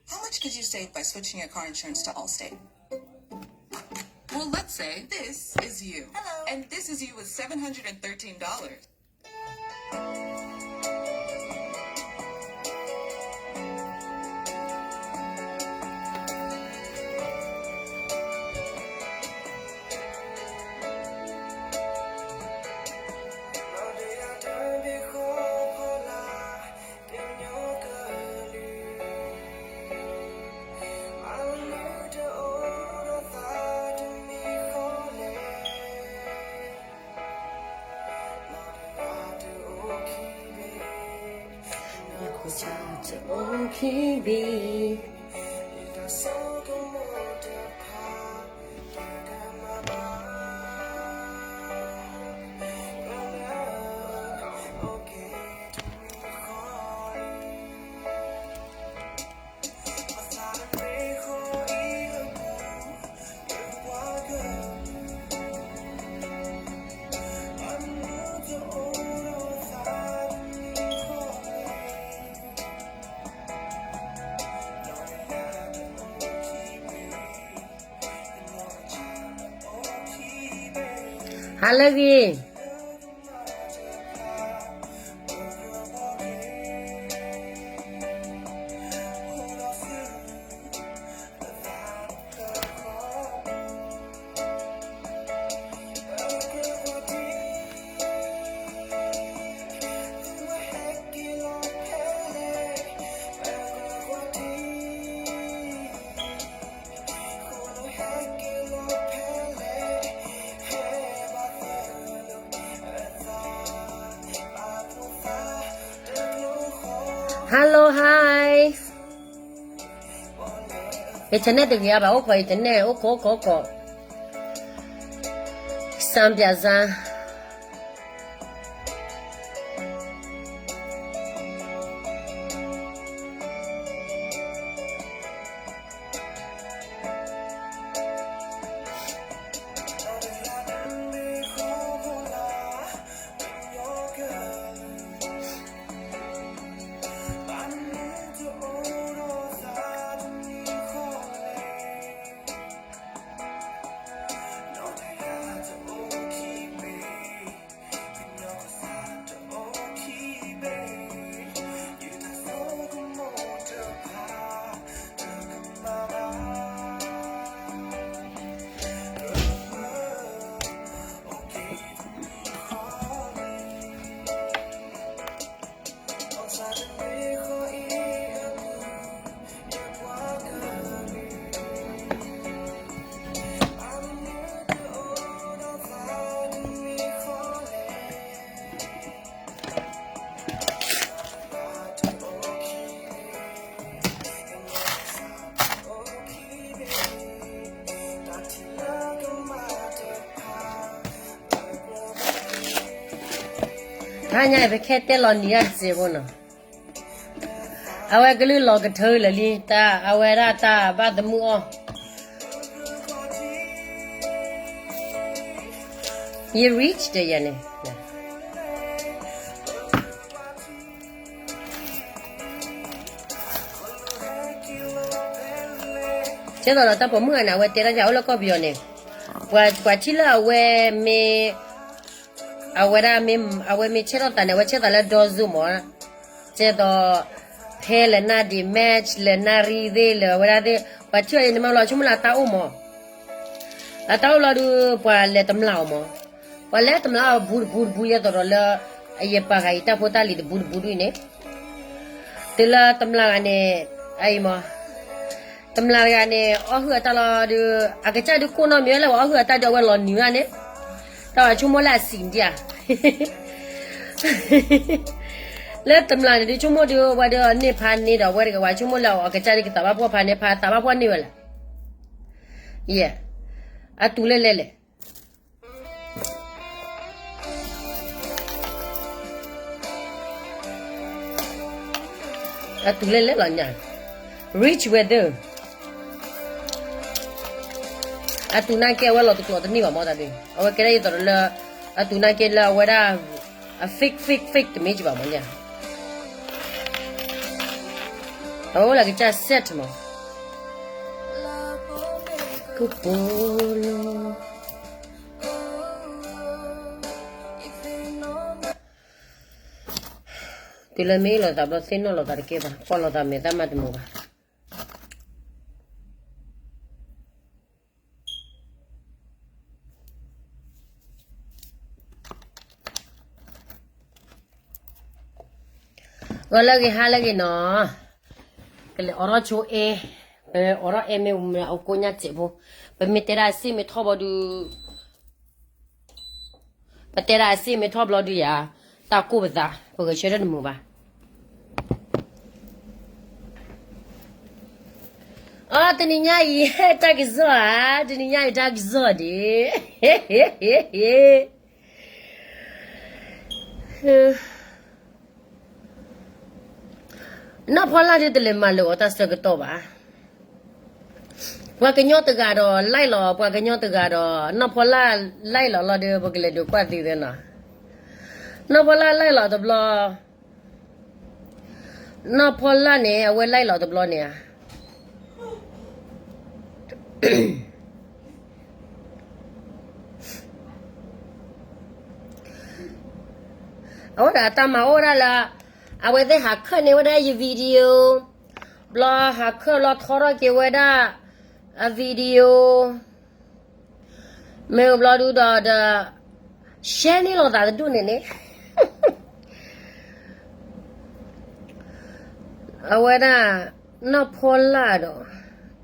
How much could you save by switching your car insurance to Allstate? Well, let's say this is you. Hello. And this is you with seven hundred thirteen dollars.ဟါလၢအဂ့ၤ Hello, hi. ယ internet တဂ့ၤအါဘၣ် အိၣ်ခိး internet အိၣ်ခိး အိၣ်ခိး အိၣ်ခိး စံပြဇာ တဟါညါအံၤ ပခဲတဲလီၤနံၤအစဲးဖိနီၤ, အဝဲကလုၢ်လီၤကထၢလၢာ်လံ, တၢ်အဝဲဒၣ်တၢ်ဘၣ်သမုၣ်အီၣ်, ယ reach ဒီးယၤန့ၣ် ကဲသိးဒီးတၢ်ပိာ်မုၣ်ဂၤန့ၣ် အဝဲတဲတၢ်ယၤအိၣ်လၢကီၢ်ပယီၤန့ၣ်, ပှၤထံၣ်လၢအဝဲမ့ၢ်, အဝဲဒၣ်မ့ၢ် အဝဲမ့ၢ်ဆဲးထီၣ်သးန့ၣ် အဝဲဆဲးသးလၢဒီစိၤမး, ကဲသိး ဖဲလဲၣ်နၢ်ဒံး match လဲၣ်နၢ်ရံၣ်သ့ၣ်လၢအဝဲဒၣ်သ့ၣ် ပှၤထံၣ်အီၤန့ၣ်မးလီၤ ဆိကမိၣ်လၢအတၢ်အိၣ်မး, အတၢ်အိၣ်လီၤဒုး ပှၤလဲၤတမျးအီၤမး, ပှၤလဲၤတမျးအီၤဘူးတဘူးတဘူး ယဲသိးဒီးလၢ အယပာ်ဃာ်အံၤတၢ်ဖိတၢ်လံၤတဘူးတဘူးဒ်န့ၣ်, တုၤလၢတမျးဂၤန့ၣ်, အအံၤမး, တမျးတဂၤန့ၣ် အီၣ်ဟုၣ်အတၢ်လီၤဒုး အကစၢ်ဒုးကိၢ်နီၣ်မ့ၢ်ဝဲလၢပှၤအီၣ်ဟုၣ်အတၢ် ဒုးအဝဲလီၤနံၤဝဲန့ၣ်, တၢ်ဝဲဆိကမိၣ်လၢအစံးဒံးဧါ လၢတမျးန့ၣ်ဒုးဆိကမိၣ်ဒုး အဝဲဒုးန့ၢ်ဖးန့ၢ်ဒီး အဝဲတဂၤဝဲဆိကမိၣ်လၢအီၤ အကစၢ်ဒုးကသးဘၣ်ဖှီၣ်ဖးန့ၢ်ဖး သးဘၣ်ဖှီၣ်န့ၢ်ဝဲလဲၣ်, ယဲ, အတုၤလဲၣ်လဲၣ်လဲၣ် အတုၤလဲၣ်လဲၣ်လီၤညါ, reach weather, အတုၤနာ်က့အဝဲလီၤတကျိၤတန့ၢ်ဘၣ်မးတၢ်ဒုး အဝဲကဲဒၣ်ယသိးဒီးလၢ, အတုၤနာ်က့လၢအဝဲဒၣ်, အ fake fake fake တမ့ၢ်ကဘၣ်မးညါ, အအိၣ်လၢကစၢ် set မး, ကပီၤလီၤ, တုၤလၢမ့ၢ်လိာ်သးဘျီ သ့ၣ်နီၣ်လိာ်သးတကဲဘၣ်, ကွၢ်လိာ်သးမဲာ်သၣ်မးတမုာ်ဘၣ်. ဂီၤလၢအဂ့ၤ ဟါလၢအဂ့ၤနီၤ, ကလဲၤအိးထီၣ်ဆိအဲ, ပအိးထီၣ်အဲမ့ၢ်အိၣ်ကိးညါစဲးဖိ, ပမ့ၢ်တဲဒၣ်အစ့မ့ၢ်ထီၣ်ဘျီဒုး ပတဲဒၣ်အစ့မ့ၢ်ထီၣ်ဘျီဒုးယၤ, တၢ်ကိၢ်ပသး, ပဂဲၤဆၢထၢၣ်တမုာ်ဘၣ်. အီ တနံၤညါအံၤ တၢ်ကစီၣ်ဧါ, တနံၤညါအံၤတၢ်ကစီၣ်ဒံး နီၢ်ဖီလာ်ဒုးတလဲၤမၤလၢာ်အီၤတၢ်ဆၢကတီၢ်ဘၣ်. ပှၤကညီတဂၤဒီး like လီၤ, ပှၤကညီတဂၤဒီး နီၢ်ဖီလာ် like လီၤလီၤဒီး ပကလဲၤဒုးကွၢ်သ့သ့နီၤ. နီၢ်ဖီလာ် like လီၤတဘျီ, နီၢ်ဖီလာ်န့ၣ် အဝဲ like လီၤတဘျီန့ၣ်ဧါ. အဝဲဒၣ်တၢ်မၤအိၣ်ဒၣ်လၢ အဝဲသ့ၣ်ဟးခၢၣ်န့ၢ်ဝဲဒၣ်ယ video ဘျီ ဟးခၢၣ်လီၤထီထီၣ်က့ၤဝဲဒၣ်အ video မ့ၢ်ဘျီဒုဒီး ဒီး share န့ၢ်လိာ်သးတဒူၣ်န့ၣ်န့ၣ် အဝဲဒၣ် နီၢ်ဖီလာ်ဒီး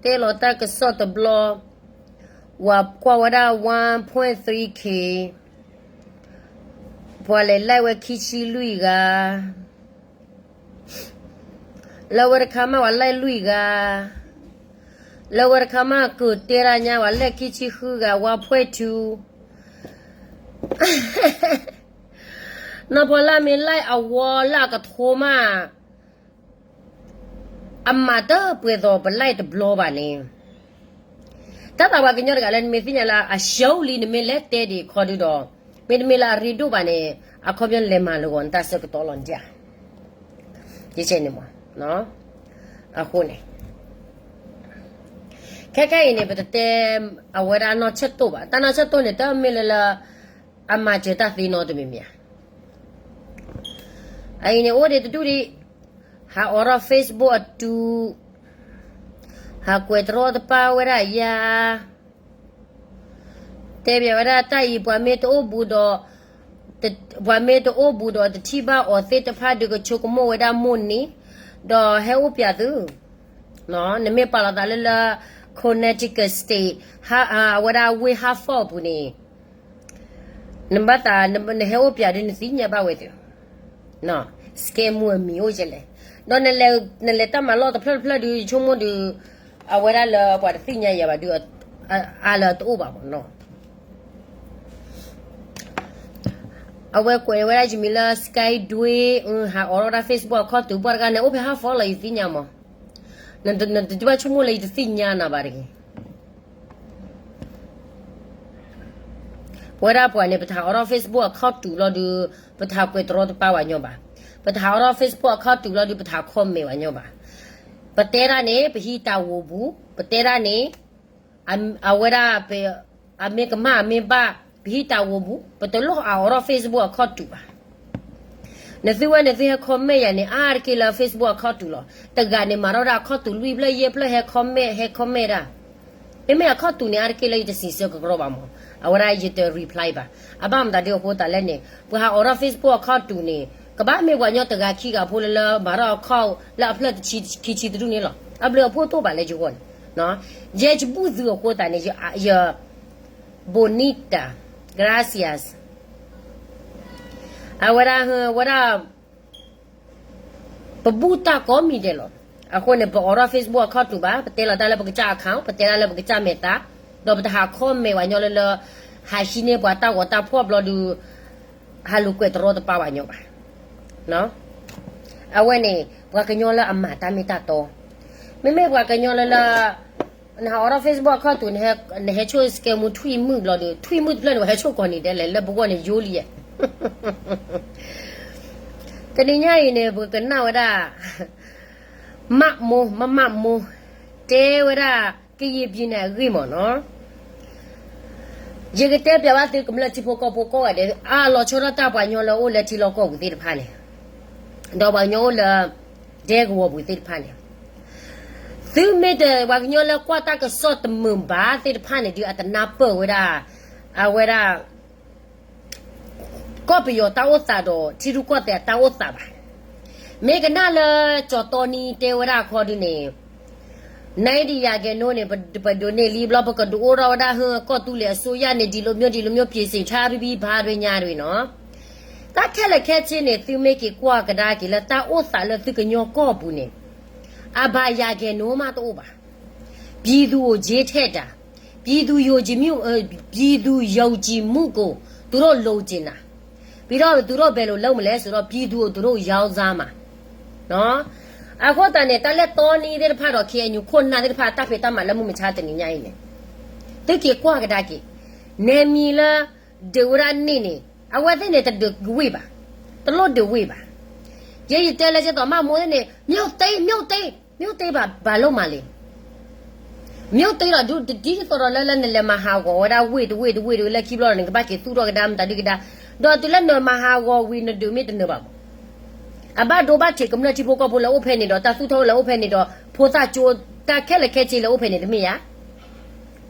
တဲလီၤတၢ်ကစီၣ်တဘျီ, ဝၤကွၢ်ဝဲဒၣ် one point three K, ပှၤလဲၤ like ဝဲခံဆံလွံၢ်ဂၤ, လၢဝဲတခါမး ပှၤ like လွံၢ်ဂၤ, လၢဝဲတခါမး ကတဲဒၣ်ညါ ပှၤ like ခံဆံဃုဂၤ, one point two. နီၢ်ဖီလာ်မ့ၢ် like အဝီလၢအကထိမး အမၤတပှဲၤသိးပ like တဘျီဘၣ်န့ၣ်, တၢ်သးပှၤကညီတဂၤလၢနမ့ၢ်သ့ၣ်ညါလၢအ show လံ နမ့ၢ်လဲၤတဲဒံးခီဒုဒီး, မ့တမ့ၢ်လၢအရ့ဒိၣ်ဘၣ်န့ၣ် အခီပညီလဲၤမၤလၢာ်ဂီၤနတၢ်ဆၢကတီၢ်လီၤဒ်ဧါ. ယဆဲန့ၣ်မး, အဃိန့ၣ် ခဲခဲအံၤန့ၣ် ပတတဲအဝဲဒၣ်နီၢ်ဆၢၣ်တိၢ်ဘၣ်. တၢ်နီၢ်ဆၢၣ်တိၢ်န့ၣ် တမ့ၢ်လၢလၢ အမၤစၢၤတၢ်သ့နီတမံၤမံၤဧါ. အအံၤန့ၣ် အိၣ်ဒံးတဒူၣ်ဒံး, ဟးအိးထီၣ် Facebook အတုၤ, ဟးကွဲးတရီတပါဝဲဒၣ်ယၤ, တဲဘၣ်ဝဲဒၣ်တၢ်အံၤ ပှၤမ့ၢ်တအိၣ်ဘူးဒီး ပှၤမ့ၢ်တအိၣ်ဘူးဒီးတထံၣ်ဘၣ်အီၤသ့ၣ်တဖၣ်ဒုးကဆိကမိၣ်ဝဲဒၣ်မိၢ်န့ၣ်, ဒီးဟဲအိၣ်ပၠးသု, နမ့ၢ်ပာ်လီၤသးလၢလၢ Connecticut State အဝဲဒၣ်ဝ့ၢ် Hartford အပူၤန့ၣ်, နဘၣ်သး နဟဲအိၣ်ပၠးဒုးနသ့ၣ်ညါဘၣ်ဝဲသု, scam မူအမံၤအိၣ်ကလဲၣ်, ဒီးနလဲၤတၢ်မၤလီၢ်တဖျၢၣ်တဖျၢၣ်ဒုး ယဆိကမိၣ်ဒုး အဝဲဒၣ်လၢပှၤတသ့ၣ်ညါယၤဘၣ်ဒုး အါလၢတအိၣ်ဘၣ်မးနီၤ. အဝဲကွဲးဝဲဒၣ်ယမံၤလၢ Skyway, ဟးအိးထီၣ်ဝဲဒၣ် Facebook အခီၣ်တုၤ ပှၤတဂၤန့ၣ် အိၣ်ဖဲ Hartford လီၤ ယသ့ၣ်ညါမး, နတဘၣ်ဆိကမိၣ်လၢယတသ့ၣ်ညါနၤဘၣ်တဂ့ၤ. ပဝဲဒၣ်ပှၤန့ၣ် ပတဟးအိးထီၣ် Facebook အခီၣ်တုၤလီၤဒုး ပတဟးကွဲးတရီတပါဝဲညီဘၣ်. ပတဟးအိးထီၣ် Facebook အခီၣ်တုၤလီၤဒုး ပတဟး comment ဝဲညီဘၣ်. ပတဲဒၣ်န့ၣ် ပဟံးတၢ်ဂီၤပူၤ, ပတဲဒၣ်န့ၣ် အဝဲဒၣ် အမ့ၢ်ကမၣ်အမ့ၢ်ဘၣ် ပဟံးတၢ်ဂီၤပူၤ ပတလိၣ်အအိးထီၣ် Facebook အခီၣ်တုၤဘၣ်. နသုဝဲန့ၣ် သုဟဲ comment ယၤန့ၣ် အါတက့ၢ်လၢ Facebook အခီၣ်တုၤလီၤ. တဂၤန့ၣ် မၤထီၣ်ဒၣ်အခီၣ်တုၤလွံၢ်ဖျၢၣ်ယဲၢ်ဖျၢၣ် ဟဲ comment ဟဲ comment ဒၣ်. မ့မ့ၢ်အခီၣ်တုၤန့ၣ် အါတက့ၢ်လၢယတစံးဆၢကကရီဘၣ်မး, အဝဲဒၣ်ယတ reply ဘၣ်. အဘၣ်မတၤဒုးအဃိသတးလဲၣ်န့ၣ် ပှၤဟးအိးထီၣ် Facebook အခီၣ်တုၤန့ၣ် ကဘၣ်မ့ၢ်ပှၤညီတဂၤခံဂၤဖိလၢလၢ မၤထီၣ်အခီၣ်လၢအဖျၢၣ်တဆံခံဆံတဒူၣ်န့ၣ်လီၤ. အဘျုးအဖှိၣ်တအိၣ်ဘၣ်လၢယဂီၢ်န့ၣ် ယဲယဘူၣ်သုအဃိသတးန့ၣ် ယ bonita, gracias. အဝဲဒၣ် ဝဲဒၣ် ပဘူၣ်တၢ်ကိးမံၤဒဲးလီၤ. အဃိန့ၣ် ပအိးထီၣ် Facebook အခီၣ်တုၤဘၣ်, ပတဲလီၤတၢ်လၢပကစၢ် account, ပတဲတၢ်လၢပကစၢ်မဲာ်သး, ဒီးပတဟး comment ဝဲညီလၢလၢ ဟးဟံးန့ၢ်ပှၤတၢ်ဂီၤတၢ်ဖှီၣ်ဘျီဒုး ဟးလူၤကွဲးတရီတပါဝဲညီဘၣ်. အဝဲန့ၣ် ပှၤကညီလၢအမၤတၢ်မ့ၢ်တၢ်တီ, မ့မ့ၢ်ပှၤကညီလၢလၢ နဟးအိးထီၣ် Facebook အခီၣ်တုၤ နဟဲဆိၣ် scam မူထွံၣ်မုၣ်ဘျီဒုး ထွံၣ်မုၣ်တဖျၢၣ်န့ၣ် ပှၤဟဲဆိၣ်ကိးနံၤဒဲးလဲၣ် လၢပဂီၢ်န့ၣ်ယိလံယဲၢ်. တနံၤညါအံၤန့ၣ် ပကနၣ်ဝဲဒၣ် မၣ်မိၢ် မၣ်မိၢ် တဲဝဲဒၣ် ကယံာ်ပံၤန့ၣ်အဂ့ၢ်မ့ၢ်နီၤ, ယကတဲပျးဘၣ်သုကမျၢၢ်ထံဖိကီၢ်ဖိကိးဂၤဒဲး အလီၤဆီဒၣ်တၢ်ပှၤကညီလၢအိၣ်လၢထံလီၢ်ကီၢ်ပူၤသ့ၣ်တဖၣ်န့ၣ်, ဒီးပှၤကညီအိၣ်လၢ ဒဲကဝီၤပူၤသ့ၣ်တဖၣ်န့ၣ်, သုမ့ၢ်တပှၤကညီလၢကွၢ်တၢ်ကစီၣ်တမုာ်ဘၣ်သ့ၣ်တဖၣ်န့ၣ်ဒုး အတနၢ်ပၢၢ်ဝဲဒၣ် အဝဲဒၣ် ကီၢ်ပယီၤတၢ်အိၣ်သးဒီးထံရူၢ်ကီၢ်သဲးအတၢ်အိၣ်သးဘၣ်. မ့ၢ်ကနၣ်လၢကၠီၤတီနံတဲဝဲဒၣ်အခီဒုန့ၣ်, နဒံယၤကဲၤနိန့ၣ် ပဒိးန့ၢ်လံဘျီ ပကဒုးအိၣ်ထီၣ်ဝဲဒၣ်ဟၢကီၢ်သူလ့ၤအစိုးရန့ၣ် ဒ်လိာ်မျိၢ်ဒ်လိာ်မျိၢ် ပြင်ဆင်ထားပြီးပြီ ဘၣ်ဒွဲညါဒွဲနီၤ. တၢ်ခဲလၢာ်ခဲဆ့န့ၣ် သုမ့ၢ်က့ၤကွၢ်ကဒါက့ၤလၢတၢ်အိၣ်သးလၢသုကညီကီၢ်ပူၤန့ၣ် အဘၣ်ယၤကဲၤနိမးတအိၣ်ဘၣ်. ပြည်သူကို ယ့ထဲတၢ်, ပြည်သူယုံကြည်မှု ပြည်သူယုံကြည်မှုကို သူတို့လိုချင်တာ, ပြီးတော့ သူတို့ဘယ်လိုလုပ်မလဲဆိုတော့ ပြည်သူကို သူတို့ရောင်းစားမှာ. အဃိသတးန့ၣ် တၢ်လၢတီနံသ့ၣ်တဖၣ်ဒီး ခ့ၣ်အဲၣ်ယူၣ်ခိၣ်နၢ်သ့ၣ်တဖၣ် တၢ်ဖံးတၢ်မၤလၢမုၢ်မဆါတနံၤညါအံၤန့ၣ်, သုက့ၤကွၢ်ကဒါက့ၤ, နယ်မြေလၢ ဒုးဝဲဒၣ်န့ၣ်န့ၣ် အဝဲသ့ၣ်န့ၣ်တဒုးဝ့ၢ်ဘၣ်, တလိၣ်ဒုးဝ့ၢ်ဘၣ်. ယဲယတဲလၢကဲသိးမၣ်မိၢ်န့ၣ် မြို့သိမ်း မြို့သိမ်း မြို့သိမ်း ဘၣ်လိၣ်မးလဲၣ်. မြို့သိမ်းဒီး ဒ်သိးဒီးလၢလၢနလဲၤမၤဟးဂီၤဝဲဒၣ်ဝ့ၢ်တဝ့ၢ်တဝ့ၢ်တဝ့ၢ်လၢခံဘျီန့ၣ် နကဘၣ်က့ၤသူၣ်ထီၣ်ကဒါမတၤဒုကဒါ, ဒီးတုၤလၢနမၤဟးဂီၤဝံၤနဒုးမ့ၢ်တနၢၤဘၣ်မး, အဘၣ်ဒိဘၣ်ထံးကမျၢၢ်ထံဖိကီၢ်ဖိလၢအိၣ်ဖဲန့ၣ်ဒီး တၢ်သူၣ်ထီၣ်လၢအိၣ်ဖဲန့ၣ်ဒီး ဖိသၣ်ကၠိ တၢ်ခဲလၢာ်ခဲဆ့လၢအိၣ်ဖဲန့ၣ်တမ့ၢ်ဧါ.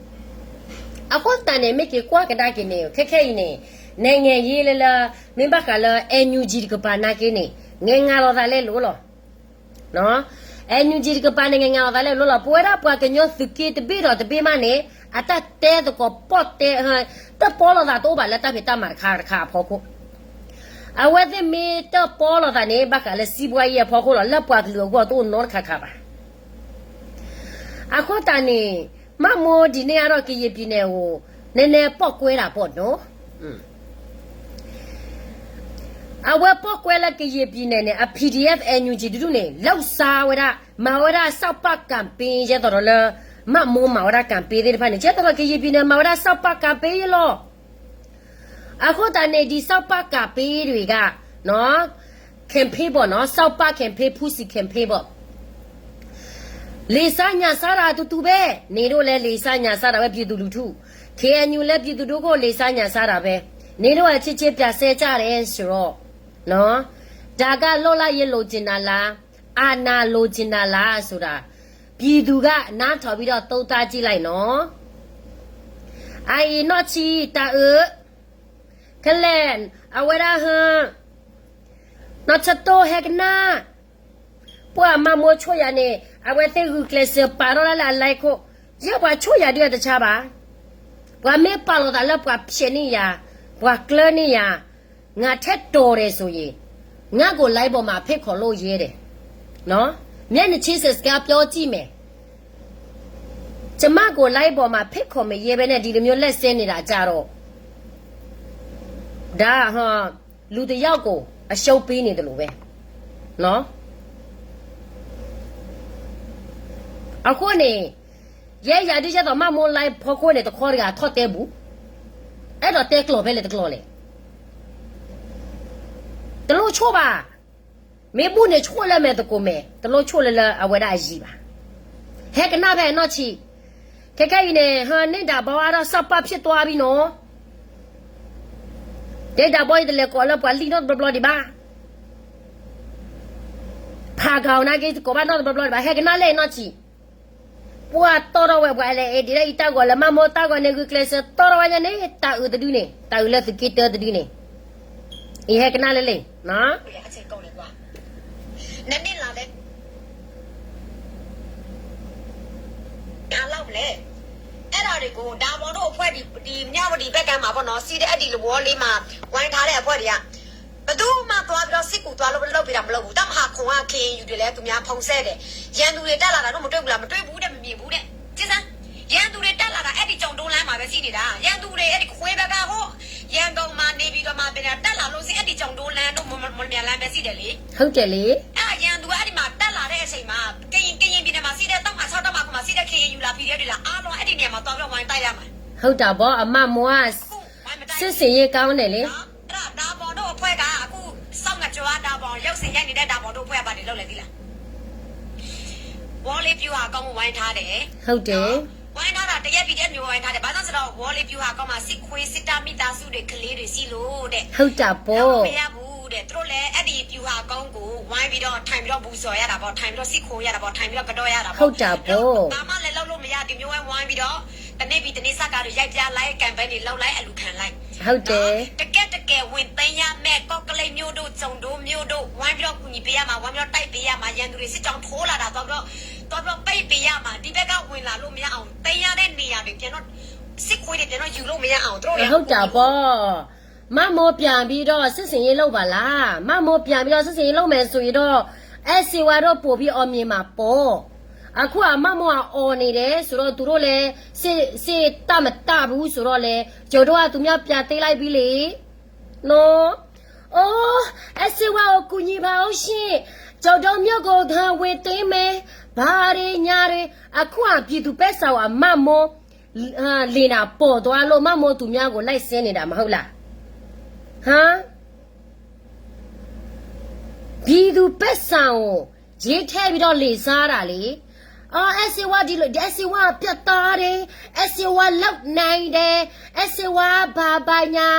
အဃိသတးန့ၣ် မ့ၢ်က့ၤကွၢ်ကဒါက့ၤန့ၣ် ခဲခဲအံၤန့ၣ် နိုင်ငံရေးလၢလၢ မ့ၢ်ဘၣ်ဃးလၢ NUG တကပၤနာ်က့န့ၣ် ငဲၤငါလီၤသးလဲလိာ်လီၤ. NUG တကပၤန့ၣ် ငဲၤငါလီၤသးလဲလိာ်လီၤ. ပဝဲဒၣ်ပှၤကညီသုးက့တဘ့ၣ်ဒီးတဘ့ၣ်မးန့ၣ် အတၢ်တဲသကိးပီၣ်တဲ တၢ်ပီလိာ်သးတအိၣ်ဘၣ်လၢတၢ်ဖံးတၢ်မၤတခါတခါအဖီခိၣ်. အဝဲသ့ၣ်မ့ၢ်တၢ်ပီလိာ်သးန့ၣ် ဘၣ်ဃးလၢစံးဘှါယံၤအဖီခိၣ်လီၤ. လၢပှၤကလုာ်အဂီၢ်တအိၣ်နီတခါခါဘၣ်. အဃိသတးန့ၣ် မၣ်မိၢ်ဒ်န့ၣ်အါထီၣ် ကယံာ်ပံၤန့ၣ်ဧိၤ နဲနဲပီၣ်ကွဲတၢ်ပီၣ်နီၤ. အဝဲပီၣ်ကွဲလၢကယံာ်ပံၤန့ၣ်န့ၣ် အ PDF NUG တဒူၣ်န့ၣ် လီၤစါဝဲဒၣ် မၤဝဲဒၣ် စၣ်ပၣ် campaign ယဲသိးဒီးလၢ မၣ်မိၢ်မၤဝဲဒၣ် campaign သ့ၣ်တဖၣ်န့ၣ် ယဲသိးဒီးကယံာ်ပံၤန့ၣ် မၤဝဲဒၣ် စၣ်ပၣ် campaign ယဲလီၤ. အဃိသတးန့ၣ် ဒ်စၣ်ပၣ် campaign တဂ့ၤဂၤ campaign ဘၣ်နီၤ စၣ်ပၣ် campaign ဖူစံး campaign ဘၣ် လိာ်စါညၣ်စါတၢ်တူတူပဲ, န့ၣ်ဒိၣ်လဲၣ် လိာ်စါညၣ်စါတၢ်ဝဲ ပြည်သူလူထု, ခ့ၣ်အဲၣ်ယူၣ်လၢ ပြည်သူ့ဒုက္ခ လိာ်စါညၣ်စါတၢ်ဝဲ, န့ၣ်ဒိၣ်အချစ်ချစ်ပြတ်ဆဲကြတယ်ဆိုတော့ ဒါက လွတ်လပ်ရေးလိုချင်တာလား, အာဏာလိုချင်တာလားဆိုတာ ပြည်သူက နားထောင်ပြီးတော့ သုံးသပ်ကြည့်လိုက်နော်. အအံၤနီၢ်ဆံတၢ်အုး ခဲလဲၣ် အဝဲဒၣ်ဟၢ နီၢ်ဆၢတိၢ်ဟဲကနၣ် ပှၤမၤမိၢ်ဆိၣ်ယၤန့ၣ် အဝဲသ့ၣ်ဂုာ်ကျဲးစၢးပာ်ထီၣ်ဒၣ်လၢအ live ခိၣ်, ယဲပှၤဆိၣ်ယၤဒုးအတဆါဘၣ်. ပှၤမ့ၢ်ပာ်လီၤသးလၢပှၤဖျဲးန့ၢ်ယၤ, ပှၤကျၢန့ၢ်ယၤ, ငါထဲတော်တယ်ဆိုရင် ငါ့ကို live ပေါ်မှာ ဖိတ်ခေါ်လို့ရဲတယ်နော်. မျက်နှာချင်းဆိုင်စကားပြောကြည့်မယ်. ကျမကို live ပေါ်မှာ ဖိတ်ခေါ်မရဲဘဲနဲ့ ဒီလိုမျိုး လက်စဲနေတာကြတော့ ဒါ လူတစ်ယောက်ကို အရှုံးပေးနေသလိုပဲနော်. အဃိန့ၣ် ယဲယၤဒုးယဲသိးမၣ်မိၢ် live ဖီခိၣ်န့ၣ် တခီတဂၤထီၣ်တဲဘူး, အဲၣ်ဒိးတဲကျိာ်ဖဲလဲၣ်တကျိာ်လဲၣ်. တလိၣ်ဆိၣ်ဘၣ်. မ့ၢ်ဘူၣ်န့ၣ်ဆိၣ်လၢမဲာ်သကိးမဲာ်, တလိၣ်ဆိၣ်လၢလၢအဝဲဒၣ်အယံၤဘၣ်. ဟဲကနၣ်ဖဲအနီၢ်ဆံး, ခဲခဲအံၤန့ၣ် ဟၢန့ၢ်ဒၣ်ဘီအါထီၣ် စၣ်ပၣ် ဖြစ်သွားပြီနော်. တဲဒၣ်ဘီအံၤတလဲၤကိးလၢပှၤလံၣ်နီတဘျီဘျီဒံးဘၣ်. ဖးကီနာ်က့ တကိးဘၣ်နီတဘျီဘျီဒံးဘၣ်, ဟဲကနၣ်လဲၣ်အနီၢ်ဆံး. ပှၤတီၢ်ထီၣ်ဝဲပှၤ လဲၤအဲၣ်ဒိးလၢအံၤတၢ်ဂီၤလၢမၣ်မိၢ်တၢ်ဂီၤန့ၣ် ဂုာ်ကျဲးစၢးတီၢ်ထီၣ်ဝဲညါန့ၣ် တၢ်အုးတဒုန့ၣ် တၢ်အုးလၢသုးက့တၢတဒုန့ၣ် အံၤဟဲကနၣ်လၢလဲၣ်. နမ့ၢ်လၢလဲၣ် အလောက်လဲၣ်. အဲၣ်ဒိးဒ်ကိး ဒါမော်ဒိုအဖွဲ့ ဒီး မြဝတီဘက်ကမ်းမှာပေါ့နော် စစ်တပ် အဲဒိးလဝီလေးမှာ ဝိုင်းထားတဲ့အဖွဲ့တွေက ဘယ်သူမှသွားပြီးတော့ စစ်ကူသွားလို့ လုပ်ပေးတာမလုပ်ဘူး. တပ်မဟာခုနစ်က KNU တွေလည်း သူများဖုန်းဆက်တယ်. ရန်သူတွေတက်လာတာတို့ မတွေ့ဘူးလား? မတွေ့ဘူးတဲ့ မမြင်ဘူးတဲ့. ကြည့်စမ်း ရန်သူတွေတက်လာတာ အဲ့ဒီကျောက်ဒိုးလမ်းမှာပဲရှိနေတာ. ရန်သူတွေ အဲ့ဒီခွေးဘက်ကဟို ရန်ကုန်မှာ နေပြည်တော်မှာ တက်လာလို့ရှိရင် အဲ့ဒီကျောက်ဒိုးလမ်းတို့ မော်လမြိုင်လမ်းပဲရှိတယ်လေ. ဟုတ်တယ်လေ. အဲ့ဒါ ရန်သူက အဲ့ဒီမှာ တက်လာတဲ့အချိန်မှာ ကရင် ကရင်ပြည်နယ်မှာရှိတဲ့ တပ်မဟာခြောက် တပ်မဟာခုနစ်မှာရှိတဲ့ KNU လား PDF တွေလား အားလုံး အဲ့ဒီနေရာမှာ သွားပြီးတော့ ဝိုင်းတိုက်ရမှာ. ဟုတ်တာပေါ့ အမမွား စစ်ဆင်ရေးကောင်းတယ်လေ. ဒါမော်ဒိုအဖွဲ့က အခု စောင့်ကြည့် ဒါမော် ရုပ်ရှင်ရိုက်နေတဲ့ ဒါမော်ဒိုအဖွဲ့က ဘာတွေလုပ်လဲသိလား? ဝီလ့ၤပျူၤဟးကီမး ဝိုင်းထားတယ် ဟုတ်တယ် ဝိုင်းထားတာ တကယ့် ပီၣ်တီၣ်အဲၣ်ပျူၤ ဝိုင်းထားတယ် ဘာလို့ဆိုတော့ ဝီလ့ၤပျူၤဟးကီမး စစ်ခွေး စစ်တပ်မိသားစုတွေ ကလေးတွေရှိလို့တဲ့ ဟုတ်တာပေါ့ မရဘူးတဲ့ သူတို့လည်း အဲ့ဒီဗျူဟာကုန်းကို ဝိုင်းပြီးတော့ ထိုင်ပြီးတော့ ပူဇော်ရတာပေါ့ ထိုင်ပြီးတော့ စံၣ်ခိရတာပေါ့ ထိုင်ပြီးတော့ ကဒီးရတာပေါ့ ဟုတ်တာပေါ့ ဘာမှလည်းလုပ်လို့မရ ဒီမျိုးပဲ ဝိုင်းပြီးတော့ တနေ့ပြီးတနေ့ စကတွေ ရိုက်ပြလိုက် campaign တွေလုပ်လိုက် အလူခံလိုက် ဟုတ်တယ် တကယ့်တကယ် ဝင်သိမ်းရမယ့် ကော့ကရိတ်မြို့တို့ ကျိုဒိုမြို့တို့ ဝိုင်းပြီးတော့ ကူညီပေးရမှာ ဝိုင်းပြီးတော့ တိုက်ပေးရမှာ ရန်သူတွေ စစ်ကြောင်းထိုးလာတာ သွားပြီးတော့ သွားပြီးတော့ ပိတ်ပေးရမှာ ဒီဘက်က ဝင်လာလို့မရအောင် သိမ်းရတဲ့နေရာတွေ ပြန်တော့ စစ်ခွေးတွေ ပြန်တော့ ယူလို့မရအောင် သူတို့တွေက ဟုတ်တာပေါ့ မမိုးပြန်ပြီးတော့ စစ်ဆင်ရေးလုပ်ပါလား မမိုးပြန်ပြီးတော့ စစ်ဆင်ရေးလုပ်မယ်ဆိုရင်တော့ အဲၣ်စ့ဝါတို့ ပိုပြီးအောင်မြင်မှာပေါ့ အခုက မမိုးက အော်နေတယ်ဆိုတော့ သူတို့လည်း စစ် စစ်တပ်မတပ်ဘူးဆိုတော့လဲ ကျိုဒိုက သူများပြန်သိမ်းလိုက်ပြီလေ နော် အိုး အဲၣ်စ့ဝါကို ကူညီပါဦးရှင် ကျိုဒိုမြို့ကို ဝင်သိမ်းမယ် ဘာတွေညာတွေ အခုက ပြည်သူ့ဘက်ဆောင်ကို အမမိုး လ့ၣ်နၤ ပေါ်သွားလို့ မမိုးသူများကို လိုက်ဆဲနေတာ မဟုတ်လား ဟမ် ပြည်သူ့ဘက်ဆောင်ကို ရေးထည့်ပြီးတော့ လ့ၣ်စားတာလေ အဲၣ်စ့ဝါ ဒီလို အဲၣ်စ့ဝါ ပြတ်သားတယ် အဲၣ်စ့ဝါ လုပ်နိုင်တယ် အဲၣ်စ့ဝါ ဘာဘာညာ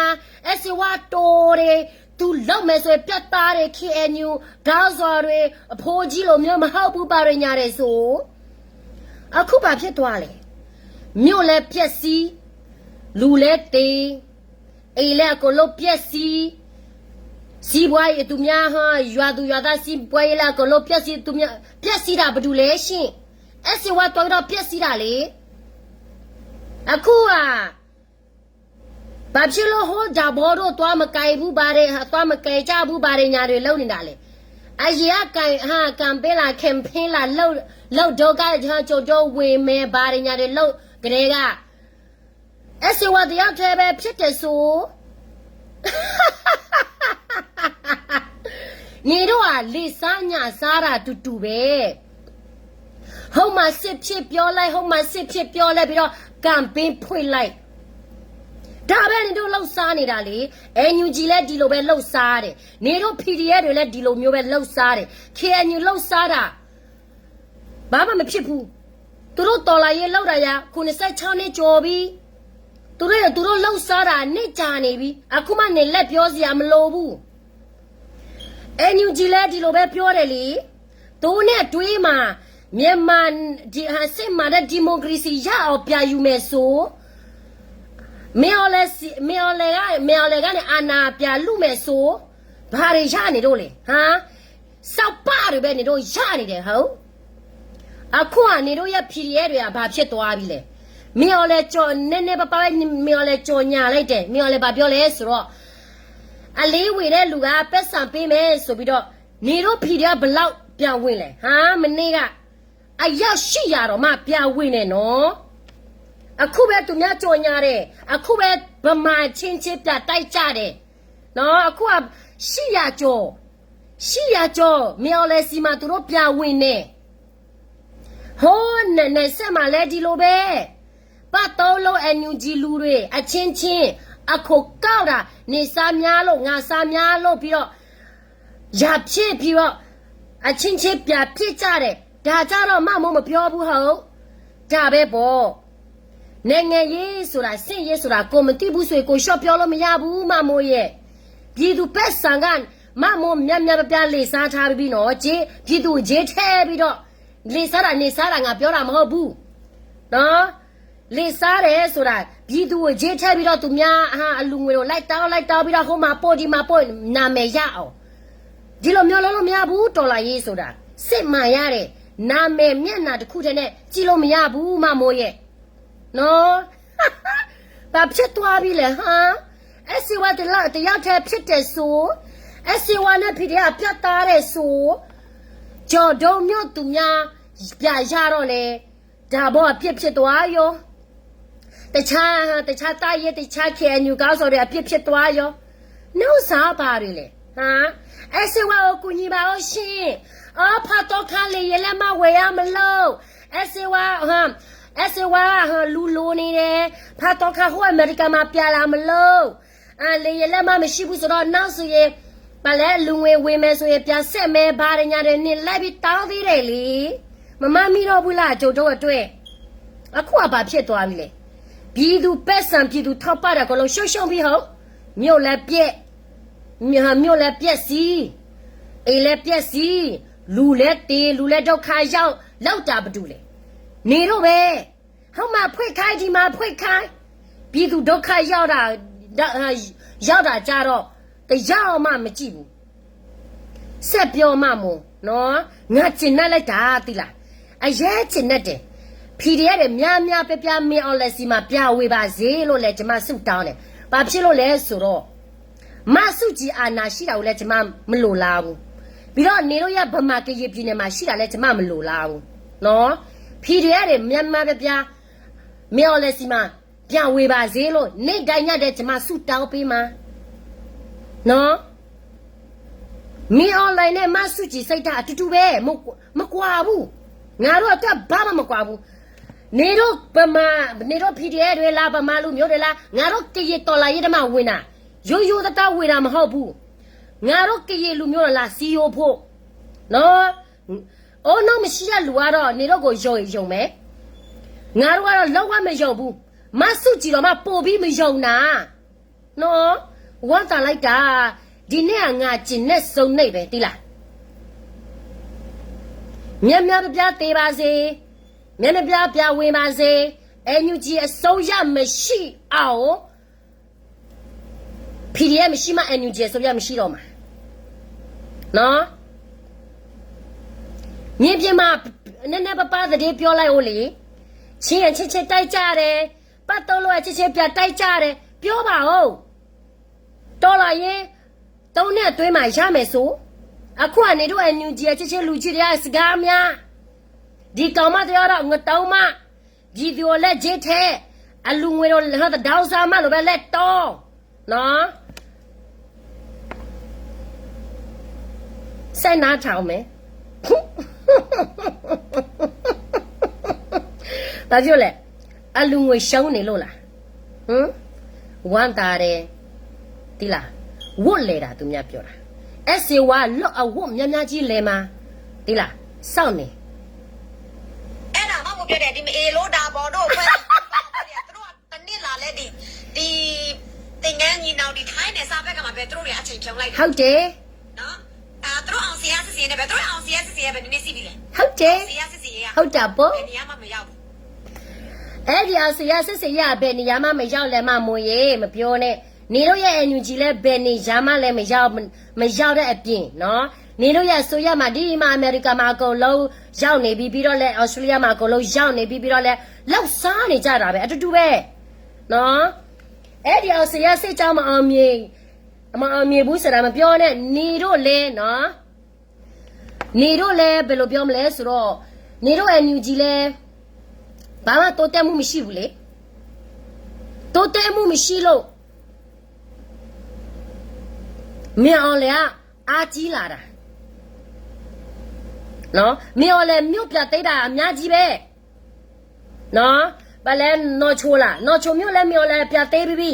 အဲၣ်စ့ဝါ တော်တယ် သူလုပ်မယ်ဆိုရင် ပြတ်သားတယ် KNU ခေါင်းဆောင်တွေ အဖိကြီးလိုမျိုး မဟုတ်ဘူး ဘာတွေညာတွေဆို အခုဘာဖြစ်သွားလဲ မြို့လည်းပျက်စီး လူလည်းသေ အိမ်လည်းအကုန်လုံးပျက်စီး စီးပွားရေး သူများ ဟို ရွာသူရွာသား စီးပွားရေးလည်းအကုန်လုံးပျက်စီး သူများ ပျက်စီးတာ ဘယ်သူလဲရှင် အဲၣ်စ့ဝါ သွားပြီးတော့ ပျက်စီးတာလေ အခုက ဘာဖြစ်လို့ ဟို ဒါဘီတို့ သွားမကိုင်ဘူး ဘာတွေ သွားမကိုင်ကြဘူး ဘာတွေညာတွေ လုပ်နေတာလဲ အရင်က ကမ် ဟာ ကမ်ပိန်းလာ campaign လာ လုပ် လုပ်တော့က ကျိုဒိုဝင်မယ် ဘာတွေညာတွေ လုပ်ကတည်းက အဲၣ်စ့ဝါ တယောက်တည်းပဲ ဖြစ်တယ်ဆို နင်တို့က လ့ၣ်စားညၣ်စားတာ တူတူပဲ ဟုတ်မှစစ်ဖြစ်ပြောလိုက် ဟုတ်မှစစ်ဖြစ်ပြောလိုက် ပြီးတော့ campaign ဖွင့်လိုက် ဒါပဲ နင်တို့ လှုပ်ရှားနေတာလေ NUG လည်း ဒီလိုပဲ လှုပ်ရှားတယ် နင်တို့ PDF တွေလည်း ဒီလိုမျိုးပဲ လှုပ်ရှားတယ် KNU လှုပ်ရှားတာ ဘာမှမဖြစ်ဘူး သူတို့ တော်လှန်ရေး လုပ်တာရာ ခုနှစ်ဆယ့်ခြောက်နှစ် ကျော်ပြီ သူတို့ သူတို့ လှုပ်ရှားတာ နှစ်ကြာနေပြီ အခုမှ နင် လက်ပြောစရာ မလိုဘူး NUG လည်း ဒီလိုပဲ ပြောတယ်လေ သူနဲ့ အတွင်းမှာ မြန်မာ ဒီ ဟာ စစ်မှန်တဲ့ ဒီမိုကရေစီ ရအောင် ပြန်ယူမယ်ဆို မင်းအောင်လှိုင် မင်းအောင်လှိုင်က မင်းအောင်လှိုင်ကနေ အာဏာ ပြန်လုမယ်ဆို ဘာတွေ ရနေလို့လဲ ဟမ် စောက်ပတွေပဲ နင်တို့ ရနေတယ် ဟုတ် အခုက နင်တို့ရဲ့ PDF တွေက ဘာဖြစ်သွားပြီလဲ မင်းအောင်လှိုင် ကြော် နည်းနည်းပါးပါးပဲ မင်းအောင်လှိုင် ကြော်ညာလိုက်တယ် မင်းအောင်လှိုင် ဘာပြောလဲဆိုတော့ အလင်းဝေတဲ့လူက ပိုက်ဆံပေးမယ်ဆိုပြီးတော့ နင်တို့ PDF ဘယ်လောက် ပြန်ဝင်လဲ ဟမ် မနေ့က အယောက်ရှစ်ရာတောင်မှ ပြန်ဝင်တယ်နော် အခုပဲ သူများ ကြော်ညာတယ် အခုပဲ ဗမာအချင်းချင်း ပြန်တိုက်ကြတယ် နော် အခုက ရှစ်ရာကျော် ရှစ်ရာကျော် မင်းအောင်လှိုင်ဆီမှာ သူတို့ ပြန်ဝင်တယ် ဟိုး နယ် နယ်စပ်မှာလည်း ဒီလိုပဲ ဘတ်သုံးလုံး NUG လူတွေ အချင်းချင်း အခိုကောက်တာ နင်စားများလို့ ငါစားများလို့ ပြီးတော့ ရန်ဖြစ်ပြီးတော့ အချင်းချင်း ပြန်ဖြစ်ကြတယ် ဒါကြတော့ မမိုး မပြောဘူး ဟုတ် ဒါပဲပေါ့ နိုင်ငံရေးဆိုတာ စစ်ရေးဆိုတာ ကိုယ်မသိဘူးဆိုရင် ကိုယ်ရှော့ပြောလို့မရဘူး မမိုးရဲ့ ပြည်သူ့ဘက်ဆောင်က မမိုး များများပြားပြား လ့ၣ်စားထားပြီးနော် ကြေး ပြည်သူ့ကို ကြေးထည့်ပြီးတော့ လ့ၣ်စားတာ န့ၣ်စားတာ ငါပြောတာ မဟုတ်ဘူး နော် လ့ၣ်စားတယ်ဆိုတာ ပြည်သူ့ကို ကြေးထည့်ပြီးတော့ သူများ ဟာ အလူငွေတို့ လိုက်တောင်း လိုက်တောင်းပြီးတော့ ဟိုမှာပို့ ဒီမှာပို့ နာမည်ရအောင် ဒီလိုမျိုး လုပ်လို့မရဘူး တော်လှန်ရေးဆိုတာ စစ်မှန်ရတဲ့ နာမည်မျက်နှာတစ်ခုတည်းနဲ့ ကြည့်လို့မရဘူး မမိုးရဲ့ နော် ဘာဖြစ်သွားပြီလဲ ဟမ် အဲၣ်စ့ဝါ တလောက် တယောက်တည်း ဖြစ်တယ်ဆို အဲၣ်စ့ဝါနဲ့ PDF ပြတ်သားတယ်ဆို ကျိုဒိုမြို့သူများ ပြန်ရတော့လဲ ဒါဘီ အပြစ်ဖြစ်သွားရော တခြား တခြား တပ်ရင်း တခြား KNU ခေါင်းဆောင်တွေ အပြစ်ဖြစ်သွားရော နှုတ်စားပါတယ်လေ ဟမ် အဲၣ်စ့ဝါကို ကူညီပါဦးရှင် အော် ဖားတောခါ လေယာဉ်လက်မှတ်ဝယ်ရမလို့ အဲၣ်စ့ဝါ ဟမ် အဲၣ်စ့ဝါ ဟမ် လူလိုနေတယ် ဖားတောခါ ဟို အမေရိကမှာ ပြန်လာမလို့ အာ လေယာဉ်လက်မှတ်မရှိဘူးဆိုတော့ နောက်ဆိုရင် ဘာလဲ လူငွေဝင်မယ်ဆိုရင် ပြန်ဆက်မယ် ဘာတွေညာတွေ နင်လိုက်ပြီး တောင်းသေးတယ်လေ မမါမံထီၣ်ဘုလၢအကၠိဒိအတွဲၢ်, အခုအဘာဖြစ်သွားပြီလဲ. ပြည်သူပိုက်ဆံ ပြည်သူထောက်ပံ့တာအကုန်လုံး ရှုံးရှုံးပြီး ဟုတ်, မြို့လည်းပျက်, မြို့လည်းပျက်စီး, အိမ်လည်းပျက်စီး, လူလည်းသေ, လူလည်းဒုက္ခရောက်, လောက်တာဘယ်သူလဲ. နေတော့ပဲ, ဟိုမှာဖွင့်ခိုင်း, ဒီမှာဖွင့်ခိုင်း, ပြည်သူဒုက္ခရောက်တာ, ရောက်တာကြတော့ တစ်ယောက်မှမကြည့်ဘူး. ဆက်ပြောမမို့နော်, ငါကျင်နက်လိုက်တာ သိလား, အရမ်းကျင်နက်တယ်. ဖီဒီအက်တွေ များများပြားပြား မင်းအောင်လှိုင်ဆီမှာ ပြန်ဝင်ပါစေလို့လည်း ကျွန်မဆုတောင်းတယ်. ဘာဖြစ်လို့လဲဆိုတော့ မဆူကြည် အာဏာရှိတာကိုလည်း ကျွန်မမလိုလားဘူး. ပြီးတော့ နေလို့ရ ဗမာကရင်ပြည်နယ်မှာ ရှိတာလည်း ကျွန်မမလိုလားဘူးနော်. ဖီဒီအက်တွေ များများပြားပြား မင်းအောင်လှိုင်ဆီမှာ ပြန်ဝင်ပါစေလို့ နေ့တိုင်းညတိုင်း ကျွန်မဆုတောင်းပေးမှာနော်. မင်းအောင်လှိုင်နဲ့ မဆူကြည် စိတ်ဓာတ်အတူတူပဲ, မကွာဘူး. ငါတို့အတွက် ဘာမှမကွာဘူး. နေတို့ဗမာ, နေတို့ ဖီဒီအက် တွေလား, ဗမာလူမျိုးတွေလား, ငါတို့ကရင်တော်လှန်ရေးသမား ဝင်တာ, ရိုးရိုးသားသား ဝင်တာမဟုတ်ဘူး. ငါတို့ကရင်လူမျိုးတော်လှန်စည်းရုံးဖို့နော်. အုံနောက်မရှိတဲ့လူကတော့ နေတို့ကိုယုံရင်ယုံမယ်. ငါတို့ကတော့ လုံးဝမယုံဘူး. မဆူကြည်တောင်မှ ပိုပြီးမယုံတာနော်. ဝမ်းသာလိုက်တာ, ဒီနေ့က ငါကျင်နက်ဆုံးနေ့ပဲ သိလား. များများပြားပြား သေပါစေ, များများပြားပြား ဝင်ပါစေ, အန်ယူဂျီ အစိုးရမရှိအောင် ဖီဒီအက် မရှိမှ အန်ယူဂျီ အစိုးရ မရှိတော့မှာနော်. မြေပြင်မှာ နည်းနည်းပါးပါး သတင်းပြောလိုက်ဦးလေ. ချင်းအချင်းချင်း တိုက်ကြတယ်, ပတ်သို့လို့ အချင်းချင်း ပြန်တိုက်ကြတယ်, ပြောပါဦး. တော်လှန်ရေး သုံးနှစ်အတွင်းမှာ ရမယ်ဆို. အခုက နေတို့ အန်ယူဂျီ အချင်းချင်း လူကြီးတွေက စကားများ, ဒီကောင်မတယောက်တော့ ငတုံးမ, ပြည်သူကို လက်ညှိုးထိုင်, အလူငွေတို့ ဟော တဒေါ်စန်းမလို့ပဲ လက်တောင်းနော်. ဆက်နားထောင်မယ်. ဘာဖြစ်လို့လဲ, အလူငွေရှုံးနေလို့လား. ဝမ်းသာတယ်, သိလား. ဝတ်လဲတာ သူများပြောတာ. အဲၣ်စ့ဝါ လောက်အဝတ် များများကြီးလဲမှာ, သိလား. စောင့်နေ. အဲ့ဒါမှမဟုတ်ပြောတယ်, ဒီမအေလိုဒါဘော်တို့အဖွဲ့တွေ, သူတို့ကတနေ့လာလဲဒီ, ဒီသင်္ကန်းညီနောင် ဒီထိုင်းနယ်စပ်ဘက်ကမှာပဲ သူတို့တွေအချိန်ဖြုန်းလိုက်တယ်. ဟုတ်တယ်. နော်, အာ, သူတို့အောင်ဇေယျစစ်ဆင်ရေးနဲ့ပဲ, သူတို့အောင်ဇေယျစစ်ဆင်ရေးပဲ နည်းနည်းစီးပြီးလဲ. ဟုတ်တယ်. အောင်ဇေယျစစ်ဆင်ရေးက ဟုတ်တာပေါ့. ဘယ်နေရာမှမရောက်ဘူး. အဲ့ဒီအောင်ဇေယျစစ်ဆင်ရေးက ဘယ်နေရာမှမရောက်လဲ မမို့ရေ, မပြောနဲ့. နေတို့ရဲ့ အန်ယူဂျီ လည်း ဘယ်နေရာမှလည်း မရောက်, မရောက်တဲ့အပြင်နော်, နေတို့ရဲ့အစိုးရမှာ ဒီမှာ အမေရိကမှာ အကုန်လုံးရောက်နေပြီ, ပြီးတော့လည်း Australia မှာ အကုန်လုံးရောက်နေပြီ, ပြီးတော့လည်း လောက်စားနေကြတာပဲ, အတူတူပဲနော်. အဲ့ဒီအောင်ဇေယျစစ်ကြောင်း မအောင်မြင်, မအောင်မြင်ဘူးဆိုတာ မပြောနဲ့, နေတို့လည်းနော်, နေတို့လည်း ဘယ်လိုပြောမလဲဆိုတော့, နေတို့ အန်ယူဂျီ လည်း ဘာမှတိုးတက်မှုမရှိဘူးလေ. တိုးတက်မှုမရှိလို့ မင်းအောင်လှိုင်က အားကြီးလာတာနော်. မင်းအောင်လှိုင် မြို့ပြသိမ်းတာ အများကြီးပဲနော်. ဘာလဲ, နောင်ချိုလား, နောင်ချိုမြို့လည်း မင်းအောင်လှိုင် ပြန်သိမ်းပြီးပြီ.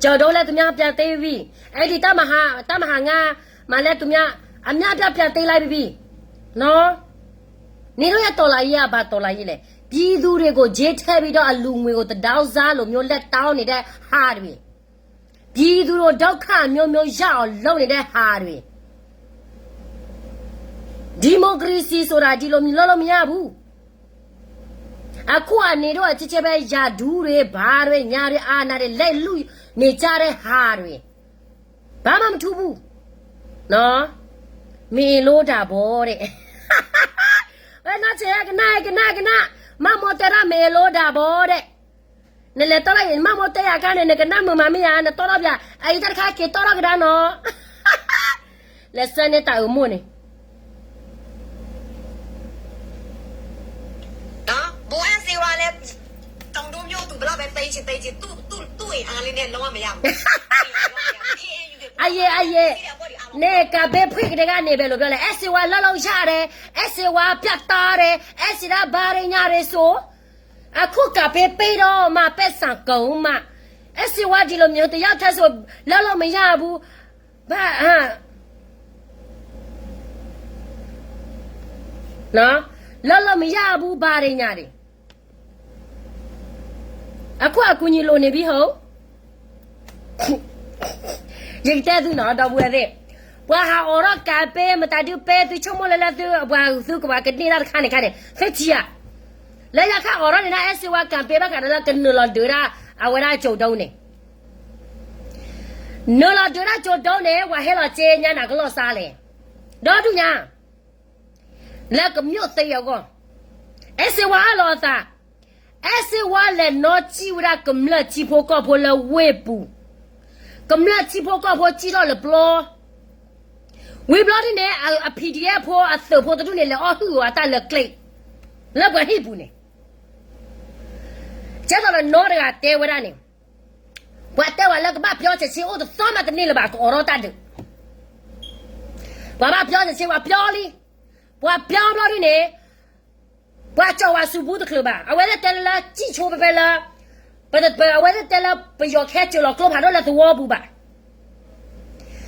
ကျောက်တော်လည်း သူများ ပြန်သိမ်းပြီးပြီ. အဲ့ဒီ တပ်မဟာ, တပ်မဟာငါးမှာလည်း သူများ အများအပြား ပြန်သိမ်းလိုက်ပြီးပြီနော်. နေတို့ရဲ့တော်လှန်ရေးက ဘာတော်လှန်ရေးလဲ. ပြည်သူတွေကို ကြေးထည့်ပြီးတော့ အလူငွေကို တဒေါ်စန်းလိုမျိုး လက်တောင်းနေတဲ့ဟာတွေ, ပြည်သူတို့ ဒုက္ခမျိုးမျိုး ရောက်အောင်လုပ်နေတဲ့ဟာတွေ, ဒီမိုကရေစီဆိုတာ ဒီလိုမျိုး လုပ်လို့မရဘူး. အခုက နေတို့ အချင်းချင်းပဲ ရာထူးတွေ ဘာတွေ ညာတွေ အာဏာတွေ လက်လွှတ်နေကြတဲ့ဟာတွေ, ဘာမှမထူးဘူးနော်. မင်းလိုတာပေါ့တဲ့. ဝဲနားချေကနၣ်ကနၣ်ကနၣ်, မမော်တဲရ မင်းလိုတာပေါ့တဲ့. နလဲၤတီၢ်ထီၣ်ယံၤ မမော်တဲယၤခါန့ၣ် နကနၣ်မုာ်မးမ့ၢ်ဧါ, နတီၢ်ထီၣ်ပၠး, အအံၤတၢ်တခါက့ၤတီၢ်ထီၣ်ကဒါနီၤ. လဲၤဆှၢန့ၢ်တၢ်အုးမိၢ်န့ၣ်. ဘိအဲၣ်စ့ဝါလဲ, တောင်တို့မြို့သူဘယ်လောက်ပဲသိမ်းချင်သိမ်းချင်, သူ့, သူ့, သူ့အင်အားလေးနဲ့ လုံးဝမရဘူး. အယဲ, အယဲ, န့ၣ် ကးဘဲဖှ့ကတဂၤန့ၣ် ဘယ်လိုပြောလဲ, အဲၣ်စ့ဝါ လုပ်လို့ရတယ်, အဲၣ်စ့ဝါ ပြတ်သားတယ်, အဲၣ်စ့ဒၣ် ဘာတွေ ညာတွေ ဆို. အခု ကးဘဲ ပေးတော့မှ ပိုက်ဆံကုန်မှ, အဲၣ်စ့ဝါ ဒီလိုမျိုး တယောက်တည်းဆို လုပ်လို့မရဘူး. ဘာ, ဟာ, နော်, လၢလၢမယၢ်အဘူးဘၣ်ဒံးညါဒံး, အခိၣ်အကူညီလိၤန့ၣ်ဘံဟိ, ယကတဲသုနီၤ ဒီပုၢ်ဝဲၢ်သ့ၣ်, ပှၤဟးအိးထီၣ် campaign မတၤဒုးပဲသုဆိကမိၣ်လၢလၢသုပှၤသုကဘၣ်ကန့ၢ်တၢ်တခါန့ၣ်ခါန့ၣ် သုထံၣ်ဧါ, လၢညါခါအိးထီၣ်န့ၣ်ဒၣ် အဲၣ်စ့ဝါ campaign ဘၣ်ဃးဒီးလၢကနုာ်လီၤဒုးဒၣ် အဝဲဒၣ်ကၠိၤဒိန့ၣ်, နုာ်လီၤဒုးဒၣ်ကၠိၤဒိန့ၣ် ပှၤဟဲလီၤစ့ညါနၤကလီၢ်စါလဲၣ်, ဒီဒူၣ်ညါ လၢကမျိးသ့အဂီၢ်, အဲၣ်စ့ဝါအၢၣ်လီၤအသး, အဲၣ်စ့ဝါလဲၤနီၣ်စံၣ်ဝဲဒၣ်ကမျၢၢ်ထံဖိကီၢ်ဖိလၢဝ့ၢ်ပူၤ, ကမျၢၢ်ထံဖိကီၢ်ဖိစံၣ်ထီၣ်လၢပျီ, ဝံၤဘျီဒ်န့ၣ် အ PDF ဖိအသုးဖိတဒူၣ်န့ၣ် လဲၤအီၣ်ဟုၣ်အီၤအတၢ်လၢကျဲ, လၢပှၤဟံၣ်ပူၤန့ၣ်, ကဲသိးဒီးနီတဂၤတဲဝဲဒၣ်န့ၣ်, ပှၤတဲဝဲလၢကဘၣ်ပျီစဲးဆ့အိၣ်တသီမးတန့ၢ်လၢၤဘၣ် ကအိးထီၣ်တၢ်ဒုး, ပှၤဘၣ်ပျီစဲးဆ့ ပှၤပျီလံ, ပှၤပျီဘျီဒ်န့ၣ်, ပှၤကၠီၣ်ဝဲစူၤဘူတချုးဘၣ် အဝဲသ့ၣ်တဲလၢ ကံၣ်ဆိဖဲဖဲလၢ, အဝဲသ့ၣ်တဲလၢပယီၤခဲစၢးလီၤကျိဖးဒိၣ်လၢသဝီပူၤဘၣ်,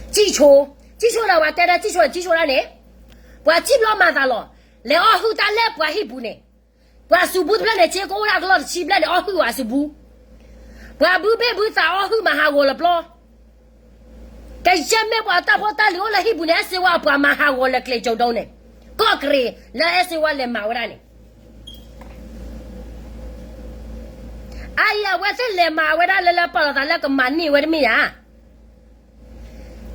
ကံၣ်ဆိ, ကံၣ်ဆိဒီးပှၤတဲလၢကံၣ်ဆိန့ၣ် ကံၣ်ဆိဒၣ်န့ၣ်, ပှၤစံၣ်ဘျီမၤသးလီၤ, လဲၤအီၣ်ဟုၣ်တၢ်လၢပှၤဟံၣ်ပူၤန့ၣ်, ပှၤစူၤဘူတဖျၢၣ်န့ၣ် စ့ကအိၣ်ဒၣ်ကလီၢ်တဆံဘျဲၣ်န့ၣ် အီၣ်ဟုၣ်ဝဲစူၤဘူ ပှၤဘုဘ့ၣ်ဘုသးအီၣ်ဟုၣ်မၤဟးဂီၤလၢပျီ, ကယဲၢ်မ့ၢ်ပှၤတၢ်ဖိတၢ်လံၤအိၣ်လၢဟံၣ်ပူၤန့ၣ် အဲၣ်စ့ဝါအပှၤမၤဟးဂီၤလၢကျဲကၠိၤဒိန့ၣ်, ကီၢ်ကရံးလၢအဲၣ်စ့ဝါလဲၤမၤဝဲဒၣ်န့ၣ်, အအံၤအဝဲသ့ၣ်လဲၤမၤဝဲဒၣ်လၢလၢပာ်လီၤသးလၢကမၤန့ၢ်ဝဲတမ့ၢ်ဧါ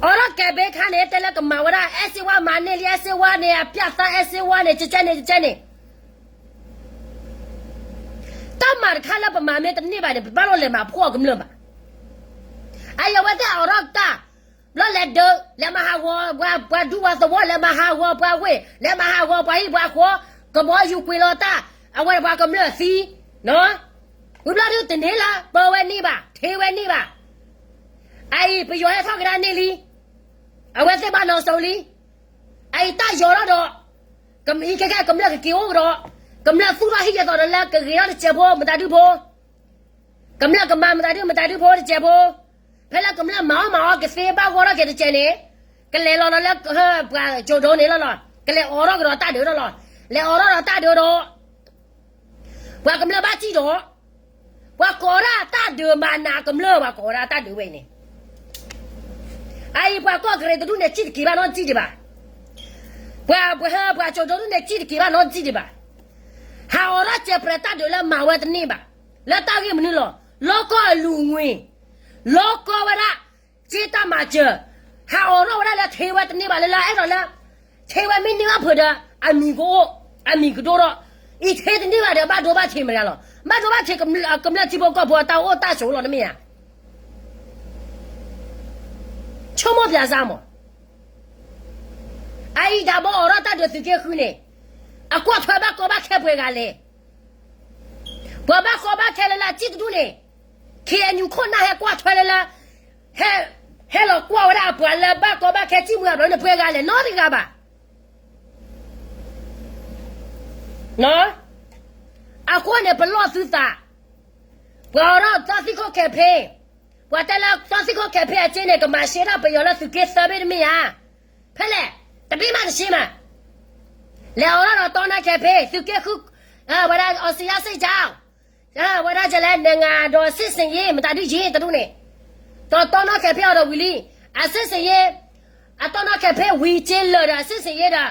အိးထီၣ် campaign ခါန့ၣ် တဲလၢကမၤဝဲဒၣ် အဲၣ်စ့ဝါမၤန့ၢ်လံ အဲၣ်စ့ဝါန့ၣ် အပျၢ်သါ အဲၣ်စ့ဝါန့ၣ် ကကဲန့ၣ် ကကဲန့ၣ်, တၢ်မၤတခါလၢပမၤမ့ၢ်တန့ၢ်ဘၣ်န့ၣ် ပဘၣ်လီၤလဲၤမၤဖှီၣ်ကမျၢၢ်ဘၣ်. အအံၤအဝဲသ့ၣ်အိးထီၣ်တၢ်, ဘျီလဲၤဒုး လဲၤမၤဟးဂီၤ ပှၤဒူပှၤသဝီ လဲၤမၤဟးဂီၤပှၤဝ့ၢ် လဲၤမၤဟးဂီၤပှၤဟံၣ်ပှၤဃီ, ကဘီယူၤကွံာ်လီၤတၢ်, အဝဲပှၤကမျၢၢ်သံ, ဝံၤဘျီဒုးတန့ၢ်လၢ ပၢဝဲန့ၢ်ဘၣ် ထ့ဝဲန့ၢ်ဘၣ်. အအံၤပယီၤဟဲထီၣ်ကဒါန့ၢ်လံ, အဝဲသ့ၣ်ဘၣ်နီၢ်စိၤလံ. အအံၤတၢ်ယီၤထီၣ်ဒီး, အံၤခဲကဲကမျၢၢ်ကက့ၤအိၣ်ကဒီး, ကမျၢၢ်သူၣ်ထီၣ်ဟံၣ်ယဲသိးဒီးလၢကဂ့ၤထီၣ်တစဲးဖိ မတၤဒုဖိ, ကမျၢၢ်ကမၤမတၤဒုမတၤဒုဖိတစဲးဖိ, ဖဲလၢကမျၢၢ်မၤအီၣ်မၤအီကသ့ဘၣ်ဂီၢ်ထီၣ်က့ၤတစဲးန့ၣ်, ကလဲၤလီၤဒီးလၢပှၤကၠိၤဒိန့ၣ်လီၤလီၤ, ကလဲၤအိးထီၣ်ကဒီးတၢ်ဒုးလီၤလီၤ, လဲၤအိးထီၣ်ဒီးတၢ်ဒုးဒီး ပှၤကမျၢၢ်ဘၣ်စံၣ်ဒီး, ပှၤကိးဒၣ်တၢ်ဒုးမၤနးကမျၢၢ် ပှၤကိးဒၣ်တၢ်ဒုးဝဲအံၤန့ၣ်, အအံၤပှၤကီၢ်ကရံးတဒူၣ်န့ၣ် စံၣ်တက့ၤဘၣ်နီတစံၣ်ဒံးဘၣ်. ပှၤပှၤပှၤကၠိၤဒိတဒူၣ်န့ၣ် စံၣ်တက့ၤဘၣ်နီတစံၣ်ဒံးဘၣ်. ဟးအိးထီၣ်စဲးပြဲးတၢ်ဒုးလၢမၤဝဲတန့ၢ်ဘၣ်, လၢတၢ်ဂ့ၢ်မနုၤလီၤ, လီၢ်ကီၢ်အလူၤငွေ, လီၢ်ကီၢ်ဝဲဒၣ် စ့တၢ်မၤစၢၤ, ဟးအိးထီၣ်ဝဲဒၣ်လၢထ့ဝဲတန့ၢ်ဘၣ်လၢလၢအဲၣ်ဒိးလၢ ထ့ဝဲမ့ၢ်န့ၢ်ဘၣ်ဖုးဒီး အမံၤကအိၣ်, အမံၤကဒိၣ်ထီၣ်, အံၤထ့တန့ၢ်ဘၣ်ဒီး ဘၣ်ဒိဘၣ်ထံးမတၤလီၤ, ဘၣ်ဒိဘၣ်ထံးကမျၢၢ်ထံဖိကီၢ်ဖိအတၢ်အိၣ်တၢ်ဆိးလီၤတမ့ၢ်ဧါ. ဆိကမိၣ်ပျးစၢ်မး, အအံၤဒၣ်ဘီအိးထီၣ်တၢ်ဒုးသုးက့ဃုန့ၣ်, အကွၢ်ထွဲဘၣ်ကီဘၣ်ခဲပှဲၤဂၤလဲၣ်. ပှၤဘၣ်ကီဘၣ်ခဲလၢလၢအစံၣ်တဒူၣ်န့ၣ်, ခ့ၣ်အဲၣ်ယူၣ်ခိၣ်နၢ်ဟဲကွၢ်ထွဲလၢလၢ, ဟဲ, ဟဲလီၤကွၢ်ဝဲဒၣ်အပှၤလၢဘၣ်ကီဘၣ်ခဲစံၣ်မုၢ်အဘျီန့ၣ် ပှဲၤဂၤလဲၣ် နီတဂၤဘၣ်. အဃိန့ၣ် ပလီၢ်သုသး, ပှၤအိးထီၣ်သီသံၣ်ခိၣ် campaign, ပှၤတဲလၢသီသံၣ်ခိၣ် campaign အစ့န့ၣ် ကမၤရှဲတၢ်ပယီၤလၢသုးက့သၢဘ့ၣ်တမ့ၢ်ဧါ. ဖဲလဲၣ်, တဘ့ၣ်မးတရှဲမး, လဲၤအိးထီၣ်ဒီးတီနါ campaign သုးက့ဃု, ဝဲဒၣ် အီစံယါစ့ၣ်ကၠီ ဝဲဒၣ်ကလဲၣ် နငါဒီး စစ်ဆင်ရေး မတၤဒုယ့ၢ်တဒူၣ်န့ၣ်, ဒီးတီနီၣ် campaign အီၤဒီးဝံၤလံ, အ စစ်ဆင်ရေး, အတီနီၣ် campaign ဝံၤစ့လၢာ်ဒီး စစ်ဆင်ရေး ဒီး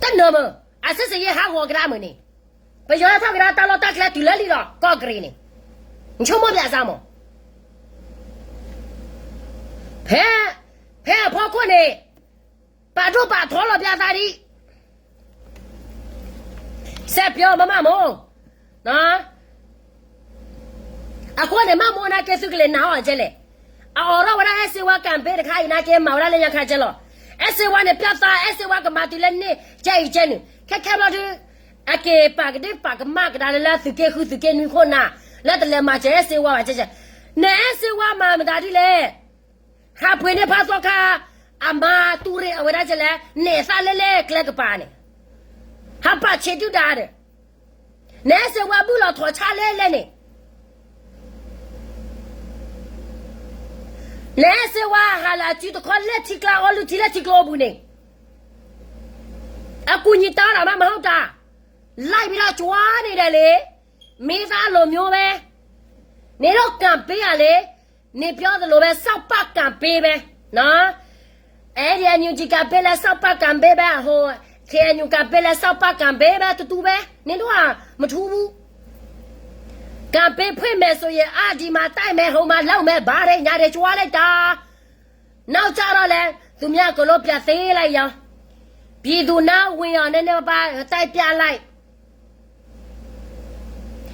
တနၢၤမုာ်, အ စစ်ဆင်ရေး ဟးဂီၤကဒါမုာ်န့ၣ်, ပယီၤဟဲထီၣ်ကဒါတၢ်လီၢ်တၢ်ကျဲတုၤလၢလံဒီး ကီၢ်ကရံးန့ၣ်, နဆိကမိၣ်ပျးစၢ်မး. ဖဲ, ဖဲအဖီခိၣ်န့ၣ်, ပာ်ဒိၣ်ပာ်ထီလီၤပျးသးဒံး, စဲးပျီမးမးမး အဃိန့ၣ် မးမးနာ်က့သုကလဲၤနာ်အီၤကဲလဲၣ်. အအိးထီၣ်ဝဲဒၣ်အဲၣ်စ့ဝါ campaign တခါအံၤနာ်က့ မၤဝဲဒၣ်လၢညါခါကဲလီၤ. အဲၣ်စ့ဝါန့ၣ် ပျၢ်သး အဲၣ်စ့ဝါကမၤတုၤလၢန့ၣ် ကဲအံၤကဲနုာ် ခဲခဲဘျီဒုး အက့ၤပာ်ကဒ့ၣ်ပာ်ကမၣ်ကဒါလၢလၢသုးက့ဃုသုးက့နွံခိၣ်နၢ် လၢတလဲၤမၤစၢၤအဲၣ်စ့ဝါဘၣ်ကဲကဲ. နအဲၣ်စ့ဝါမၤမတၤဒ်လဲၣ်. ဟးပှ့ၤန့ၢ်ဖးသီခါ အမါတူၢ်ရ့ၣ်အဝဲဒၣ်ကလဲၣ် နဲၣ်သၣ်လဲလဲၣ်ကျဲကပၤန့ၣ်, ဟးပာ်ဆံးဒုၣ်ဒါဒီး နအဲၣ်စ့ဝါဘုၣ်လီၤထီၣ်ဆါလဲလဲၣ်န့ၣ်, နအဲၣ်စ့ဝါဟးလၢအစုတခီလၢထံကျါအီလုၢ်ထံလၢထံကျိအပူၤန့ၣ်, အကူညီတၢ်ဒီးမးမဟီၣ်တၢ်, လိုက်ပြီးတော့ ကြွားနေတယ်လေ, မင်းသားလိုမျိုးပဲ, နင်တို့ campaign อ่ะလေ, နပြောသလိုပဲ စောက်ပာ် campaign ပဲ, နော်, အဲဒီ NUG campaign လည်း စောက်ပာ် campaign ပဲ, ဟို KNU campaign လည်း စောက်ပာ် campaign ပဲ, တူတူပဲ, နင်တို့က မထူးဘူး. campaign ဖွင့်မယ်ဆိုရင် အဒီမှာတိုက်မယ်, ဟိုမှာလုပ်မယ်, ဘာတွေညာတွေ ကြွားလိုက်တာ. နောက်ကျတော့လည်း သူများအကုန်လုံး ပြန်သေးလိုက်ရော, ပြည်သူနားဝင်အောင် နည်းနည်းပါးပါး တိုက်ပြလိုက်.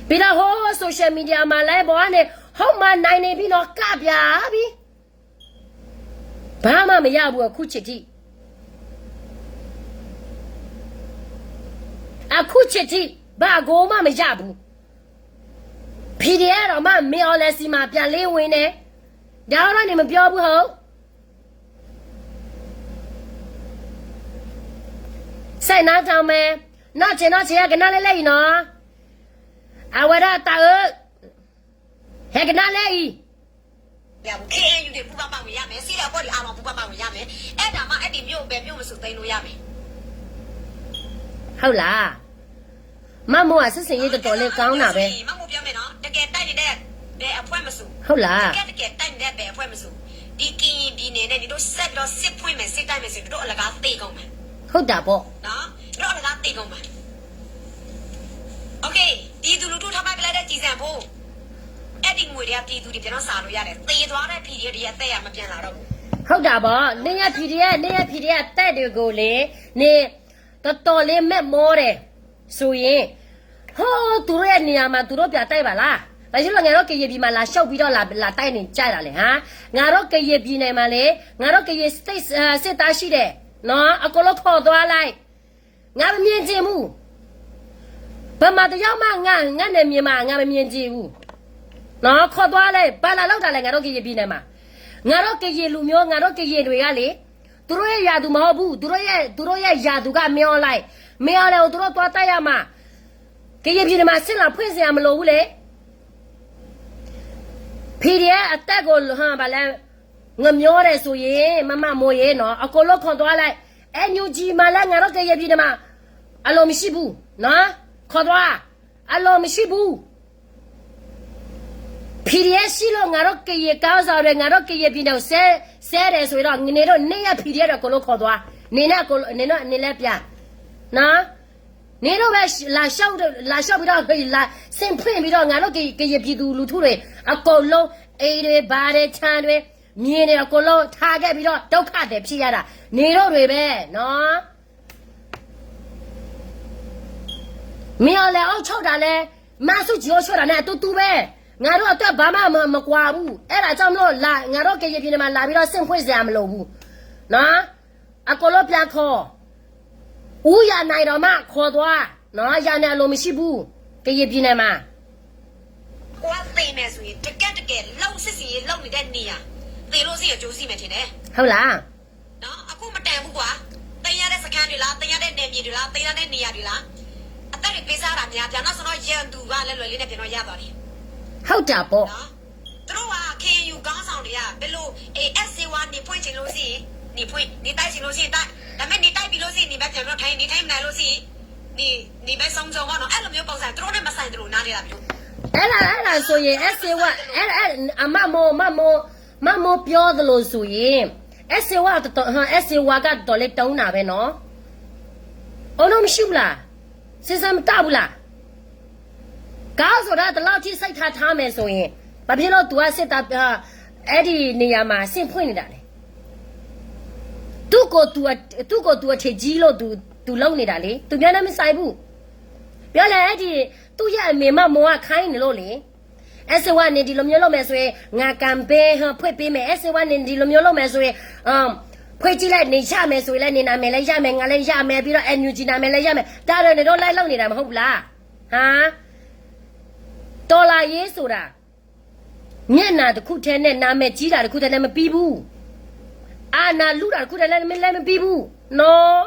ပြီးတော့ ဟို social media မှာ live ပေါ်ကနေ ဟုတ်မှန်နိုင်နေပြီနော်, ကပြပြီ. ဘာမှမရဘူး အခုချိန်ထိ. အခုချိန်ထိ ဘာကိုမှမရဘူး. PDF တောင်မှ မင်းအောင်လှိုင်ဆီမှာ ပြန်လင်းဝင်တယ်, ဒါတော့ နင်မပြောဘူး ဟုတ်. ဆက်နားထောင်မယ်, နောက်ချိန် နောက်ချိန် ဟဲကနၣ်လဲၣ်လဲၣ်အံၤနော်, အဝဲဒၣ်တၢ်အၢ, ဟဲကနၣ်လဲၣ်အံၤ. ရဘူး, KNU တွေပူးပေါင်းပါဝင်ရမယ်, စည်းရုံးအဖွဲ့တွေအားလုံးပူးပေါင်းပါဝင်ရမယ်, အဲ့ဒါမှ အဲ့ဒီမြို့ဘယ်မြို့မဆိုသိမ်းလို့ရမယ်. ဟုတ်လား. မမိုးက စစ်ဆင်ရေးတော်တော်လေးကောင်းတာပဲ. မမိုးပြောမယ်နော်, တကယ်တိုက်နေတဲ့ဘယ်အဖွဲ့မဆို, ဟုတ်လား, တကယ်တကယ်တိုက်နေတဲ့ဘယ်အဖွဲ့မဆို, ဒီကရင်ပြည်နယ်နဲ့ နင်တို့ဆက်ပြီးတော့စစ်ဖွင့်မယ်, စစ်တိုက်မယ်ဆိုရင် နင်တို့အလကားသေကုန်မယ်. ဟုတ်တာပေါ့. နော်, နင်တို့အလကားသေကုန်မယ်. Okay, ပြည်သူလူထုထောက်ပံ့ပေးလိုက်တဲ့ကျည်ဆံအဖိုး, အဲ့ဒီငွေတွေကပြည်သူတွေပြန်တော့စားလို့ရတယ်, သေသွားတဲ့ PDF တွေရဲ့အသက်အရ မပြန်လာတော့ဘူး. ဟုတ်တာပေါ့, နင်ရဲ့ PDF, နင်ရဲ့ PDF အသက်တွေကိုလေ, နင် တော်တော်လေးမက်မောတယ်ဆိုရင်, ဟိုး သူတို့ရဲ့နေရာမှာ သူတို့ပြန်တိုက်ပါလား. ဘာဖြစ်လို့ ငါတို့ကရင်ပြည်မှာ လာရှုပ်ပြီးတော့ လာ, လာတိုက်နေကြတာလဲ, ဟမ်. ငါတို့ကရင်ပြည်နယ်မှာလေ, ငါတို့ကရင် state စစ်သားရှိတယ်နော်, အကုန်လုံးခေါ်သွားလိုက်. ငါမမြင်ချင်ဘူး. ဗမာတယောက်မှ ငါ, ငါနယ်မြေမှာ ငါမမြင်ချင်ဘူးနော်, ခေါ်သွားလိုက်. ဘာလာလုပ်တာလဲ ငါတို့ကရင်ပြည်နယ်မှာ. ငါတို့ကရင်လူမျိုး, ငါတို့ကရင်တွေကလေ, သူတို့ရဲ့ရာသူမဟုတ်ဘူး, သူတို့ရဲ့, သူတို့ရဲ့ရာသူက မင်းအောင်လှိုင်, မင်းအောင်လှိုင်ကို သူတို့သွားတိုက်ရမှာ. ကရင်ပြည်နယ်မှာ စစ်လာဖွင့်စရာမလိုဘူးလေ. PDF အသက်ကို ဟမ်, ဘာလဲ, ငမျောတယ်ဆိုရင်, မမမိုးရေနော်, အကုန်လုံးခေါ်သွားလိုက်. NUG မှာလည်း ငါတို့ကရင်ပြည်နယ်မှာ အလိုမရှိဘူးနော်, ခေါ်သွား, အလိုမရှိဘူး. PDF ရှိလို့ ငါတို့ကရင်ခေါင်းဆောင်တွေ, ငါတို့ကရင်ပြည်နယ်ကို စဲ, စဲတယ်ဆိုရင်တော့, နင်တို့ နင်ရဲ့ PDF တွေ အကုန်လုံးခေါ်သွား, နင်နဲ့ အကုန်လုံး, နင်တို့ နင်လည်းပြန်နော်. နင်တို့ပဲ လာရှုပ်, လာရှုပ်ပြီးတော့, လာဆင့်ဖွင့်ပြီးတော့, ငါတို့က, ကရင်ပြည်သူလူထုတွေ အကုန်လုံး အိမ်တွေ, ဘာတွေ, ခြံတွေ, မြေတွေ အကုန်လုံး ထားခဲ့ပြီးတော့ ဒုက္ခသည်ဖြစ်ရတာ နင်တို့တွေပဲနော်. မင်းအောင်လှိုင်အုပ်ချုပ်တာလဲ, မဆူၣ်ကီၤအုပ်ချုပ်တာနဲ့ အတူတူပဲ. ငါတို့အတွက် ဘာမှမ, မကွာဘူး. အဲ့ဒါကြောင့်မလို့ လာ, ငါတို့ကရင်ပြည်နယ်မှာ လာပြီးတော့ ဆင့်ဖွင့်စရာမလိုဘူးနော်. အကုန်လုံးပြန်ခေါ်. ဦးရနိုင်တောင်မှ ခေါ်သွားနော်, ရန်နိုင်အလိုမရှိဘူး, ကရင်ပြည်နယ်မှာ. ကိုယ်ကသေမယ်ဆိုရင် တကယ့်တကယ် လှုပ်စစ်ဆင်ရေးလုပ်နေတဲ့နေရာ သေလို့ရှိရင် အကျိုးရှိမယ်ထင်တယ်. ဟုတ်လား. နော်, အခုမတန်ဘူးကွာ. သိမ်းရတဲ့စခန်းတွေလား, သိမ်းရတဲ့နယ်မြေတွေလား, သိမ်းရတဲ့နေရာတွေလား, အသက်တွေပေးစားတာများ, ပြန်တော့ဆိုတော့ ရန်သူကလည်းလွယ်လေးနဲ့ ပြန်တော့ရသွားတယ်. ဟုတ်တာပေါ့. နော်, သူတို့က KNU ခေါင်းဆောင်တွေက ဘယ်လို, အေး, အဲးဆေးဝါး နေဖွင့်ချင်လို့ရှိရင် နေဖွင့်, နေတိုက်ချင်လို့ရှိရင်တိုက်, ဒါပေမဲ့ နေတိုက်ပြီလို့ရှိရင် နေပဲပြန်တော့ထိုင်, နေထိုင်မနိုင်လို့ရှိရင် နေ, နေပဲဆုံးဆုံးပေါ့နော်. အဲ့လိုမျိုးပုံစံ သူတို့နဲ့မဆိုင်သလို နားလည်လား မင်းတို့. အဲ့ဒါ, အဲ့ဒါဆိုရင် အဲးဆေးဝါး, အဲး, အဲး, အမမိုး, မမိုး, မမိုးပြောသလိုဆိုရင်, အဲးဆေးဝါးကတော်, အဲးဆေးဝါးကတော်တော်လေးတုံးတာပဲနော်. အုံးနုမရှိဘူးလား, စဉ်းစားမတတ်ဘူးလား. ခေါင်းဆောင်က ဒီလောက်ထိစိတ်ချထားမယ်ဆိုရင်, ဘာဖြစ်လို့ သူက စစ်သား, အဲ့ဒီနေရာမှာ ဆင့်ဖွင့်နေတာလဲ. သူ့ကိုယ်သူ, သူ့ကိုယ်သူ အထင်ကြီးလို့ သူ, သူလုပ်နေတာလေ. သူများနဲ့မဆိုင်ဘူး. ပြောလဲ အဲ့ဒီ, သူ့ရဲ့အမေ မမိုးက ခိုင်းနေလို့လေ. အဲးဆေးဝါး နင်ဒီလိုမျိုးလုပ်မယ်ဆိုရင် ငါ campaign ဖွင့်ပေးမယ်, အဲးဆေးဝါး နင်ဒီလိုမျိုးလုပ်မယ်ဆိုရင်, ဖွင့်ကြည့်လိုက်, နင်ရမယ်ဆိုရင်လည်း နင်နာမည်လည်းရမယ်, ငါလည်းရမယ်, ပြီးတော့ NUG နာမည်လည်းရမယ်. ဒါတွေ နင်တို့ လိုက်လုပ်နေတာ မဟုတ်ဘူးလား. ဟာ, တော်လှန်ရေးဆိုတာ မျက်နှာတစ်ခုတည်းနဲ့ နာမည်ကြီးတာတစ်ခုတည်းနဲ့ မပြီးဘူး. အာဏာလုတာတစ်ခုတည်းလည်း လည်းမပြီးဘူးနော်.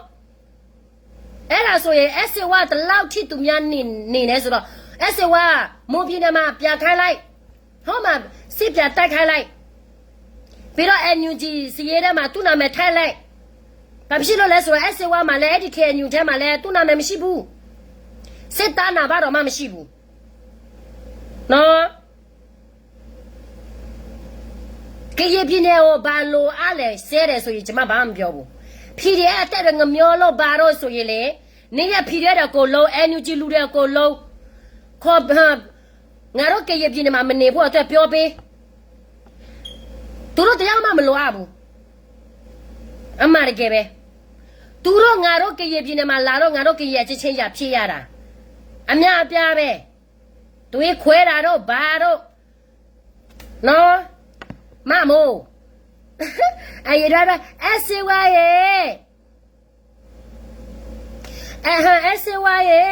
အဲ့ဒါဆိုရင် အဲးဆေးဝါး ဒီလောက်ထိ သူများနေ, နေလဲဆိုတော့, အဲးဆေးဝါး မွန်ပြည်နယ်မှာ ပြန်ခိုင်းလိုက်, ဟိုမှာ စစ်ပြန်တိုက်ခိုင်းလိုက်, ပြီးတော့ NUG စစ်ရေးထဲမှာ သူ့နာမည်ထည့်လိုက်. ဘာဖြစ်လို့လဲဆိုတော့ အဲၣ်စ့ဝါမှာလည်း အဲဒီ KNU ထဲမှာလည်း သူ့နာမည်မရှိဘူး. စစ်သားနာဘာတော့မှမရှိဘူး. နော်. ကရင်ပြည်နယ်ကို ဘာလိုအပ်လဲ စဲတယ်ဆိုရင် ကျွန်မ ဘာမှမပြောဘူး. PDF အသက်တွေ ငမျောလို့ ဘာတို့ဆိုရင်လေ, နေရ PDF တွေ အကုန်လုံး, NUG လူတွေ အကုန်လုံး, ခေါ်, ငါတို့ ကရင်ပြည်နယ်မှာ မနေဖို့အတွက် ပြောပေး. သူတို့ တယောက်မှ မလိုအပ်ဘူး. အမှန်တကယ်ပဲ. သူတို့ ငါတို့ ကရင်ပြည်နယ်မှာ လာတော့ ငါတို့ ကရင်အချင်းချင်း ရန်ဖြစ်ရတာ အများအပြားပဲ. သွေးခွဲတာတို့ ဘာတို့, နော်, မမို့, အရင်တော့ အဲၣ်စ့ဝါရေ, အဲၣ်စ့ဝါရေ,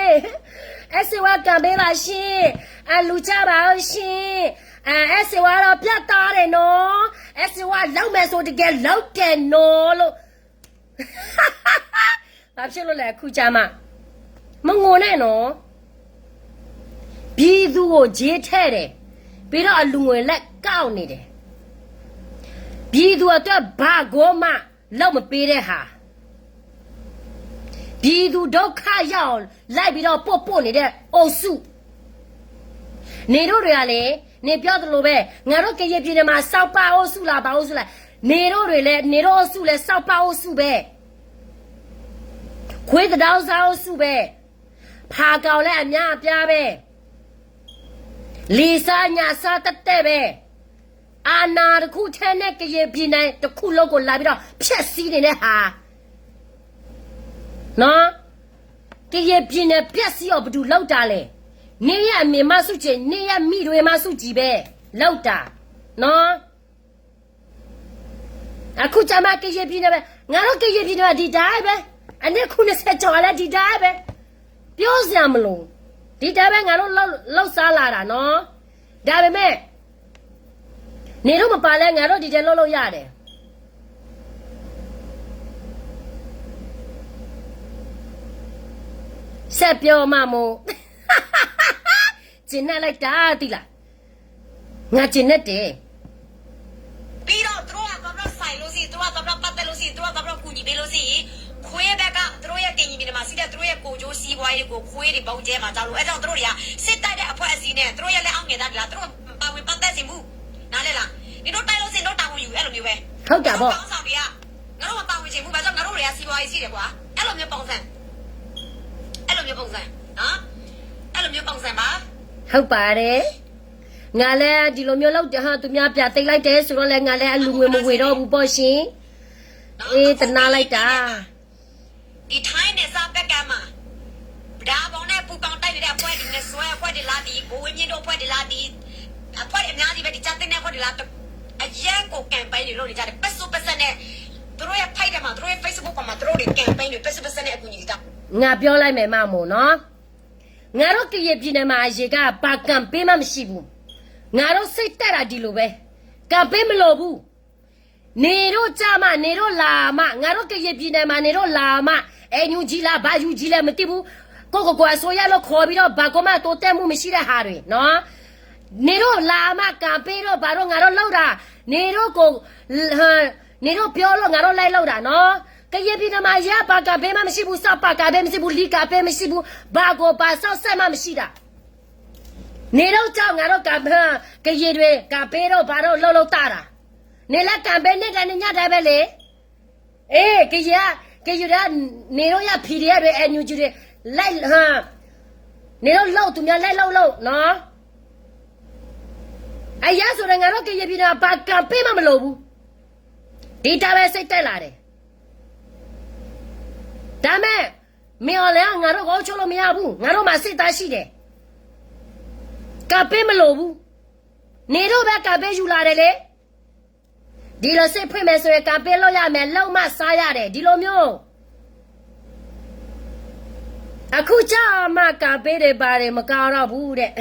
အဲၣ်စ့ဝါ ကမ်ပေးပါရှင်, အလူချပါအောင်ရှင်, အဲၣ်စ့ဝါတော့ ပြတ်သားတယ်နော်, အဲၣ်စ့ဝါ လုပ်မယ်ဆို တကယ်လုပ်တယ်နော်လို့. ဘာဖြစ်လို့လဲ အခုကျမှ. မငိုနဲ့နော်. ပြည်သူကို ကြေးထည့်တယ်, ပြီးတော့ အလူငွေ လက်ကောက်နေတယ်. ပြည်သူအတွက် ဘာကိုမှ လုပ်မပေးတဲ့ဟာ, ပြည်သူ ဒုက္ခရောက်အောင် လိုက်ပြီးတော့ ပို့ပို့နေတဲ့ အုပ်စု. နေတို့တွေကလည်း နေပြောသလိုပဲ, ငါတို့ ကရင်ပြည်နယ်မှာ စောက်ပအုပ်စုလား ဘာအုပ်စုလဲ, နေတို့တွေလည်း နေတို့အုပ်စုလည်း စောက်ပအုပ်စုပဲ, ခွေးသဒါစားအုပ်စုပဲ, ဖာကောင်လည်း အများအပြားပဲ, လီဆာညာဆာ တတဲပဲ. အာဏာတစ်ခုထဲနဲ့ ကရင်ပြည်နယ်တစ်ခုလုံးကို လာပြီးတော့ ဖျက်ဆီးနေတဲ့ဟာ, နော်. ကရင်ပြည်နယ် ပျက်စီးအောင် ဘယ်သူလုပ်တာလဲ. နေရ အမေ မဆူၣ်ချစ်, နေရ မိတွေ မဆူၣ်ချစ်ပဲ လုပ်တာ, နော်. အခုကျမှ ကရင်ပြည်နယ်ပဲ, ငါတို့ ကရင်ပြည်နယ်မှာ ဒီတိုင်းပဲ, အနှစ် ခုနှစ်ဆယ် ကျော်လည်း ဒီတိုင်းပဲ, ပြောစရာမလို, ဒီတိုင်းပဲ ငါတို့ လုပ်, လုပ်စားလာတာနော်. ဒါပေမဲ့ နေတို့မပါလဲ ငါတို့ ဒီတိုင်း လုပ်လို့ရတယ်. ဆက်ပြော မမို့. ကျေနပ်လိုက်တာ သိလား. ငါ ကျေနပ်တယ်. ပြီးတော့ သူတို့က သွားပြီးတော့ ဆိုင်လို့ရှိရင်, သူတို့က သွားပြီးတော့ ပတ်သက်လို့ရှိရင်, သူတို့က သွားပြီးတော့ ကူညီပေးလို့ရှိရင်, ခွေးဘက်က သူတို့ရဲ့ ကရင်ပြည်နယ်မှာရှိတဲ့ သူတို့ရဲ့ ကိုယ်ကျိုးစီးပွားရေးကို ခွေးတွေ ဗုံးကျဲမှာ ကြောက်လို့, အဲဒါကြောင့် သူတို့တွေက စစ်တပ်ရဲ့ အဖွဲ့အစည်းနဲ့ သူတို့ရဲ့ လက်အောက်ငယ်သားတွေလား, သူတို့ ပါဝင်ပတ်သက်စေမှု, နားလည်လား. နင်တို့ တိုက်လို့ရှိရင် တို့ တာဝန်ယူ, အဲလိုမျိုးပဲ. ဟုတ်တာပေါ့. ငါတို့ ခေါင်းဆောင်တွေက ငါတို့ မပါဝင်ချင်ဘူး, ဘာကြောင့် ငါတို့တွေက စီးပွားရေးရှိတယ်ကွာ, အဲလိုမျိုးပုံစံ, အဲလိုမျိုးပုံစံ, နော်, အဲလိုမျိုးပုံစံပါ. ဟုတ်ပါတယ်. ငါလည်း ဒီလိုမျိုး လုပ်တယ်ဟာ, သူများ ပြန်သိမ်းလိုက်တယ်ဆိုတော့လည်း ငါလည်း အလူငွေ မဝေတော့ဘူးပေါ့ရှင်. အေး, တနားလိုက်တာ. ဒီထိုင်းနယ်စပ်ဘက်ကမ်းမှာ ဒါပေါင်းနဲ့ ပူးပေါင်းတိုက်နေတဲ့ အဖွဲ့တွေနဲ့ စွဲအဖွဲ့တွေလား, ဒီဘိုးဝင်းမြင့်တို့ အဖွဲ့တွေလား, ဒီအဖွဲ့တွေ အများကြီးပဲ, ဒီကျားသစ်နဲ့ အဖွဲ့တွေလား, အရမ်းကို campaign တွေ လုပ်နေကြတယ်, ပစွပစက်နဲ့. သူတို့ရဲ့ page ထဲမှာ, သူတို့ရဲ့ Facebook ပေါ်မှာ သူတို့တွေ campaign တွေ ပစွပစက်နဲ့ အကူအညီတွေ တောင်း. ငါပြောလိုက်မယ် မမို့နော်, ငါတို့ ကရင်ပြည်နယ်မှာ အရင်က ဘာ campaign မှ မရှိဘူး. ငါတို့ စိတ်တက်တာ ဒီလိုပဲ, campaign မလိုဘူး. နေတို့ကျမှ, နေတို့လာမှ, ငါတို့ ကရင်ပြည်နယ်မှာ နေတို့လာမှ, NUG လား, ဘာ UG လဲ မသိဘူး, ကိုယ့်ကိုယ်ကိုယ် အစိုးရလို့ ခေါ်ပြီးတော့ ဘာကိုမှ တိုးတက်မှု မရှိတဲ့ဟာတွေနော်. နေတို့လာမှ campaign တို့ ဘာတို့ ငါတို့ လုပ်တာ, နေတို့ကို, နေတို့ပြောလို့ ငါတို့ လိုက်လုပ်တာနော်. ကရင်ပြည်နယ်မှာ အရင်က ဘာ campaign မှ မရှိဘူး, စပ campaign မရှိဘူး, လီ campaign မရှိဘူး, ဘာကို ဘာ စောင့်စက်မှ မရှိတာ. နေတို့ကြောင့် ငါတို့ ကရင်တွေ campaign တို့ ဘာတို့ လုပ်လုပ်တာတာ. နေလည်း campaign နေ့တိုင်း ညတိုင်းပဲလေ. အေး, ကရင်က, ကရင်တွေက နေတို့ရ PDF တွေ, NUG တွေ, လိုက်, နေတို့လုပ်, သူများ လိုက်လုပ်လို့နော်. အရင်ဆိုရင် ငါတို့ ကရင်ပြည်နယ်မှာ ဘာ campaign မှ မလိုဘူး. ဒီတိုင်းပဲ စိတ်တက်လာတယ်. ဒါပေမဲ့ မင်းအောင်လှိုင်က ငါတို့ကို အုပ်ချုပ်လို့မရဘူး, ငါတို့မှာ စစ်သားရှိတယ်, campaign မလိုဘူး. နေတို့ပဲ campaign ယူလာတယ်လေ. ဒီလို စစ်ဖွင့်မယ်ဆိုရင် campaign လုပ်ရမယ်, လုပ်မှ စားရတယ်, ဒီလိုမျိုး. အခုကျမှ campaign တွေ ဘာတွေ မကောင်းတော့ဘူးတဲ့.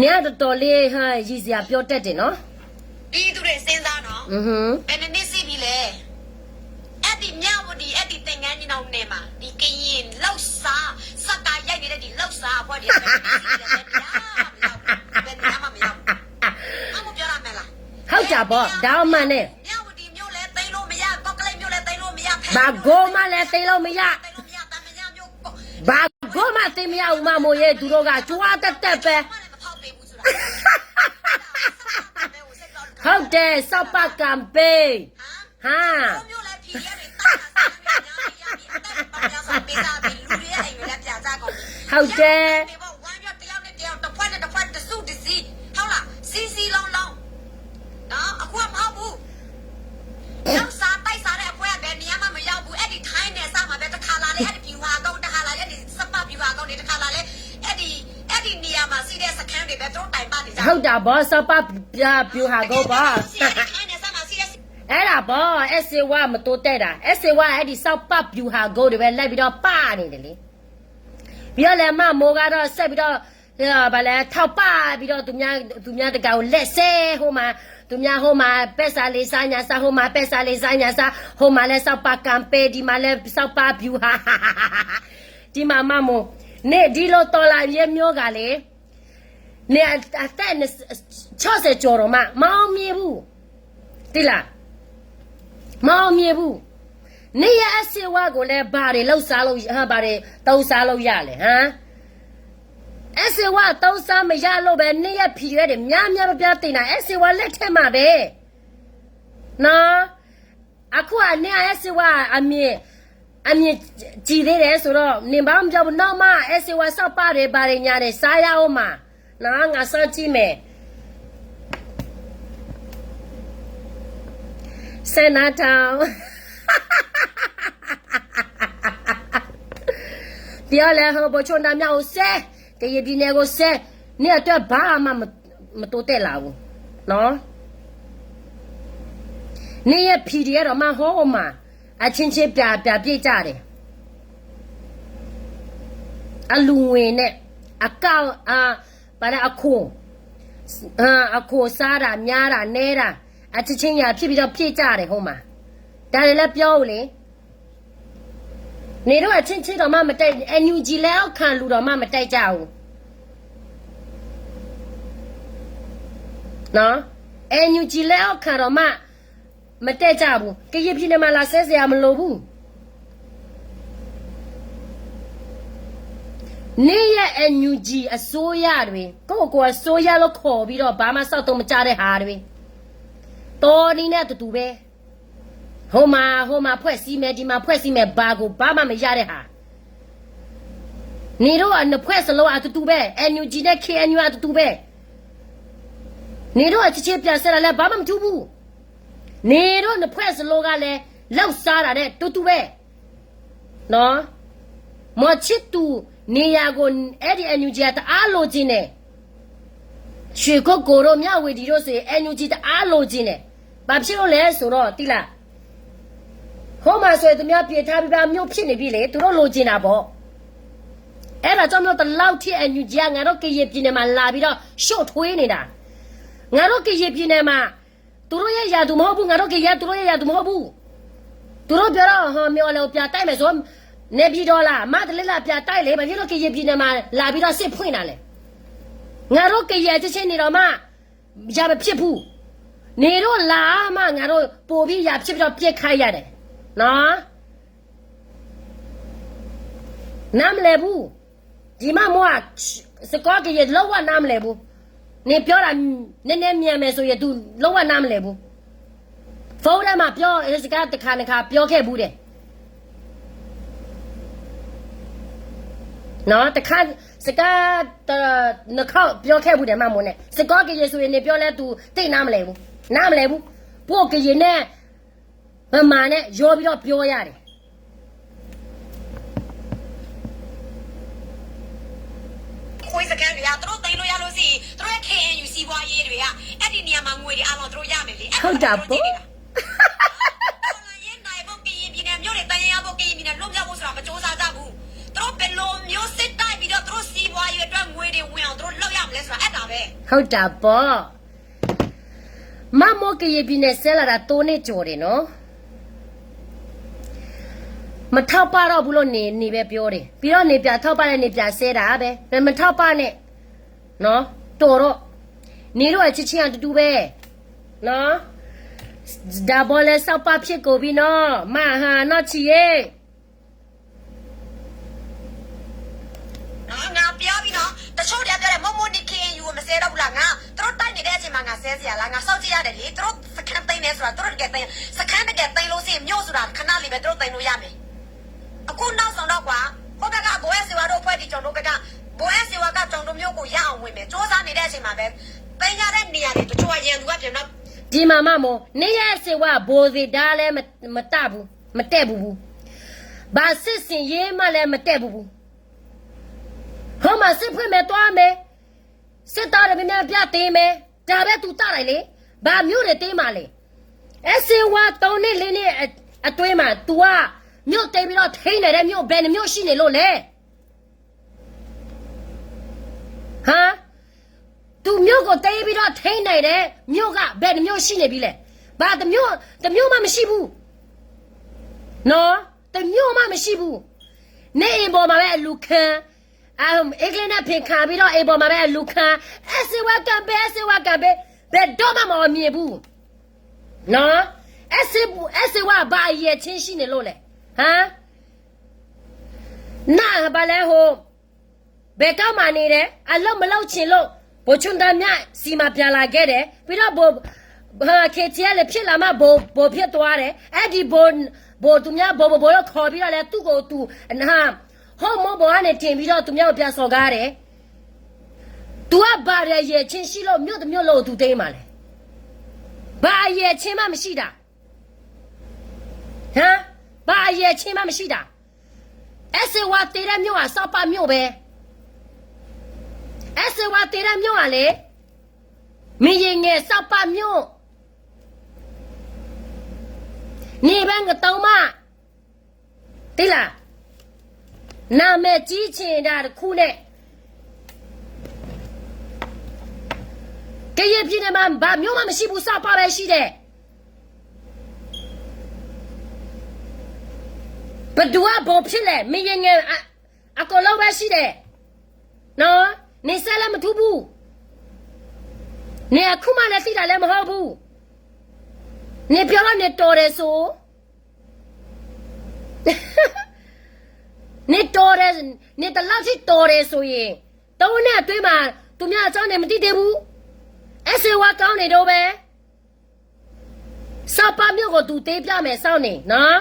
နင်က တော်တော်လေး ဟ, ရယ်စရာ ပြောတတ်တယ်နော်. ပြည်သူတွေ စဉ်းစားနော်, ဘယ်နှစ်နှစ်ရှိပြီလဲ. အဲ့ဒီ မြဝတီ, အဲ့ဒီ သင်္ဃန်းညီနောင်နယ်မှာ ဒီကရင်လုပ်စား, စကရိုက်နေတဲ့ ဒီလုပ်စားအဖွဲ့တွေ ဘယ်နှစ်နှစ်ရှိပြီလဲ, ဘယ်နေရာမှ မရောက်ဘူး, ဘယ်နေရာမှ မရောက်ဘူး. ဟုတ်တာပေါ့, ဒါမှန်တယ်. မြဝတီမြို့လည်း သိမ်းလို့ ဘၣ်ကိးမးလဲၤသ့လီၤမယါ, ဘၣ်ကိးမးသ့မယါအူမးမိၢ်ယဲ ဒူရိဂၤ ကၠွါတတဲပဲ ဟုတ်တယ် စောက်ပာ် campaign ဟါ ဟုတ်တယ် ဟုတ်တာပေါ့ စောက်ပာ် ဗျူဟာကုန်း ပေါ့ အဲၣ်စ့ဝါမတိတဲတၢ် အဲၣ်စ့ဝါအဲၣ်ဒိး စောက်ပာ် ဗျူဟာကုန်း ဒ်ဝဲ လဲၤဘံဒီးပာ်န့ၣ်တလံ ပယီၤလဲၤမၤမိၢ်ဂၤဒီးစဲးဘံဒီး ဘၣ်လဲၤထီၣ်ပာ်ဘံဒီး သူများတဂၤအိၣ်လဲၤစဲး ဟိမး သူများဟိမး ပဲစးလ့စါညါစါ ဟိမး ပဲစးလ့စါညါစါ ဟိမးလဲၤ စောက်ပာ် campaign ဒ်မးလဲၤ စောက်ပာ် ဗျူဟာ ဒ်မးမးမိၢ် န့ၣ်ဒ်လိၣ်တီလၢယဲမ့ၢ်ဂၤလံ န့ၣ်အသဲး ဆီၣ်စဲးကၠီၤဒီးမး မၤအီၤမ့ၢ်ဘူး တံလၢ မၤအီၤမ့ၢ်ဘူး န့ၣ်ယအဲၣ်စ့ဝါကိးလဲၣ် ဘၣ်ရ့ၣ်လီၤစါလီၤ ဘၣ်ရ့ၣ်တအူစါလီၤယၤလဲၣ် ဟါ အဲၣ်စ့ဝါတအူစါမယါလိာ်ဘဲ န့ၣ်ယဖံးဒ်ဝဲဒၣ် များများပြားပြားသ့ၣ်နၤ အဲၣ်စ့ဝါလဲၤထဲမးဘဲ နီၢ် အခုအန့ၣ်အဲၣ်စ့ဝါ အမံၤ အမံၤစံးသေးတယ်ဆိုတော့ နင်ဘာမှမပြောဘူး နောက်မှ အဲၣ်စ့ဝါ စောက်ပာ် တွေ ဘာတွေ ညာတွေ စားရအောင်မှာ နော် ငါစောင့်ကြည့်မယ် စဲနါထောင် ပြောလဲ ဟို ဗိုလ်ချုပ် နမ်မျၢ်အိၣ်စဲ ကရင်ပြည်နယ်ကိုစဲ န့ၣ်အတွက်ဘာမှမ မတိုးတက်လာဘူး နော် န့ၣ်ယဲ ဖံးဒ်အဲၣ်ဒိးမးဟီမး အချင်းချင်းပြာပြာပြစ်ကြတယ် အလူငွေနဲ့ အကောက် အ ဘာလဲ အခွန် အခွန်စားတာ များတာ နည်းတာ အချင်းချင်းညာဖြစ်ပြီးတော့ ဖြစ်ကြတယ် ဟိုမှာ ဒါတွေလည်းပြောဦးလေ နေတော့ အချင်းချင်းတောင်မှ မတိုက် NUG လက်အောက်ခံလူတောင်မှ မတိုက်ကြဘူး နော် NUG လက်အောက်ခံတောင်မှ မတိုက်ကြဘူး ကရင်ပြည်နယ်မှာ လာစဲစရာ မလိုဘူး နေ့ရက် NUG အစိုးရတွေ ကိုယ့်ကိုယ်အစိုးရလို့ခေါ်ပြီးတော့ ဘာမှစောင့်သုံးမကြတဲ့ဟာတွေ တောနည်းနဲ့အတူတူပဲ ဟိုမှာ ဟိုမှာဖွဲ့စည်းမယ် ဒီမှာဖွဲ့စည်းမယ် ဘာကို ဘာမှမရတဲ့ဟာ နေတော့ နှစ်ဖွဲ့စလုံး အတူတူပဲ NUG နဲ့ KNU အတူတူပဲ နေတော့ အချင်းချင်းပြာစဲတာလည်း ဘာမှမထူးဘူး နေတော့ နှစ်ဖွဲ့စလုံးကလည်း လောက်စားတာနဲ့ တူတူပဲ နော် မော်ချစ်သူနေရာကို အဲ့ဒီ NUG က တအားလိုချင်တယ် ရွှေကုက္ကိုတို့ မြဝတီတို့ဆိုရင် NUG တအားလိုချင်တယ် ဘာဖြစ်လို့လဲဆိုတော့ သိလား ဟိုမှာဆိုရင် သူများပြင်ထားပြီးသားမြို့ဖြစ်နေပြီလေ သူတို့လိုချင်တာပေါ့ အဲ့ဒါကြောင့်မလို့ ဒီလောက်ထိ NUG က ငါတို့ကရင်ပြည်နယ်မှာ လာပြီးတော့ ရှုပ်ထွေးနေတာ ငါတို့ကရင်ပြည်နယ်မှာ သူတို့ရဲ့ရန်သူမဟုတ်ဘူး ငါတို့ကရင် သူတို့ရဲ့ရန်သူမဟုတ်ဘူး သူတို့ပြောတော့ ဟော မင်းအောင်လှိုင်ကို ပြန်တိုက်မယ်ဆို နေပြည်တော်လား မန္တလေးလား ပြန်တိုက်လေ ဘာဖြစ်လို့ ကရင်ပြည်နယ်မှာ လာပြီးတော့ စစ်ဖွင့်တာလဲ ငါတို့ကရင် ချက်ချင်းနေတော့မှ ရန်မဖြစ်ဘူး နေတော့ လာမှ ငါတို့ ပိုပြီး ရန်ဖြစ်ပြီးတော့ ပစ်ခတ်ရတယ် နော် နားမလည်ဘူး ဒီမမိုက စကောကရင် လုံးဝနားမလည်ဘူး နင်ပြောတာ နည်းနည်း မြန်မယ်ဆိုရင် သူ လုံးဝနားမလည်ဘူး ဖုန်းထဲမှာ ပြော စကားတစ်ခါနှစ်ခါ ပြောခဲ့ဘူးတယ် နော် တစ်ခါ စကားတစ်နှစ်ခေါက် ပြောခဲ့ဘူးတယ် မမိုနဲ့ စကောကရင်ဆိုရင် နင်ပြောလဲ သူ သိနားမလည်ဘူး နားမလည်ဘူး ကိုယ့်ကရင်နဲ့ ဗမာနဲ့ ရောပြီးတော့ ပြောရတယ် ခွေးစခန်းတွေက သူတို့သိမ်းလို့ရလို့ရှိရင် သူတို့ရဲ့ KNU စီးပွားရေးတွေက အဲ့ဒီနေရာမှာ ငွေတွေအားလုံး သူတို့ရမယ်လေ။ ဟုတ်တာပေါ့။ တော်လှန်ရေးနိုင်ဖို့ ကရင်ပြည်နယ် မြို့တွေသိမ်းရဖို့ ကရင်ပြည်နယ် လွတ်မြောက်ဖို့ဆိုတာ မကြိုးစားကြဘူး။ သူတို့ဘယ်လိုမျိုး စစ်တိုက်ပြီးတော့ သူတို့စီးပွားရေးအတွက် ငွေတွေဝင်အောင် သူတို့လုပ်ရမလဲဆိုတာ အဲ့ဒါပဲ။ ဟုတ်တာပေါ့။ မမိုကရင်ပြည်နယ် ဆဲလာတာ သုံးနှစ်ကျော်တယ်နော်။ မထောက်ပံ့တော့ဘူးလို့ နေနေပဲပြောတယ်။ ပြီးတော့ နေပြန်ထောက်ပံ့တယ် နေပြန်ဆဲတာပဲ။ မထောက်ပံ့နဲ့နော်။ တော်တော့။ နေလို့အချင်းချင်းအတူတူပဲနော်။ ဒါဘီလဲ စောက်ပာ်ဖြစ်ကုန်ပြီနော် မဟာ နောက်ချီရေး ငါပြောပြီနော် တချို့တွေကပြောတယ် မ့ၢ်မ့ၢ်ဒီး K N U ကိုမစဲတော့ဘူးလား ငါ သူတို့တိုက်နေတဲ့အချိန်မှာ ငါစဲစရာလား ငါစောင့်ကြည့်ရတယ်လေ သူတို့စခန်းသိမ်းတယ်ဆိုတာ သူတို့တကယ်သိမ်း စခန်းတကယ်သိမ်းလို့ရှိရင် မြို့ဆိုတာ ခဏလေးပဲ သူတို့သိမ်းလို့ရမယ် အခုနောက်ဆုံးတော့ကွာ ဟိုဘက်က ဗိုလ်အဲၣ်စေဝါတို့အဖွဲ့ ဒီကျွန်တို့ဘက်က ဗိုလ်အဲၣ်စေဝါက ကျွန်တို့မြို့ကိုရအောင်ဝင်မယ် စူးစမ်းနေတဲ့အချိန်မှာပဲ သိမ်းရတဲ့နေရာတွေ တချို့က ရန်သူက ပြန်တော့ ဒီမှာမှမို့ နေရစေဝါ ဗိုလ်သင်ဒါလည်းမတတ်ဘူး မတည့်ဘူးဘူး ဘာစစ်ဆင်ရေးမှလည်းမတည့်ဘူးဘူး ဟိုမှာစစ်ဖွင့်မယ်သွားမယ် စစ်သားတွေများများပြသေမယ် ဒါပဲသူတတ်နိုင်လေ ဘာမြို့တွေသိမ်းမှာလဲ အဲစေဝါသုံးနှစ်လေးနှစ်အတွင်းမှာ သူက မြို့သိမ်းပြီးတော့ ထိန်းနိုင်တဲ့မြို့ ဘယ်နှမြို့ရှိနေလို့လဲ ဟမ် သူမြို့ကိုသိမ်းပြီးတော့ ထိန်းနိုင်တဲ့မြို့က ဘယ်နှမြို့ရှိနေပြီလဲ ဘာတစ်မြို့ တစ်မြို့မှမရှိဘူး နော် တစ်မြို့မှမရှိဘူး နေအိမ်ပေါ်မှာပဲအလူခံ အင်း အင်္ဂလိပ်နဲ့ဖင်ခံပြီးတော့ အိမ်ပေါ်မှာပဲအလူခံ အဲစေဝါကမ်ပဲ အဲစေဝါကမ်ပဲ ဘယ်တော့မှမအောင်မြင်ဘူး နော် အဲစေဝါ အဲစေဝါ ဘာအရည်အချင်းရှိနေလို့လဲ ဟမ် န ဘာလဲဟို ဘယ်တော့မှနေတယ် အလုပ်မလုပ်ချင်လို့ ဗိုလ်ချုပ်တမ်းမြတ်ဆီမှာပြန်လာခဲ့တယ် ပြီးတော့ဗိုလ် K T L ဖြစ်လာမှဗိုလ် ဗိုလ်ဖြစ်သွားတယ် အဲ့ဒီဗိုလ် ဗိုလ်သူများဗိုလ် ဗိုလ် ဗိုလ်လို့ခေါ်ပြီးတော့လဲ သူ့ကိုသူ ဟိုမိုးပေါ်ကနေတင်ပြီးတော့သူများကိုပြန်စော်ကားတယ် သူကဘာအရည်အချင်းရှိလို့ မြို့တစ်မြို့လုံးကိုသူသိမ်းမှာလဲ ဘာအရည်အချင်းမှမရှိတာ ဟမ် ဘာအရည်အချင်းမှမရှိတာ အဲစေဝါသေတဲ့မြို့ဟာ စောက်ပာ်မြို့ပဲ အဲစေဝါသေတဲ့မြို့ဟာလေ မင်းရင်ငယ် စောက်ပာ်မြို့ နေပဲငတုံးမ သိလား နာမည်ကြီးချင်တာတစ်ခုနဲ့ ကရင်ပြည်နယ်မှာဘာမြို့မှမရှိဘူး စောက်ပားပဲရှိတယ် ဘယ်သူက ဗိုလ်ဖြစ်လဲ မင်းရင်ငယ် အ အကုန်လုံးပဲရှိတယ် နော် နေဆက်လက်မထူးဘူး နေအခုမှလည်းသိတာလည်းမဟုတ်ဘူး နေပြောတော့နေတော်တယ်ဆို နေတော်တယ် နေတလောက်ထိတော်တယ်ဆိုရင် သုံးနှစ်အတွင်းမှာ သူများအကြောင်းနဲ့မသိသေးဘူး အဲစေဝါကောင်းနေတော့ပဲ စောက်ပားမြို့ကိုသူသိမ်းပြမယ်စောင့်နေနော်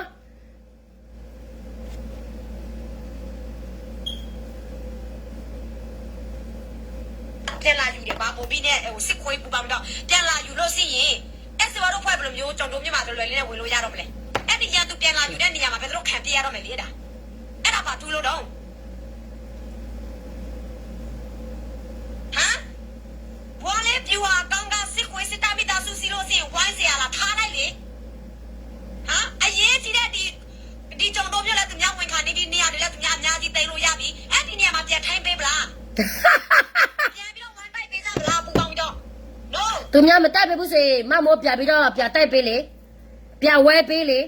ပြန်လာယူတယ်ပါ ဗိုလ်ဘီနဲ့ ဟို စစ်ခွေးပူပေါင်းပြီးတော့ ပြန်လာယူလို့ရှိရင် အဲစေဝါတို့ဖွဲ့ဘယ်လိုမျိုး ကျွန်တို့မြန်မာလိုလွယ်လေးနဲ့ဝင်လို့ရတော့မလဲ အဲ့ဒီရန်သူပြန်လာယူတဲ့နေရာမှာပဲသူတို့ခံပြရတော့မယ်လေဒါ အဲ့ဒါဘာတူလို့တော့ ဟမ် ဝေါ်လေးဗျူဟာကောင်းကစစ်ခွေးစစ်တပ်မိသားစုရှိလို့ရှိရင်ဝိုင်းစရာလားထားလိုက်လေ ဟမ် အရေးကြီးတဲ့ဒီ ဒီကျွန်တို့မြို့လည်းသူများဝင်ခါနေဒီနေရာတွေလည်းသူများအများကြီးသိမ်းလို့ရပြီအဲ့ဒီနေရာမှာပြန်ထိုင်ပေးပလားပြန်ပြီးတော့ဝိုင်းတိုက်ပေးကြပလားပူပေါင်းပြီးတော့ no သူများမတိုက်ပေးဘူးဆိုရင်မမိုးပြန်ပြီးတော့ပြန်တိုက်ပေးလေပြန်ဝဲပေးလေ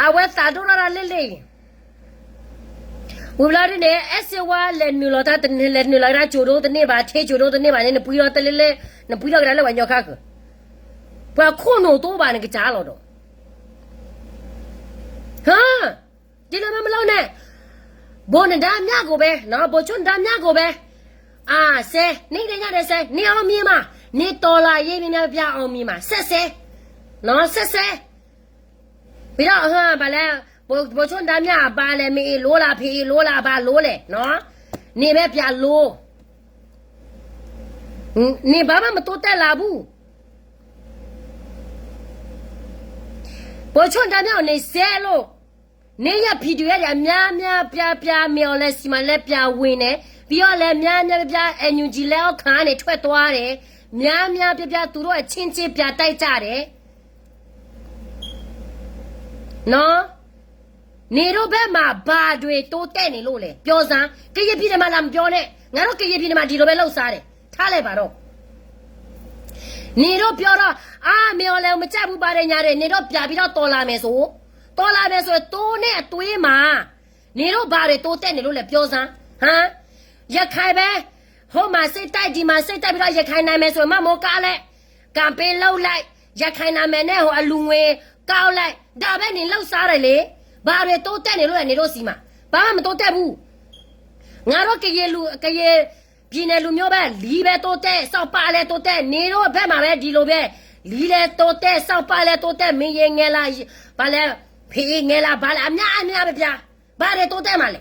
အဝဲသးဒိၣ်ထီၣ်တၢ်လ့ၣ်လ့ၣ်အံၤ ဝံၤဘျီဒ်န့ၣ် အဲၣ်စ့ဝါလဲၤနုာ်လီၤတၢ်တန့ၢ် လဲၤနုာ်လီၤကဒါကၠိဒိတန့ၢ်ဘၣ် ထ့ကၠိဒိတန့ၢ်ဘၣ်န့ၣ် နပှံထီၣ်တလ့လ့ နပှံထီၣ်ကဒါလၢပှၤကညီခါကၢၤ ပှၤခိၣ်နူာ်သိဘၣ်နကစၢ်လီၤဒီး ဟါ ဒ်န့ၣ်မ့ၢ်မ့ၢ်လီၤန့ၣ် ဘိးနဒါမြၣ်ကိာ်ပဲ ဘိးဆိၣ်နဒါမြၣ်ကိာ်ပဲ အစဲ နံၣ်ဒဲးညါဒဲးစဲ နံၣ်အီၣ်မံၤမး နံၣ်တီၤလၢယ့ၣ်မံၤမ့ၢ်ပျၢ်အီၣ်မံၤမး စဲစဲ စဲစဲ ပဒီး ဟါ ဘၣ်လဲၣ် ဘိးဆိၣ်နဒါမြၣ်အဘါလဲၣ် မ့ၢ်အ့ၣ်လိလၢဖံးအ့ၣ်လိလၢအဘါလိလဲၣ် န့ၣ်ဝဲပျၢ်လိ န့ၣ်ဘၣ်မးမတိတဲလၢဘူး ဘိးဆိၣ်နဒါမြၣ်အီၤန့ၣ်စဲလိာ် န့ၣ်ယဖံးဒုးဝဲဒၣ် အများများပြားပြား မ့ၢ်အီၤလဲၤစံးမးလဲၤပျၢ်ဝ့ၤန့ၣ် ပြီးတော့လည်း များများပြားပြား NUG လက်အောက်ခံကနေ ထွက်သွားတယ် များများပြားပြား သူတို့အချင်းချင်း ပြန်တိုက်ကြတယ် နော် နေတို့ဘက်မှာ ဘာတွေတိုးတက်နေလို့လဲ ပြောစမ်း ကရင်ပြည်နယ်မှာ လာမပြောနဲ့ ငါတို့ကရင်ပြည်နယ်မှာ ဒီလိုပဲလုပ်စားတယ် ထားလိုက်ပါတော့ နေတို့ပြောတော့ အာ မင်းအောင်လှိုင်မကြိုက်ဘူး ဘာတွေညာတွေ နေတို့ပြန်ပြီးတော့ တော်လာမယ်ဆို တော်လာမယ်ဆိုရင် တိုးနဲ့အတွင်းမှာ နေတို့ဘာတွေတိုးတက်နေလို့လဲ ပြောစမ်း ဟမ် ရခိုင်ပဲ ဟိုမှာစစ်တိုက် ဒီမှာစစ်တိုက်ပြီးတော့ ရခိုင်နာမည်ဆိုရင် မှတ်မိုးကောင်းလိုက် campaign လုပ်လိုက် ရခိုင်နာမည်နဲ့ ဟိုအလူငွေကောက်လိုက် ဒါပဲနေ လုပ်စားတယ်လေ ဘာတွေတိုးတက်နေလို့လဲ နေတို့ဆီမှာ ဘာမှမတိုးတက်ဘူး ငါတို့ကရင်လူ ကရင်ပြည်နယ်လူမျိုးပဲ လီပဲတိုးတက် စောက်ပလဲတိုးတက် နေတို့ဘက်မှာပဲ ဒီလိုပဲ လီလဲတိုးတက် စောက်ပလဲတိုးတက် မင်းရေငယ်လာ ဘာလဲ ဖေးငယ်လာ ဘာလဲ အများအများပဲဗျာ ဘာတွေတိုးတက်မှာလဲ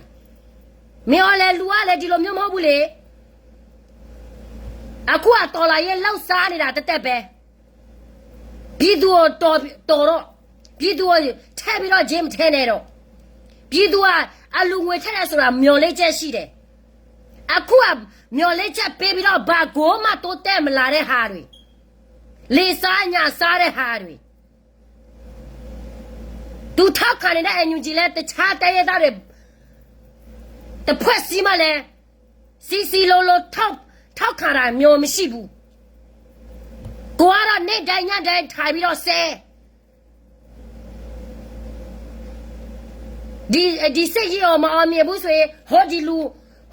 မင်းအောင်လှိုင်လူကလည်း ဒီလိုမျိုးမဟုတ်ဘူးလေ အခုက တော်လှန်ရေး လုပ်စားနေတာ တသက်ပဲ ပြည်သူကို တော် တော်တော့ ပြည်သူကို ထည့်ပြီးတော့ ဂျင်းမထဲနဲ့တော့ ပြည်သူက အလူငွေထည့်တယ်ဆိုတာ မျှော်လင့်ချက်ရှိတယ် အခုက မျှော်လင့်ချက်ပေးပြီးတော့ ဘာကိုမှ တိုးတက်မလာတဲ့ဟာတွေ လေစားညံစားတဲ့ဟာတွေ သူထောက်ခံနေတဲ့ NUG လည်း တခြားတိုင်းရင်းသားတွေ တစ်ဖွဲ့စည်းမှလည်း စည်းစည်းလုံးလုံး ထောက် ထောက်ခံတာမျိုးမရှိဘူး ကိုကတော့ နေ့တိုင်းညတိုင်းထိုင်ပြီးတော့ ဆဲ ဒီ ဒီစစ်ရေးကို မအောင်မြင်ဘူးဆိုရင် ဟိုဒီလူ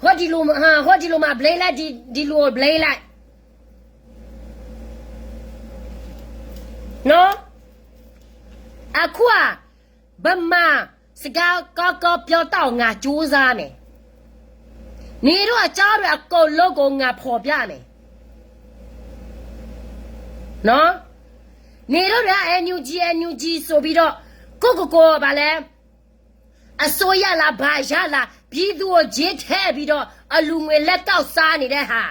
ဟိုဒီလူ ဟိုဒီလူမှာ blame လိုက် ဒီ ဒီလူကို blame လိုက် နော် အခုက ဗမာစကားကောင်းကောင်းပြောတတ်အောင် ငါကြိုးစားမယ် နေတို့အကြောင်းတွေအကုန်လုံးကို ငါဖော်ပြမယ် နော် နေတို့တွေက NUG NUG ဆိုပြီးတော့ ကိုယ့်ကိုယ်ကိုယ် ဘာလဲ အစိုးရလား ဘာရလား ပြည်သူကို ဂျင်းထဲပြီးတော့ အလူငွေလက်ကောက်စားနေတဲ့ဟာ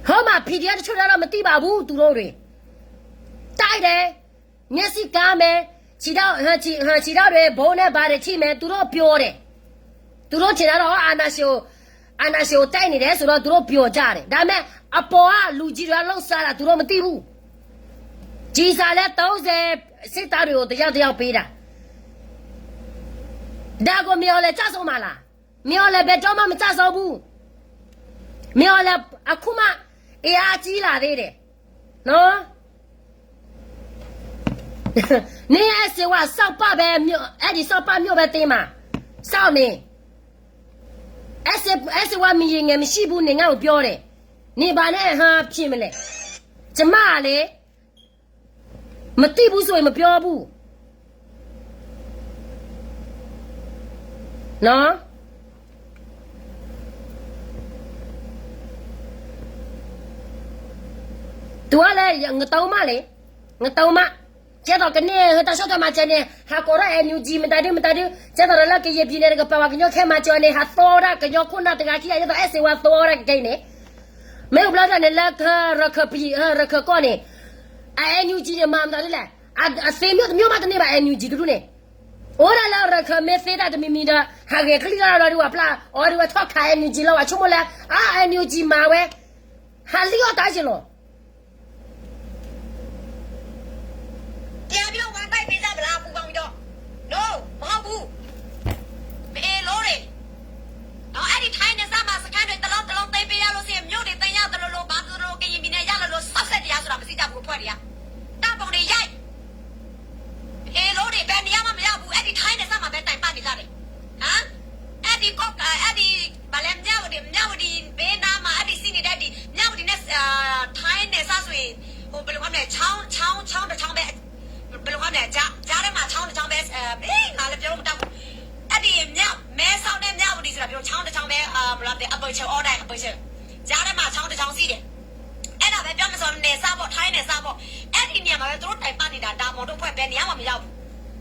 ဟိုမှာ PDF တချို့တော့ မသိပါဘူး သူတို့တွေ တိုက်တယ် မျက်စိကန်းမယ် ခြေထောက် ခြေ ခြေထောက်တွေ ဘိန်းနဲ့ဘာတွေထိမယ် သူတို့ပြောတယ် သူတို့ထင်တာတော့ အာဏာရှင်ကို အာဏာရှင်ကို တိုက်နေတယ်ဆိုတော့ သူတို့ပြောကြတယ် ဒါပေမဲ့ အပေါ်က လူကြီးတွေက လုပ်စားတာ သူတို့မသိဘူး ကျည်ဆံလည်း သုံးဆယ် စစ်သားတွေကို တစ်ယောက်တစ်ယောက်ပေးတာ ဒါကို မင်းအောင်လှိုင် ကျဆုံးမှာလား မင်းအောင်လှိုင် ဘယ်တော့မှ မကျဆုံးဘူး မင်းအောင်လှိုင် အခုမှ အင်အားကြီးလာသေးတယ် နော် နင်အဲၣ်စ့ဝါ စောက်ပပဲ မြို့ အဲ့ဒီ စောက်ပမြို့ပဲ တင်းမှာ စောက်နေ အဲၣ်စ့ အဲၣ်စ့ဝါ မင်းရေငယ် မရှိဘူး နင်ငါ့ကိုပြောတယ် နင်ဘာနဲ့ ဟန်ဖြစ်မလဲ ကျမကလေ မသိဘူးဆိုရင် မပြောဘူး နော် သူကလည်း ငတုံးမလေ ငတုံးမ ကဲသိးကန့ၢ် ဟၢတၢ်ဆီၣ်ထွဲမၤစၢၤန့ၣ် ဟးကိးထီၣ် NUG မတၤဒု မတၤဒု ကဲသိးဒီးလၢကရင်ပြည်နယ်တကပၤ ပှၤကညီခဲမၤစၢၤန့ၣ် ဟးသီဒၣ်ကညီခိၣ်နၢ်တဂၤခံဂၤ ကဲသိးအဲၣ်စ့ဝါသီဒၣ်ကကဲအံၤန့ၣ် မ့ၢ်ဘျီဒၣ်န့ၣ် လၢကရခၢၣ်ပံၤ ရခၢၣ်ကီၢ်န့ၣ် အ NUG န့ၣ် မၤမတၤဒုလဲၣ် အသ့မျိတမျိမးတန့ၢ်ဘၣ် NUG တဒူၣ်န့ၣ် အိၣ်ဒၣ်လၢရခၢၣ်မ့ၢ်သ့တၢ်တမံၤမံၤဒီး ဟးဂဲၤကလံၣ်ထီၣ်ဒီး ဒုးဝဲပျၢ်အီၤ ဒုးဝဲထီၣ်ခး NUG လီၤ ဝဲဆိကမိၣ်လၢ အ NUG မၤဝဲ ဟးလံၣ်အီၣ်တၢ်က့ၤလီၤ ပြန်ပြီးတော့ ဝင်တိုက်ပေးကြမလား ပူပေါင်းပြီးတော့ No မဟုတ်ဘူး မအေလိုတွေ နော် အဲ့ဒီ ထိုင်းနယ်စပ်မှာ စခန်းတွေ တစ်လုံးတစ်လုံးသိမ်းပေးရလို့ရှိရင် မြို့တွေသိမ်းရသလိုလို ဘာသလိုလို ကရင်ပြည်နယ်ရလို့လို့ စောက်ဆက်တရားဆိုတာ မသိကြဘူး အဖွဲ့တွေက တပ်ပုံတွေရိုက် မအေလိုတွေ ဘယ်နေရာမှမရောက်ဘူး အဲ့ဒီ ထိုင်းနယ်စပ်မှာပဲ တိုင်ပတ်နေကြတယ် ဟမ် အဲ့ဒီကော့ အဲ့ဒီ ဘာလဲ မြဝတီ မြဝတီ ဘဲနားမှာ အဲ့ဒီ စီးနေတဲ့ ဒီ မြဝတီနဲ့ ထိုင်းနယ်စပ်ဆိုရင် ဟို ဘယ်လိုခေါ်မလဲ ချောင်း ချောင်း ချောင်းတစ်ချောင်းပဲ ဘယ်လိုခေါ်မလဲ ကြား ကြားထဲမှာ ချောင်းတစ်ချောင်းပဲ အဲ ငါလည်းပြောလို့မတတ်ဘူး အဲ့ဒီ မြ မဲဆောက်နဲ့ မြဝတီဆိုတာ ပြော ချောင်းတစ်ချောင်းပဲ အ ဘယ်လိုလဲ အပူၤချုပ် အော်ဒါ အပူၤချုပ် ကြားထဲမှာ ချောင်းတစ်ချောင်းရှိတယ် အဲ့ဒါပဲ ပြောမယ်ဆို နယ်စပ်ပေါ့ ထိုင်းနယ်စပ်ပေါ့ အဲ့ဒီနေရာမှာပဲ သူတို့တိုင်ပတ်နေတာ ဒါမော်တို့အဖွဲ့ ဘယ်နေရာမှမရောက်ဘူး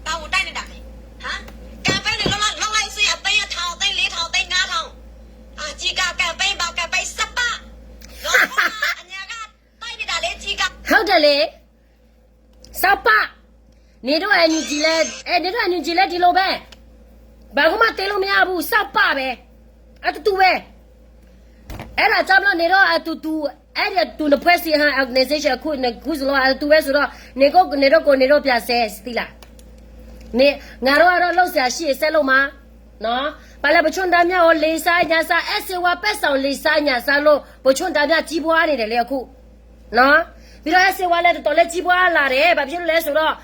ဘာကိုတိုက်နေတာလဲ ဟမ် campaign တွေ လုပ်လိုက် လုပ်လိုက်ဆိုရင် အသိန်း တစ်ထောင် သိန်း လေးထောင် သိန်း ငါးထောင် အာ ကြီးက campaign ဘာ campaign စပား လောကမှာ အညာက တိုက်နေတာလေ ကြီးက ဟုတ်တယ်လေ စောက်ပ နေတို့ NUG လဲ အဲ နေတို့ NUG လဲ ဒီလိုပဲ ဘာမှ တင်လို့မရဘူး စောက်ပပဲ အတူတူပဲ အဲ့ဒါကြောင့်မလို့ နေတော့ အတူတူ အဲ့ဒီအတူ နှစ်ဖွဲ့စည်းဟန် organization အခု နှစ်ခုစလုံး အတူတူပဲဆိုတော့ နေကို နေတော့ကို နေတော့ ပြန်ဆဲ သီလာ နေ ငါတို့ကတော့ လုပ်စရာရှိရင် ဆက်လုပ်မှာ နော် ဘာလဲ ပချို့တမ်းမြတ်ကို လေးစားညံစား အဲၣ်စ့ဝါ ပက်ဆောင် လေးစားညံစားလို့ ပချို့တမ်းမြတ် ကြီးပွားနေတယ်လေ အခု နော် ပြီးတော့ အဲၣ်စ့ဝါလည်း တော်တော်လေး ကြီးပွားလာတယ် ဘာဖြစ်လို့လဲဆိုတော့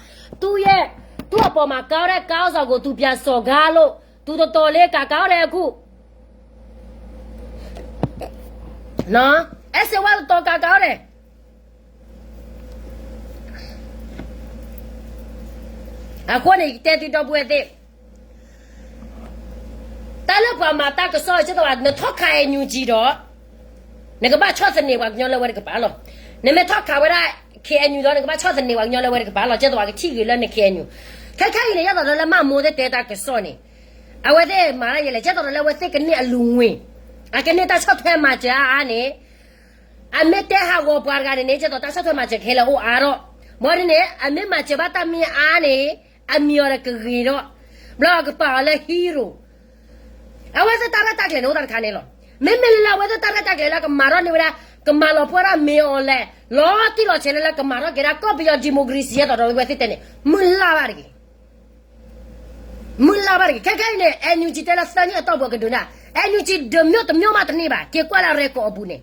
သူ့ရဲ့ သူ့အပေါ်မှာ ကောင်းတဲ့ ကောင်းဆောင်ကို သူပြန်စော်ကားလို့ သူတော်တော်လေး ကကောင်းတယ် အခု အဲၣ်စ့ဝါတတီၤကးကးအီၤလဲၣ်. အဃိန့ၣ် ယကတဲသုဒီပုၢ်ဝဲၢ်သ့ၣ်, တၢ်လၢပှၤမၤတၢ်ကစီၣ် ကဲသိး နထီၣ်ခး NUG ဒီး နကဘၣ်ဆီၣ်သနံးပှၤကညီလၢဝဲတကပၤလီၤ. နမ့ၢ်ထီၣ်ခးဝဲဒၣ် KNU ဒီး နကဘၣ်ဆီၣ်သနံးပှၤကညီလၢဝဲတကပၤလီၤ. ကဲသိး ပှၤကထံၣ်ဂ့ၤလၢန KNU. ခဲခဲအံၤန့ၣ် ယဲသိးဒီးလၢမၢ်မိၢ်သ့ၣ်တဲတၢ်ကစီၣ်န့ၣ် အဝဲသ့ၣ်မၤတၢ်ယဲလဲၣ်, ကဲသိးဒီးလၢအဝဲသ့ၣ်ကန့ၢ်အလူၤငွေ, အကန့ၢ်တၢ်ဆီၣ်ထွဲမၤစၢၤအါအါန့ၣ် အမ့ၢ်တဲဟးဂီၤပှၤတဂၤန့ၣ်န့ၣ် ကဲသိးတၢ်ဆီၣ်ထွဲမၤစၢၤခဲလၢာ်အိၣ်အါထီၣ်. ဘၣ်ဒ်န့ၣ် အမ့ၢ်မၤစၢၤဘၣ်တၢ်မ့ၢ်အါန့ၣ် အမံၤအီၤဒီးကဂ့ၤထီၣ်, ဘျီအကပာ်အီၤလၢ hero. အဝဲသ့ၣ်တၢ်ရဲၣ်တၢ်ကျဲၤန့ၣ်အိၣ်တၢ်တခါန့ၣ်လီၤ. မ့မ့ၢ်လၢအဝဲသ့ၣ်တၢ်ရဲၣ်တၢ်ကျဲၤလၢကမၤထီၣ်န့ၢ်ဝဲဒၣ် ကမၤလီၤပှီၢ်ဒၣ်မ့ၢ်အီၤလဲၣ် လီၤတံၢ်လီၤဆဲးလၢ လၢကမၤထီၣ်က့ၤဒၣ်ကီၢ်ပယီၤ democracy အသိးဒီးဝဲသ့ၣ်တဲန့ၣ် မုၢ်လၢ်ဘၣ်တဂ့ၤ မုၢ်လၢ်ဘၣ်တဂ့ၤ. ခဲခဲအံၤန့ၣ် NUG တဲလၢသၢနံၣ်အတီၢ်ပူၤကဒုးနၢ်, NUG ဒုးမျိတမျိမးတန့ၢ်ဘၣ်, က့ၤကွၢ်လၢ record အပူၤန့ၣ်,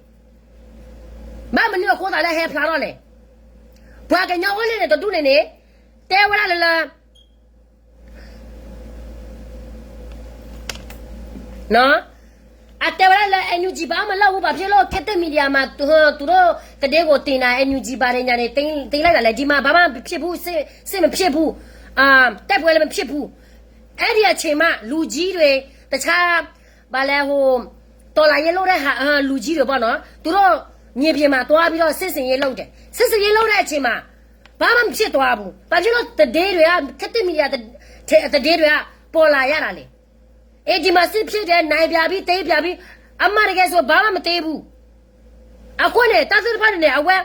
ဘၣ်မနုၤအဃိသးလၢဟဲဖျါထီၣ်လဲၣ်. ပှၤကညီအိၣ်လၢန့ၣ်တဒူၣ်န့ၣ်န့ၣ် တဲဝဲဒၣ်လၢလၢ အတဲဝဲဒၣ်လၢ NUG ဘၣ်မၤလၢအူ ဘၣ်ဖဲလၢ ခေတ်သစ် Media မး သူတို့ သတင်းကို တင်တာ NUG ဘၣ်ဒ်ညါန့ၣ် တင်လိုက်တာလဲၣ်, ဒီမှာ ဘာမှ မဖြစ်ဘူး, စစ် စစ် မဖြစ်ဘူး, တိုက်ပွဲလည်း မဖြစ်ဘူး. အဲဒီအချိန်မှ လူကြီးတွေ တခြား ဘာလဲ ဟို တော်လှန်ရေးလုပ်တဲ့ဟာ လူကြီးတွေပေါ့နော်, သူတို့ မြေပြင်မှာ သွားပြီးတော့ စစ်ဆင်ရေးလုပ်တယ်, စစ်ဆင်ရေးလုပ်တဲ့အချိန်မှာ ဘာမှ မဖြစ်သွားဘူး. ဘာဖြစ်လို့ သတင်းတွေက ခေတ်သစ် Media သတင်းတွေက ပေါ်လာရတာလဲၣ်. အေး ဒီမှာ စစ်ဖြစ်တယ်, နိုင်ပြပြီ, သိမ်းပြပြီ, အမှန်တကယ်ဆို ဘာမှ မသိဘူး. အဃိန့ၣ် တၢ်သ့ၣ်တဖၣ်န့ၣ်န့ၣ် အဝဲ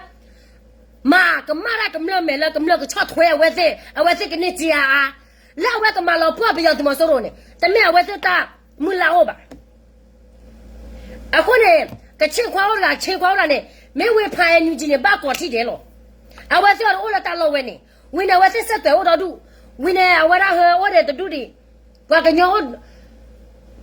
မၤကမၣ်တၢ် ကမျၢၢ်မဲာ်လၢကမျၢၢ်ကဆီၣ်ထွဲအဝဲသ့ၣ်, အဝဲသ့ၣ်ကန့ၢ်စ့အါအါ, လၢအဝဲကမၤလီၤပှီၢ်ပယီၤသုးမီၤစိရိၤန့ၣ် တမ့ၢ်အဝဲသ့ၣ်တၢ်မုၢ်လၢ်အိၣ်ဘၣ်. အဃိန့ၣ် ကချ့ၣ်ခွါအိၣ်တဂၤ ချ့ၣ်ခွါအိၣ်တဂၤန့ၣ် မ့ၢ်ဝ့ဖး NUG န့ၣ် ဘၣ်ကိးထံၣ်ဒဲးလီၤ. အဝဲသ့ၣ်အီၤအိၣ်လၢတၢ်လီၢ်ဝဲန့ၣ်, ဝံၤန့ၣ် အဝဲသ့ၣ်စဲးသွဲးအိၣ်ဒီဒူၣ်, ဝံၤန့ၣ် အဝဲဒၣ်ဟဲအိၣ်ဒီးတဒူၣ်ဒံး, ပှၤကညီအိၣ်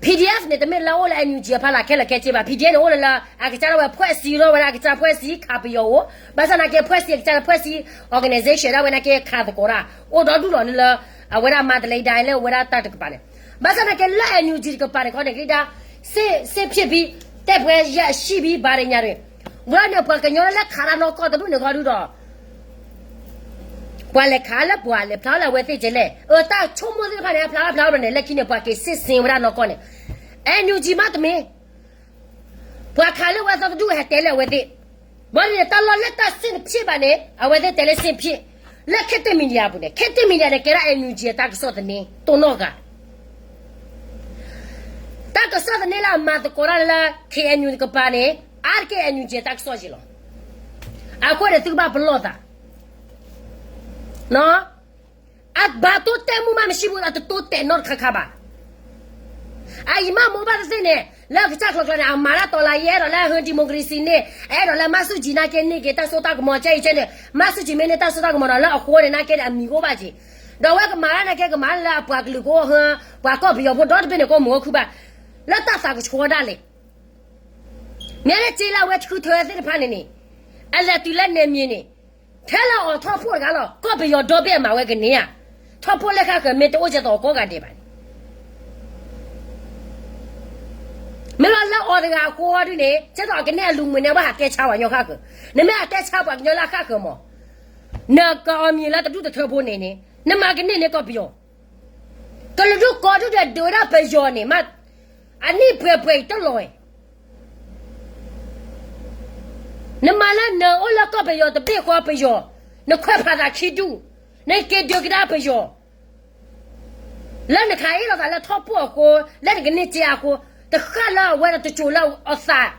PDF န့ၣ် တမ့ၢ်လၢအိၣ်လၢ NUG အဖီလာ်ခဲလၢာ်ခဲဆ့ဘၣ်. PDF န့ၣ် အိၣ်လၢလၢ အကစၢ်ဒၣ်ဝဲ ဖွဲ့စည်း ထီၣ်ဝဲဒၣ်အကစၢ် ဖွဲ့စည်း ခးပယီၤအိၣ်, ဘၣ်ဆၣ်သနာ်က့ ဖွဲ့စည်း အကစၢ်ဒၣ် ဖွဲ့စည်း organization ဒၣ်ဝဲသနာ်က့ ခးသကိးတၢ် အိၣ်ဒီဒူၣ်လီၤန့ၣ်လၢ အဝဲဒၣ် မန္တလေးတိုင်း လၢအဝဲဒၣ်တၢ်တကပၤန့ၣ်. ဘၣ်ဆၣ်သနာ်က့ လၢ NUG တကပၤန့ၣ်ခီန့ၣ် ကဒၣ် စစ် စစ်ဖြစ်ပြီ, တိုက်ပွဲရပ်ရှိပြီ ဘာညာတွေ, ဝဲန့ၣ် ပှၤကညီလၢခးတၢ်နီၢ်ကီၢ်တဒူၣ်န့ၣ်ခီဒုဒီး ပှၤလဲၤခးလၢပှၤလဲၤဖျါလၢအဝဲသ့ၣ်ကလဲၣ်. အတၢ်ဆိကမိၣ်သ့ၣ်တဖၣ်န့ၣ် အဖျါလၢဖျါလီၤန့ၣ် လၢခံန့ၣ် ပှၤက့ၤစ့ၣ်စ့ၣ်ဝဲဒၣ်နီၢ်ကီၢ်န့ၣ် NUG မးတမ့ၢ်, ပှၤခးလၢဝဲသီတဒူၣ်ဟဲတဲလၢအဝဲသ့ၣ်, ဘၣ်န့ၣ် တၢ်လီၢ်လၢတၢ်စစ် မဖြစ်ဘၣ်န့ၣ် အဝဲသ့ၣ်တဲလၢစစ် ဖြစ်, လၢခေတ်သစ် Media အပူၤန့ၣ်, ခေတ်သစ် Media န့ၣ် ကဲဒၣ် NUG အတၢ်ကစီၣ်သန့ တိၢ်နီၣ်ဂၤ တၢ်ကစီၣ်သန့လၢအမၤသကိးတၢ်လၢ KNU တကပၤန့ၣ် အါတက့ၢ် NUG တၢ်ကစီၣ်က့လီၤ. အဃိန့ၣ် သုကဘၣ်ပလီၢ်သး, အဘၣ်တိတဲမူမး မရှိဘူး, အတတိတဲနီတခါခါဘၣ်. အအံၤမးမိၢ်ဘၣ်တသ့ၣ်န့ၣ် လၢအကစၢ်ကျီၤကျီၤန့ၣ် အမၤတၢ်တီၤလၢယအဲၣ်ဒိးလၢဟၢ democracy န့ၣ်, အဲၣ်ဒိးလၢမၤဆူၣ်ကၠံနာ်က့န့ၢ်က့ၤတၢ်စိတၢ်ကမီၤ ကဲအံၤကဲန့ၣ်, မၤဆူၣ်ကၠံမ့ၢ်န့ၢ်တၢ်စိတၢ်ကမီၤဒီး လၢအဃိန့ၣ်နာ်က့န့ၣ် အမံၤကအိၣ်ဘၣ်က့ၤ, ဒီးအဝဲကမၤတၢ်နာ်က့ ကမၤလၢအပှၤကလုာ်ကအိၣ်ဟၢ, ပှၤကီၢ်ပယီၤဖိဒီတဘ့ၣ်န့ၣ် ကအိၣ်မုာ်အိၣ်ခုၣ်ဘၣ်, လၢတၢ်သးကဆှီဒၣ်လဲာ် မ့ၢ်လၢစ့လၢအဝဲထုးထၢသ့ၣ်တဖၣ်န့ၣ်န့ၣ်, အလဲၤတုၤလၢနယ်မြေန့ၣ်, ထဲလၢအီၤထီၣ်ဖိတဂၤလီၤ, ကီၢ်ပယီၤဒီဘ့ၣ်အမၤဝဲကန့ၢ်ဧါ, ထီၣ်ဖိလၢဃၣ်ဃၢၤမ့ၢ်တအိၣ်ကဲသိးကိးဂၤဒဲးဘၣ်န့ၣ်, မ့ၢ်လီၤလၢအီၤတဂၤအဃိဒ်န့ၣ် ကဲသိးအကန့ၢ်အလူၤမုာ်န့ၣ် အဝဲဟးတဲဆါပှၤကညီဃၣ်ဃၢၤ, နမ့ၢ်ဟးတဲဆါပှၤကညီလၢအဃၣ်ဃၢၤမး, နကအီၣ်မံၤလၢတဒူၣ်တထၢဖိန့ၣ်န့ၣ် နမၤကန့ၢ်န့ၢ်ကီၢ်ပယီၤ ကလုာ်ဒူၣ်ကိးဒူၣ်ဒီးဒုးဝဲဒၣ်ပယီၤန့ၣ်မး, အနံၣ်ပှဲၤပှဲၤအံၤတလီၤဝဲ, နမၤလၢနအိၣ်လၢကီၢ်ပယီၤတဘ့ၣ်ဃီပယီၤ, နခွဲးဖးသးခံဒူၣ်, နက့ၤဒုးကဒါပယီၤ, လၢနခးအ့ၣ်လိာ်သးလၢထီၣ်ဖိအဃိ, လၢနကန့ၢ်စ့အဃိ, တဃၣ်လၢအဝဲတစိၤလၢအသး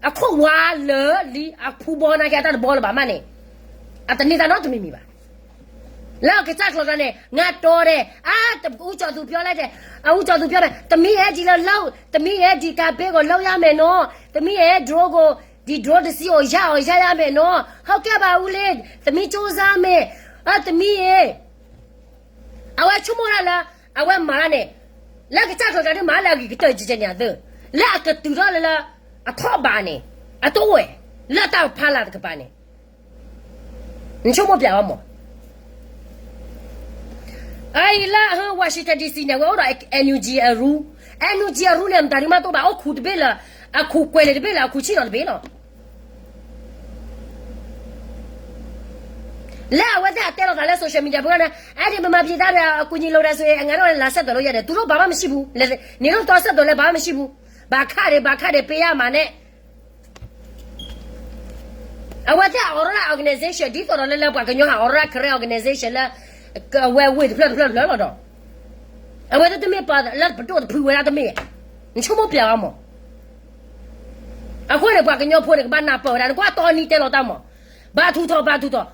အခိၣ်ဝါလၢာ်လံအဖူဘီနာ်က့အတၢ်တဘီလၢၤဘၣ်မးန့ၣ်, အတန့ၢ်တၢ်နီတမံၤမံၤဘၣ်. လၢအကစၢ်ကျီၤကျါန့ၣ် ငါတီၤဒဲး, အါ, ဦးကျော်သူပြောလိုက်တယ်, ဦးကျော်သူပြောမယ်, သမီးအဲဒီးလၢ, သမီးအဲဒီး ကါဘ့ၣ်ကိးလၢယါမဲာ်နီၤ, သမီးအဲ drone ကိး, ဒီ drone တစီးအီၤယါအီၤယါယါမဲာ်နီၤ, ဟုတ်ကဲ့ပါဦးလေး, သမီးကြိုးစားမယ်, အါ, သမီးအဲ အဝဲဆိကမိၣ်တၢ်လၢ အဝဲမၤတၢ်န့ၣ်, လၢကစၢ်ကျီၤကျါဒ်မးလၢအဂ့ၤကတၢၢ်ကဲကဲန့ၣ်အသၢ, လၢအကတုၤထီၣ်လၢလၢ အထီၣ်ဘးန့ၣ်, အတအိၣ်ဝဲ, လၢတၢ်ဖီလာ်တကပၤန့ၣ်, နဆိကမိၣ်ပျဲဝဲမး. အအံၤလၢ Washington DC န့ၣ် အဝဲအိၣ်ဒီး NUG အရူ, NUG အရူန့ၣ် မတၤဒုးမးတအိၣ်ဘၣ် အိၣ်ခူးတဘ့ၣ်လၢ အခိၣ်ကွဲးလံာ်တဘ့ၣ်လၢအခိၣ်ဆံၣ်နီၤတဘ့ၣ်လီၤ. လၢအဝဲသ့ၣ်အတဲလီၤသးလၢ social media ပူၤန့ၣ် အဒ်ပမၤပျံၤတၢ်ဒီးအကူၣ်ညီလိာ်ဒၣ်ဆိ အငါထီၣ်လၢလာ်ဆၢၣ်တီၤလၢယၤဒီး သူတို့ဘာမှမရှိဘူး, န့ၣ်ဒိၣ်တီဆၢၣ်တီၤလၢ ဘာမှမရှိဘူး, ဘၣ်ခးဒံး ဘၣ်ခးဒံး ပေးရမှာနဲ့ အဝဲသ့ၣ်အအိးထီၣ်ဒၣ် organization ဒ်သိးဒီးလၢလၢပှၤကညီဟးအိးထီၣ်ဒၣ် Karen organization လၢ အဝဲဝ့ၢ်တဖျၢၣ်တဖျၢၣ်တဖျၢၣ်လီၤဒီး အဝဲသ့ၣ်တမ့ၢ်ပှၤလၢပဒိၣ်တဖုဝဲဒၣ်တမ့ၢ်, နဆိကမိၣ်ပျဲဝဲမး, အဃိန့ၣ် ပှၤကညီဖိန့ၣ် ကဘၣ်နၢ်ပၢၢ်ဝဲဒၣ် နကွၢ်တီနံတဲလီၤတၢ်မး, ဘါထုကဖၣ် ဘါထုကဖၣ်,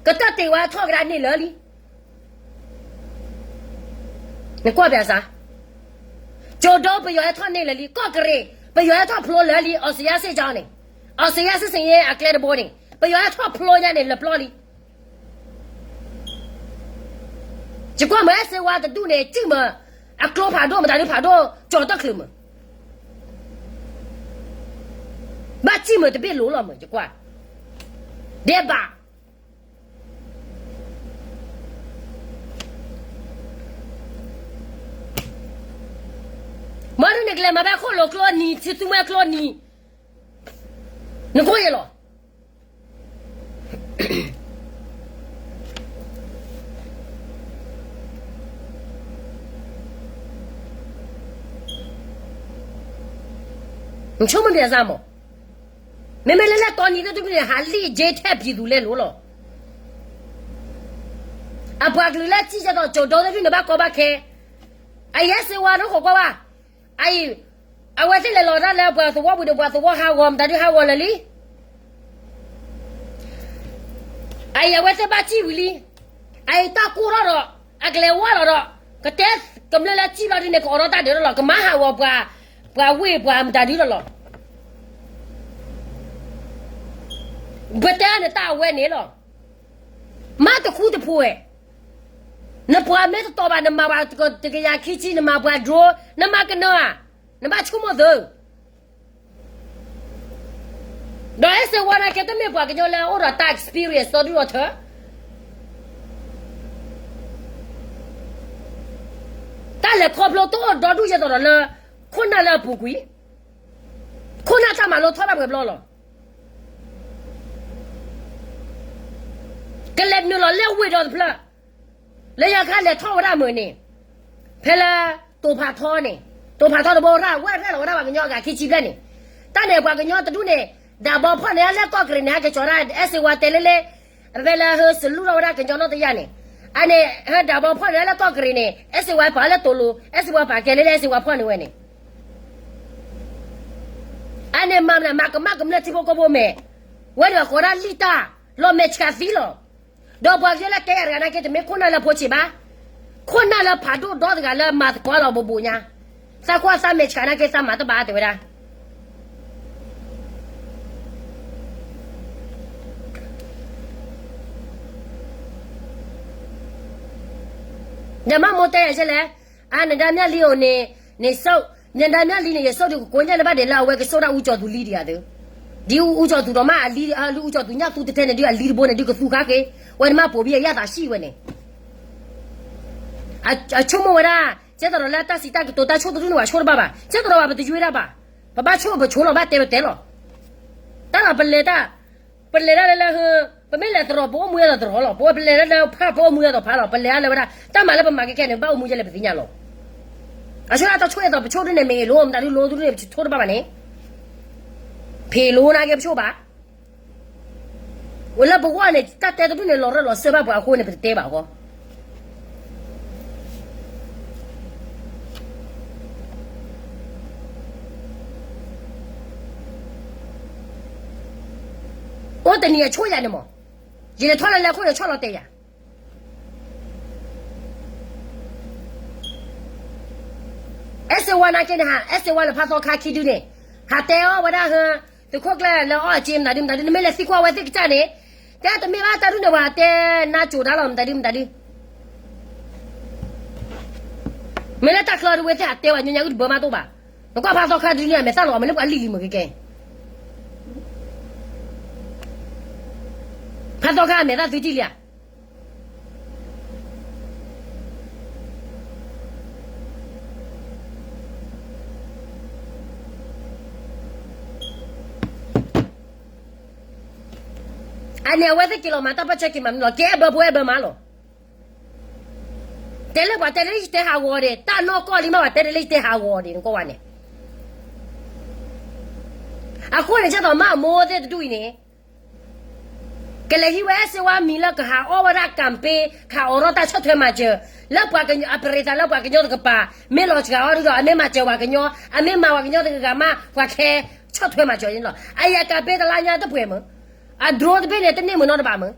ကတၢၢ်တ့ၢ်ဝဲထီၣ်ကဒါန့ၣ်လၢာ်လံ နကွၢ်ပၠးစၢ်, ကၠိၤဒိ ပယီၤဟဲထီၣ်န့ၢ်လၢာ်လံ, ကီၢ်ကရ့ၣ် ပယီၤဟဲထီၣ်ဖျိလၢာ်လံ, အီစထြ့လယါစ့ၢ်ကီးန့ၣ်, အီစထြ့လယါစ့ၢ်ကီးအကျဲတဘိန့ၣ် ပယီၤဟဲထီၣ်ဖျိညါန့ၣ်လၢာ်ပျီလံ. ယကွၢ်မ့ၢ်စ့ဝါတဒူၣ်န့ၣ် စံၣ်မ့ၢ် အကျိဖးဒိၣ် မတၤဒုဖးဒိၣ် ကၠီၤတၢ်ချုးမ့ၢ် ဘၣ်စံၣ်မ့ၢ်တဘ့ၣ်လိၤလီၤမ့ၢ် ယကွၢ်, ဒဲးဘး မ့ၢ်ဒ်န့ၣ်ကလဲၤမၤဘၣ်ခိၣ်လိာ်ကျိနံၤ ဆံသူမွဲကျိနံၤ, နကိၢ်ယဲလီၤ. နဆိကမိၣ်ပျဲစၢ်မး, မ့မ့ၢ်လၢလၢတီနံၤတဒူၣ်န့ၣ် ဟးလံၣ်က့ထဲပျံၤသူလဲၤလိၤလီၤ. အပှၤကလုာ်လၢစံၣ်ကဲသိးကၠိၤဒိတဒူၣ်န့ၣ် ဘၣ်ကီဘၣ်ခဲ, အယဲစ့ဝါဒိၣ်ဃိးကွၢ်ဘၣ်, အအံၤ, အဝဲသ့ၣ်လဲၤလီၤတၢ်လၢပှၤသဝီပူၤဒီးပှၤသဝီဟးဂီၤ မတၤဒုဟးဂီၤလၢာ်လံ အအံၤအဝဲသ့ၣ်ဘၣ်စံၣ်ဝံၤလံ, အအံၤတၢ်ကိၢ်ထီၣ်ဒီး, အကလဲၤဝါလီၤဒီး, ကတဲကမျၢၢ်လၢစံၣ်လီၤဒ်န့ၣ် ကအိးထီၣ်တၢ်ဒုးထီၣ်လီၤ ကမၤဟးဂီၤပှၤ, ပှၤဝ့ၢ်ပှၤမတၤဒုလီၤလီၤ. ပတဲန့ၣ်တၢ်အဝဲန့ၣ်လီၤ. မၤတခူတဖိးဝဲ, နပှၤမ့ၢ်တတီၤဘၣ် နမၤပှၤတကယၤခံဆံ နမၤပှၤ drone နမၤကနၢၤဧါ, နဘၣ်ဆိကမိၣ်သု ဒီးအဲၣ်စ့ဝါန့ၣ်က့ တမ့ၢ်ပှၤကညီလၢအအိၣ်ဒီးတၢ် experience ဒီဒူၣ်ဒီထၢ, တၢ်လဲၤခီဖျိတအိၣ်ဒီဒူၣ်ယဲသိးဒီးလၢ ခိၣ်နၢ်လၢအပူၤကွံာ်, ခိၣ်နၢ်တၢ်မၤလိထီၣ်ဘၣ်ပှဲၤဘျီလီၤ. ကလဲၤနုာ်လီၤလၢဝ့ၢ်ဒီတဖျၢၣ်, လၢယခါလဲၤထီၣ်ဝဲဒၣ်မုၢ်န့ၣ်, ဖဲလၢတိၤဖးထီန့ၣ်, တိၤဖးထီတဘိရၣ်ဝဲရဲၣ်လီၤဝဲဒၣ်ပှၤကညီအဂၤခံဆံဘျဲၣ်န့ၣ်, တၢ်န့ၣ်ပှၤကညီတဒူၣ်န့ၣ်, ဒၣ်ဘီဖီၣ်န့ၣ် အလၢကီၢ်ကရ့ၣ်န့ၣ် ဟဲက့ၤကၠီၤဒၣ် အဲၣ်စ့ဝါတဲလၢလၢ, ဖဲလၢဟၢစလူထီၣ်ဝဲဒၣ်ကညီနီၢ်တယၢ်န့ၣ်, အန့ၣ် ဟဲဒၣ်ဘီဖီၣ်န့ၣ် အလၢကီၢ်ကရ့ၣ်န့ၣ် အဲၣ်စ့ဝါပာ်လၢတိၤလိၤ အဲၣ်စ့ဝါပာ်ကဲလၢလၢအဲၣ်စ့ဝါဖီၣ်န့ၣ်ဝဲန့ၣ် အန့ၣ်မၤမနုၤ မၤကမၣ်ကမျၢၢ်ထံဖိကီၢ်ဖိမဲာ်, ဝဲဒၣ်ဃီၤဒၣ်လံၣ်တၢ်, လီၤမဲာ်ဆှးသံလီၤ. ဒီးပှၤကညီလၢကဲအဂၤနာ်က့ တမ့ၢ်ခိၣ်နၢ်လၢဖိဆံးဘၣ်, ခိၣ်နၢ်လၢဖးဒိၣ်ဒီတဂၤလၢမၤသကိးလီၤဘိးဘိးညါ, သးကွၢ်သးမဲာ်ဆှးနာ်က့ သးမၤတဘၣ်တဲဝဲဒၣ် ဒီးမ့ၢ်မိၢ်တဲယၤလဲၣ်, အနဒါမၠၣ်လံအိၣ်န့ၣ်, နဒါမၠၣ်လံန့ၣ် ယဆိၣ်ဒုးကကိးညၣ်လၢဘၣ်ဒဲးလၢအဝဲကဆိၣ်ဒၣ်အူကၠီၤသူလံဒံးဧါသု, ဒ်အူကၠီၤသူဒီးမ့ၢ်အလံ, အလံအူကၠီၤသူညၣ်သူတထဲန့ၣ်ဒုးအလံတဘိန့ၣ်ဒုးကသူခါဃ့, ဝဲန့ၣ်မ့ၢ်ပိာ်ဘံအယၣ်သးဆံးဝဲန့ၣ် အဆိကမိၣ်ဝဲဒၣ်, ကဲသိးဒီးလၢတၢ်စံးတၢ်ကတိၤတၢ်ဆိၣ်တဒူၣ်န့ၣ် ပှၤဆိၣ်တဘၣ်ဘၣ်, ကဲသိးဒီးပှၤပတယွ့ဒၣ်ဘၣ်, ပဘၣ်ဆိၣ်ပဆိၣ်လီၤ ဘၣ်တဲပတဲလီၤ. တၢ်လီၤပလဲၤတၢ်, ပလဲၤတၢ်လၢလၢဟၢ, ပမ့ၢ်လဲၤတရီၤ ပအိၣ်မူယဲသိးတရီၤလီၤ, ပဝဲပလဲၤတၢ်လၢဖး ပအိၣ်မူယဲသိးဖးလီၤ, ပလဲၤတၢ်လၢဝဲဒၣ် တၢ်မၤလၢပမၤကဲခဲန့ၣ် ဘၣ်အိၣ်မူယဲလၢပသ့ၣ်ညါလီၤ. အဆိကတၢ်ဆိၣ်အသိး ပဆိၣ်ဒ်န့ၣ်မ့ၢ်လိၤ မတၤဒုလိၤဒုန့ၣ် ပဆိၣ်တဘၣ်ဘၣ်န့ၣ်, ဖ့လိၤနာ်က့ပဆိၣ်ဘၣ် ဝဲလၢပဂီၢ်န့ၣ် တၢ်တဲတဒူၣ်န့ၣ် လီၤရၢၢ်လီၤစၢၤဘၣ်ပှၤအဃိန့ၣ် ပတတဲဘၣ်အဂီၢ်. အိၣ်တနံၤအဆိၣ်ယၤန့ၣ်မး, ယလဲၤထီၣ်လၢလဲၤခိၣ်န့ၣ် ဆီၣ်လီၤတဲာ်ယၤ အဲၣ်စ့ဝါနာ်က့န့ၣ်ဟး အဲၣ်စ့ဝါလၢဖးသီခါခံဒုန့ၣ်, ဟးတဲအီၣ်ဝဲဒၣ်ဟၢ, သုးခိၣ်ကျၢၢ်လၢအီၣ်အစ့မတၤဒုမတၤဒု နမ့ၢ်လဲၤသံကွၢ်ဝဲသ့ၣ်ကစၢ်န့ၣ်, တဲတမ့ၢ်ဘၣ်တၢ်ဒုန့ၣ် ပှၤတဲနါစိၤတၢ်လီၤ မတၤဒုမတၤဒု မ့ၢ်လၢတၢ်ချၢဒုဝဲသ့ၣ်ဟးတဲဝဲညီညီအုၣ်တဘၢမးတအိၣ်ဘၣ်, နကွၢ်ဖးသီခါဒုန့ၣ် အမဲာ်သၣ်လီၤ အမဲာ်လၢပှၤလံၣ်လံမ့ၢ်ကဲကဲ, ဖးသီခါအမဲာ်သၣ်သုတံၢ်လံဧါ. အန့ၣ်အဝဲသ့ၣ်က့ၤလီၤမၤတၢ်ပၢဆှၢက့ၤမၤမနုၤလီၤ ကဲအဲၣ်ဘၢဖိအဲၣ်ဘၢမါလီၤ. တဲလၢပှၤတဲလၢယတဲဟးဂီၤဒံး တၢ်နီၢ်ကီၢ်လံမး ပှၤတဲတ့ၢ်လၢယတဲဟးဂီၤဒံး နကွၢ်ဝဲန့ၣ် အဃိန့ၣ် ကၢ်သိးမၤအမိၢ်သ့ၣ်တဒူၣ်အံၤန့ၣ် ကလဲၤဟံးဝဲအဲၣ်စ့ဝါမံၤလၢကဟးအီၣ်ဝဲဒၣ် campaign ကဟးအိးထီၣ်တၢ်ဆီၣ်ထွဲမၤစၢၤ လၢပှၤကညီ အပရ့ၤသးလၢပှၤကညီတကပၤ မ့ၢ်လီၤစှၤအီၤဒီး အမ့ၢ်မၤစၢၤပှၤကညီ အမ့ၢ်မၤပှၤကညီတဂၤဂၤမး ပှၤခဲဆီၣ်ထွဲမၤစၢၤန့ၣ်လီၤ. အယၤ campaign တလါညါတပှဲၤမး အ drone တဘ့ၣ်န့ၣ် တန့ၢ်မုာ်နီတဘ့ၣ်မး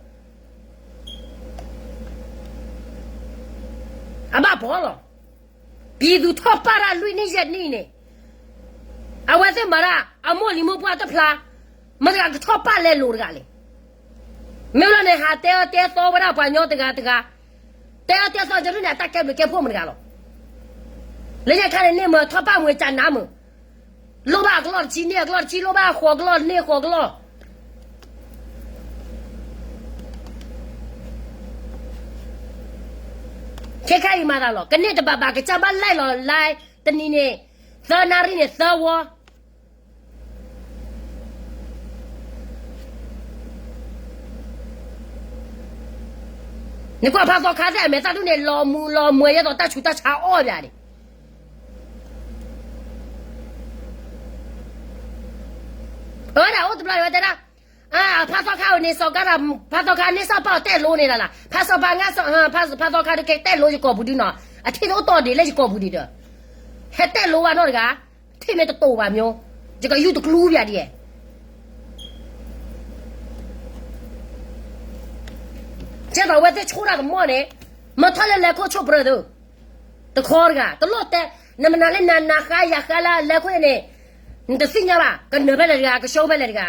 အဘၣ်ပီၤလီၤ. ပြည်သူ့ထောက်ပံ့တၢ်လွံၢ်နံၣ်ယဲၢ်နံၣ်န့ၣ် အဝဲသ့ၣ်မၤတၢ် အမိၢ်လံၤမိၢ်ပှၢ်တဖျါ မတၤတဂၤကထီၣ်ပာ်လဲလိာ်တဂၤလဲၣ်. မ့ၢ်လီၤန့ၣ် ဟးတဲအၢတဲသီဝဲဒၣ်ပှၤကညီတဂၤတဂၤ တဲအၢတဲသီကဒုးန့ၣ် အတၢ်ကဲဘျုးကဲဖှိၣ်မတၤတဂၤလီၤ. လၢညါခါန့ၣ်န့ၢ်မးထီၣ်ပာ်မွဲကနါမး လိၣ်ဘၣ်အကလီၢ်တဆံန့ၢ်အကလီၢ်တဆံ လိၣ်ဘၣ်အဃိးကလီၢ်န့ၢ်ဃိးကလီၢ် ခဲခါအံၤမၤသးလီၤ ကန့ၢ်တဘၣ်ဘၣ် ကစၢ်ဘၣ်လဲၣ်လီၤလါ တနံၤန့ၣ် သၢနၣ်ရံၣ်န့ၣ် သၢဝီ နကွၢ်ဖးသီခါသ့ၣ် အမဲာ်သၣ်ဒူၣ်န့ၣ် လီၤမူၤလီၤမွဲယဲသိးတၢ်ဆူးတၢ်ဆါအီၣ်ဘၣ်န့ၣ် အဝဲဒၣ်အိၣ်တဘျီဝဲတဲဒၣ် ဖးသီခါအန့ၣ် စီၤကါရၤ ဖးသီခါန့ၣ် စးပာ်အီၤတဲလိန့ၣ်လၢ်လၢ် ဖးစီၤပၤငါ ဖးသီခါဒုးကဲတဲလိယကီၢ်ပူၤဒုနီၤ အထံၣ်တအိၣ်တီၢ်ဒံးလၢယကီၢ်ပူၤဒံးဒီး ဟဲတဲလိဘၣ်နီတဂၤ ထံၣ်မ့ၢ်တတိာ်ဘၣ်မၠိ ယကယူၢ်တကျူဘၣ်ဒံး ကဲသိးအဝဲသ့ၣ်ဆိၣ်တၢ်ကမီၣ်န့ၣ် မ့ၢ်ထီၣ်လၢလဲၤခိၣ်ဆိၣ်ပြၢသု တခီတဂၤ တလိၣ်တဲ နမနုၤလၢနၤနၤဃါယၤဃါလၢလဲၤခိၣ်န့ၣ် နတသ့ၣ်ညါဘၣ် ကနၢၤဖဲလဲၣ်တဂၤ ကဆှီဖဲလဲၣ်တဂၤ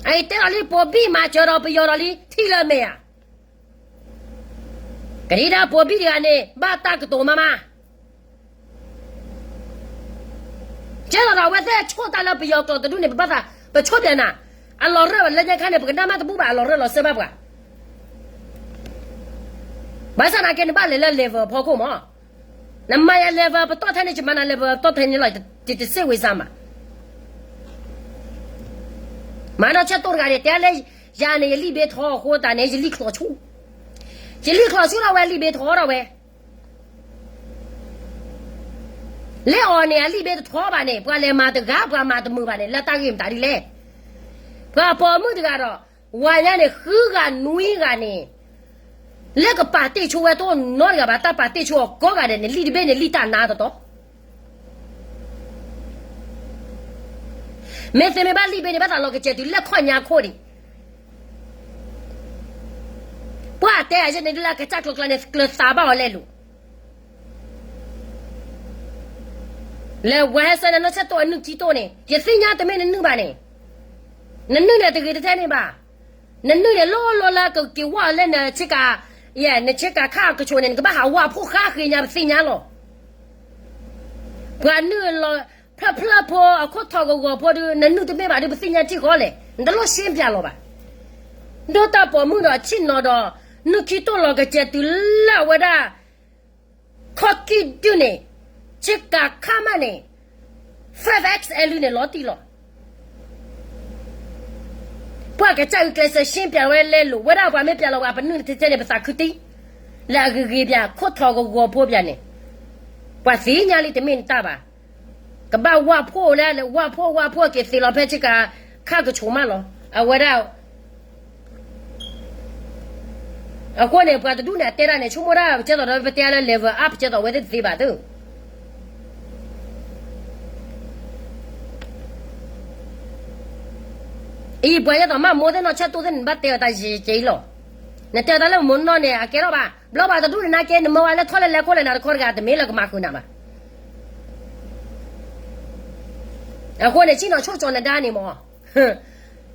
အအံၤတဲဒီးလံ ပိာ်ဘံၣ်မၤစၢၤဒီးပယီၤဒီးလံ ထံၣ်လၢမဲာ်ဧါ ကဒံဒၣ်ပိာ်ဘံၣ်တဂၤန့ၣ် ဘၣ်တၢ်ကတိၤမးမး ကဲသိးဒီးအဝဲသ့ၣ်ဆိၣ်တၢ်လၢပယီၤကျိာ်တဒူၣ်န့ၣ် ပဘၣ်သး ပဆိၣ်ပၠးနၤ အလီၤရၢၢ်လၢညါခါန့ၣ် ပကနၣ်မးတဘူၣ်ဘၣ် အလီၤရၢၢ်လီၤစၢၤဘၣ်ပှၤ ဘၣ်ဆၣ်သနာ်က့ နဘၣ်လဲၤလၢ level ဖီခိၣ်မး နမၤယၤ level ပတီၢ်ထဲန့ၣ် ယမၤနၤ level ပတီၢ်ထဲန့ၣ်လီၤ တစ့ၣ်ဝံၤစၢ်မး မၤနီၢ်ဆၢတိၢ်တဂၤန့ၣ် တဲလၢ ယၤန့ၣ် ယလံာ်ဘ့ထီအဃိသတးန့ၣ် ယလံာ်ချီၣ်ဆူၣ် ယလံာ်ချီၣ်ဆူၣ်ထီၣ်ဝဲ လံာ်ဘ့ထီထီၣ်ဝဲ လၢအီၤန့ၣ် အလံာ်ဘ့တထီဘၣ်န့ၣ် ပှၤလဲၤမၤတဂၤ ပှၤမၤတမုာ်ဘၣ်န့ၣ် လၢတၢ်ဂ့ၢ်မတၤဒ်လဲၣ်. ပှၤပိာ်မုၣ်တဂၤဒီး ဝၤညါန့ၣ် ဃုဂၤနွံဂၤန့ၣ် လၢကပာ်တ့ၢ်ဆိဝဲတအိၣ်နီတဂၤဘၣ် တၢ်ပာ်တ့ၢ်ဆိအီၤကိးဂၤဒဲးန့ၣ် လံာ်တဘ့ၣ်န့ၣ် လံာ်တၢ်နါတတီၤ မ့ၢ်သ့မ့ၢ်ဘၣ်လံာ်ဘ့ၣ်န့ၣ် ဘၣ်သးလီၤကစဲၤတုၤလၢခီၣ်ညါခိၣ်ဒံး ပှၤတဲအယဲၢ်န့ၣ် လၢကစၢ်ကျိၤကျါန့ၣ် ကျၢၤသးဘၣ်အီၤလဲၣ်လိၤ လဲၤဝဲဟဲဆၢနနီၢ်ဆၢတိၢ်အနုၢ်ထံတိၢ်န့ၣ် ယသ့ၣ်ညါတမ့ၢ်နနုၢ်ဘၣ်န့ၣ် နနုၢ်န့ၣ်တဂ့ၤတထဲန့ၣ်ဘၣ် နနုၢ်န့ၣ်လိၣ်လိၣ်လၢကက့ၤဝဲလၢနဆ့ကၤ ယဲ နဆ့ကၤခါအကဆိးန့ၣ် နကဘၣ်ဟးဝဲအဖိဃါဃ့ညါပသ့ၣ်ညါလီၤ ပှၤနုၢ်လီၤ ဖျၢၣ်ဖျၢၣ်ဖိအခိၣ်ထီၣ်ကဝီၤဖိဒုး နနုၢ်တမ့ၢ်ဘၣ်ဒုး ပသ့ၣ်ညါထံၣ်ဃီလဲၣ် နတလိၣ်ရှင်းပြလီၤဘၣ် ဒိၣ်တၢ်ပိာ်မုၣ်ဒီးဆ့ၣ်နီၤဒီး နုၢ်ခံတိၢ်လီၤကစဲၤတုၤလၢအဝဲဒၣ် ခီၣ်ကံၢ်ဒုၣ်န့ၣ် ဆ့ကၤခါမးန့ၣ် five X L န့ၣ်လီၤတံၢ်လီၤ ပှၤကစၢ်အုၣ်ကျဲးစၢးရှင်းပြဝဲလဲၤလိၤ ဝဲဒၣ်ပှၤမ့ၢ်ပြလီၤဝဲ ပနုၢ်တထဲထဲန့ၣ် ပသးခုတံၢ် လၢအဂ့ၤဂ့ၤပၠး ခိၣ်ထီၣ်ကဝီၤဖိပၠးန့ၣ် ပှၤသ့ၣ်ညါလံတမ့ၢ်နတၢ်ဘၣ် ကဘၣ်ဝၣ်ဖှိၣ်လၢ ဝၣ်ဖှိၣ်ဝၣ်ဖှိၣ်က့ၤသ့လီၤဖဲဆ့ကၤခါကဆိးမးလီၤ အဝဲဒၣ် အဃိန့ၣ် ပှၤတဒူၣ်န့ၣ် အတဲဒၣ်န့ၣ် ဆိကမိၣ်ဒၣ် ပကဲသိးဒီးပတဲလၢ level up ကဲသိးဝဲသ့ၣ်တသ့ဘၣ်သု အံၤ ပှၤယဲသိးမးမိၢ်သ့ၣ်နီၢ်ဆၢတိၢ်သ့ၣ်န့ၣ် နဘၣ်တဲအီၤတၢ်ယံာ်ယံာ်လီၤ နတဲအီၤတၢ်လၢမိၢ်နီၢ်န့ၣ် အကဲထီၣ်ဘၣ် ဘျီပှၤတဒူၣ်န့ၣ် နာ်က့ နမၢဝဲလၢထီၣ်လၢလဲၤခိၣ်လဲၤနၤတခီတဂၤ တမ့ၢ်လၢကမၤဃုာ်နၤဘၣ် အဃိန့ၣ် ဆ့ၣ်နီၤဆိၣ်ကၠီၤနဒါန့ၣ်မး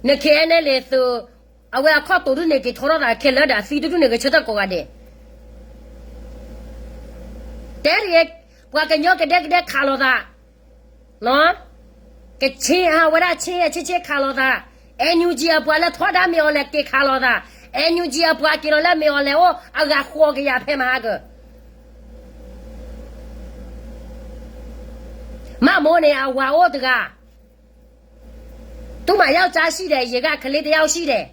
န ခဲအံၤန့ၣ်လဲၤသုး အဝဲအခီၣ်တိာ်ဒုးန့ၣ် က့ၤထီထီၣ်သးခဲလၢာ်ဒီး အသံတဒုန့ၣ် ကဆၢထၢၣ်ကိးဂၤဒဲး တဲတဂ့ၤ ပှၤကညီကဒဲကဒဲခးလိာ်သး ကဆ့ၣ်အဝဲဒၣ်ဆ့ၣ်ဆ့ၣ်ဆ့ၣ်ခးလိာ်သး NUG အပှၤလၢထီဒါမ့ၢ်အီၤလဲၣ် က့ၤခးလိာ်သး NUG အပှၤက့ၤလီၤလၢမ့ၢ်အီၤလဲၣ်အိၣ် အဂၤဃိးကယၤဖဲမဟါကၢ မးမိၢ်န့ၣ် အဝၤအိၣ်တဂၤ သူ့မှာယောက်ျားရှိတယ်, ရေကကလေးတစ်ယောက်ရှိတယ်,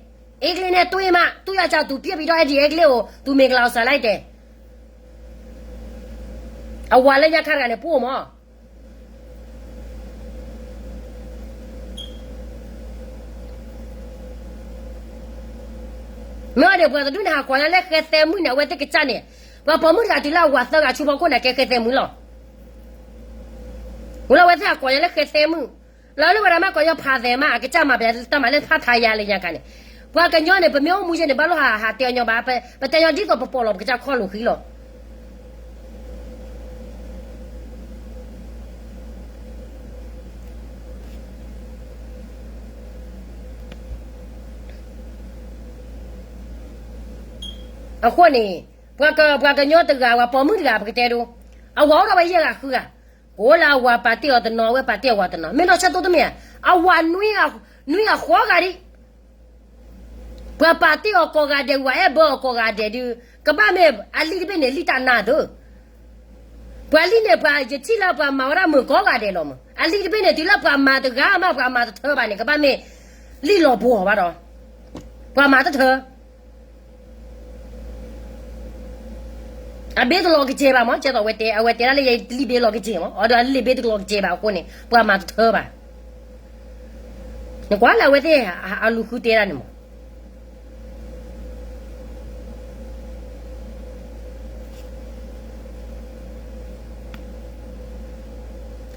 အင်္ဂလိပ်နဲ့တွေ့မှ, သူ့ယောက်ျား သူပြစ်ပြီးတော့ အဲ့ဒီအင်္ဂလိပ်ကို သူမင်္ဂလာကို ဆန်လိုက်တယ်. အဝၤလၢညါခါတဂၤန့ၣ် ပိၢ်မး မ့ၢ်ဝဲဒၣ် ပှၤတဒူၣ်န့ၣ် ဟးကွၢ်ညါလၢဃဲသဲမုၣ်န့ၣ် အဝဲသ့ၣ်ကစၢ်န့ၣ်, ပှၤပိာ်မုၣ်တဂၤတုၤလၢအဝၤသၢဂၤဆူဖီခိၣ်န့ၣ် ကဲဃဲသဲမုၣ်လီၤ. ဝံၤလၢအဝဲသ့ၣ်ဟးကွၢ်ညါလၢဃဲသဲမုၣ်, လၢလၢဝဲဒၣ်မ့ၢ်ကွၢ်ညီဖးသဲမး အကစၢ်မၤပတၢ်မၤလၢဖးထါယါလၢညါခါန့ၣ်, ပှၤကညီန့ၣ် ပမ့ၢ်အိၣ်မူယဲန့ၣ် ဘၣ်လိၣ်ဟးဟးတဲအီၤညီဘၣ်, ပတဲညီဒ်သိးပပိာ်လီၤပကစၢ်ခီၣ်လိာ်ဃံလီၤ. အဃိန့ၣ်, ပှၤကညီတဂၤ ပှၤပိာ်မုၣ်တဂၤ ပကတဲဒိ, အဝၤအိၣ်ဒီးဝဲယဲၢ်ဂၤဃုဂၤ, ကိးလၢအဝၤပာ်တ့ၢ်အီၤတနီၤ အဝဲပာ်တ့ၢ်အဝၤတနီၤ, မ့ၢ်နီၢ်ဆၢတိၢ်တမ့ၢ်ဧါ, အဝၤနွံဂၤဃိးဂၤဒံး, ပှၤပာ်တ့ၢ်အီၤကိးဂၤဒဲး ပှၤအဲၣ်ဘၢအီၤကိးဂၤဒဲးဒုး, ကဘၣ်မ့ၢ်အလံာ်တဘ့ၣ်န့ၣ် လံာ်တၢ်နါသၢ ပှၤလံာ်န့ၣ် ပှၤယထံၣ်လၢပှၤမၤဝဲဒၣ်မုာ်ကိးဂၤဒဲးလီၤမး, အလံာ်တဘ့ၣ်န့ၣ် တုၤလၢပှၤမၤတဂၤမး ပှၤမၤတထၢဘၣ်န့ၣ် ကဘၣ်မ့ၢ်လံာ်လီၤပှီၤဘၣ်ဒီး, ပှၤမၤတထၢ အဘ့ၣ်တလီၤကစဲၤဘၣ်မး, ကဲသိးဝဲတဲ အဝဲတဲဒၣ်လၢယလံာ်ဘ့ၣ်လီၤကစဲၤမး, အဒီးအလံာ်ဘ့ၣ်တလီၤကစဲၤဘၣ်အဃိန့ၣ် ပှၤမၤတထၢဘၣ်. နကွၢ်လၢအဝဲသ့ၣ်အလူၤဃုတဲဒၣ်န့ၣ်မး.